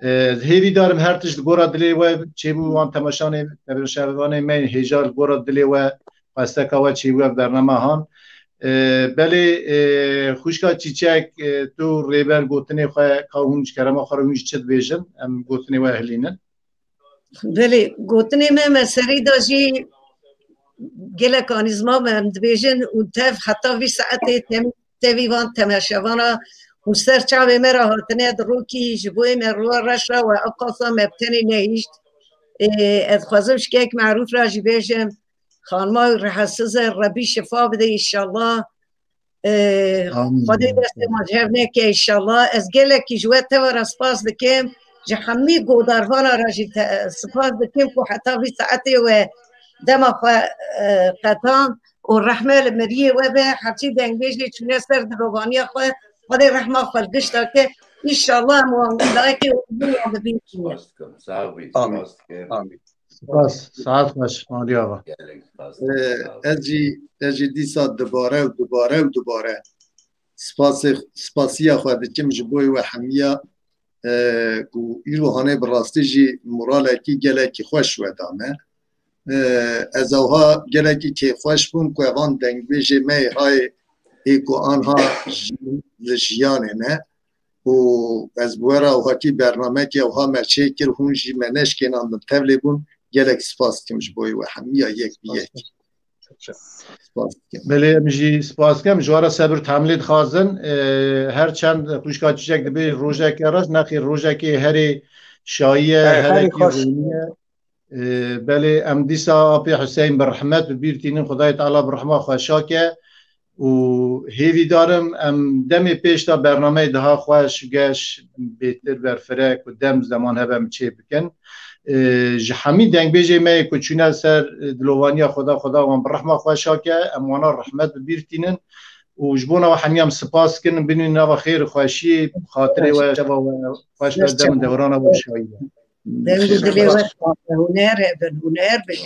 E, hêvîdar im her tişt li gora dilê we çêbû wan temaşanê, temaşevanê me hêja li gora dilê we, xwesteka we çêbû ev bername han. E, belê, e, xwişka Çîçek, e, tu rêber gotinê xwe ka hûn ji kerema xwe re hûn ji çi dibêjin? Em gotinê we hilînin. Belê, gotinê me, me serî de jî gelek anî zima me em dibêjin û tev heta vî saetê tem-, tevî van temaşevana hûn ser çavê me re hatine dirokî, ji bo me rûya reş re we eqasa me bi tenê nehîşt. Ê, ez dixwazim ji kek Merûf re jî bêjim, xanima wî rehetsiz e, Rebî şifa bide înşallah. Ee, Amîn. Xwedê destê me ji hev neke înşallah. Ez gelekî ji we teva re spas dikim. Ji hemî godarvana re jî te, spas dikim ku heta vî saetê we dema xwe, e, qetan û rehme li miriyê we be. Herçî dengbêjê çûne ser dilovaniya xwe, Xwedê rehma xwe li gişta ke. Înşallah em wan dayikê û wan bi bîr çûne. Spas dikim. Sağ ol, Amîn. Spas dikim. Amîn. Spas, saet xweş, Maliya va. Gelek spas. Ee, sağ ol. Ez jî, ez jî dîsa dubare û dubare û dubare spasê, spasiya xwe dikim ji bo we hemiya, e, ku îro hanê bi rastî jî moralekî gelekî xweş we dane. E, ez ewha gelekî kêfxweş bûm ku evan dengbêjê me yê hayê ê ku anha ji, li jiyanê ne. Û ez bi we re ewhatî bernamekê ewha me çêkir, hûn jî me neşkênandin tevlê bûn. Gelek spas dikim ji bo we hemiya yek bi yek. Spas dikim. Belê, em jî spas dikim. Ji we re sebir temlê dixwazin. Ee, her çend xwişka Çîçek dibê rojeke reş, nexê rojekê herê şayî ye, Ee, herê herekî xweş. Rûnî ye. Ee, belê, em dîsa apê Huseyîn bi rehmet bi bîr tînin, Xwedayê Teala bi rehma xwe şake û hêvîdar im em demê pêş de bernameyê daha xweş, geş, bêtir, berfireh ku dem zeman hebe em çê bikin. Ee, ji hemî dengbêjê me yê ku çûne ser, e, dilovaniya Xweda, Xweda wan bi rehma xwe şake, em wana rehmet bi bîr tînin û ji bona we hemiya em spas dikin, binî nava xêr û xweşiyê, xatirê we, şeva we xweş be, dem û devrana we şayî be. Deng û dilê we spas e, huner e, bin huner bin.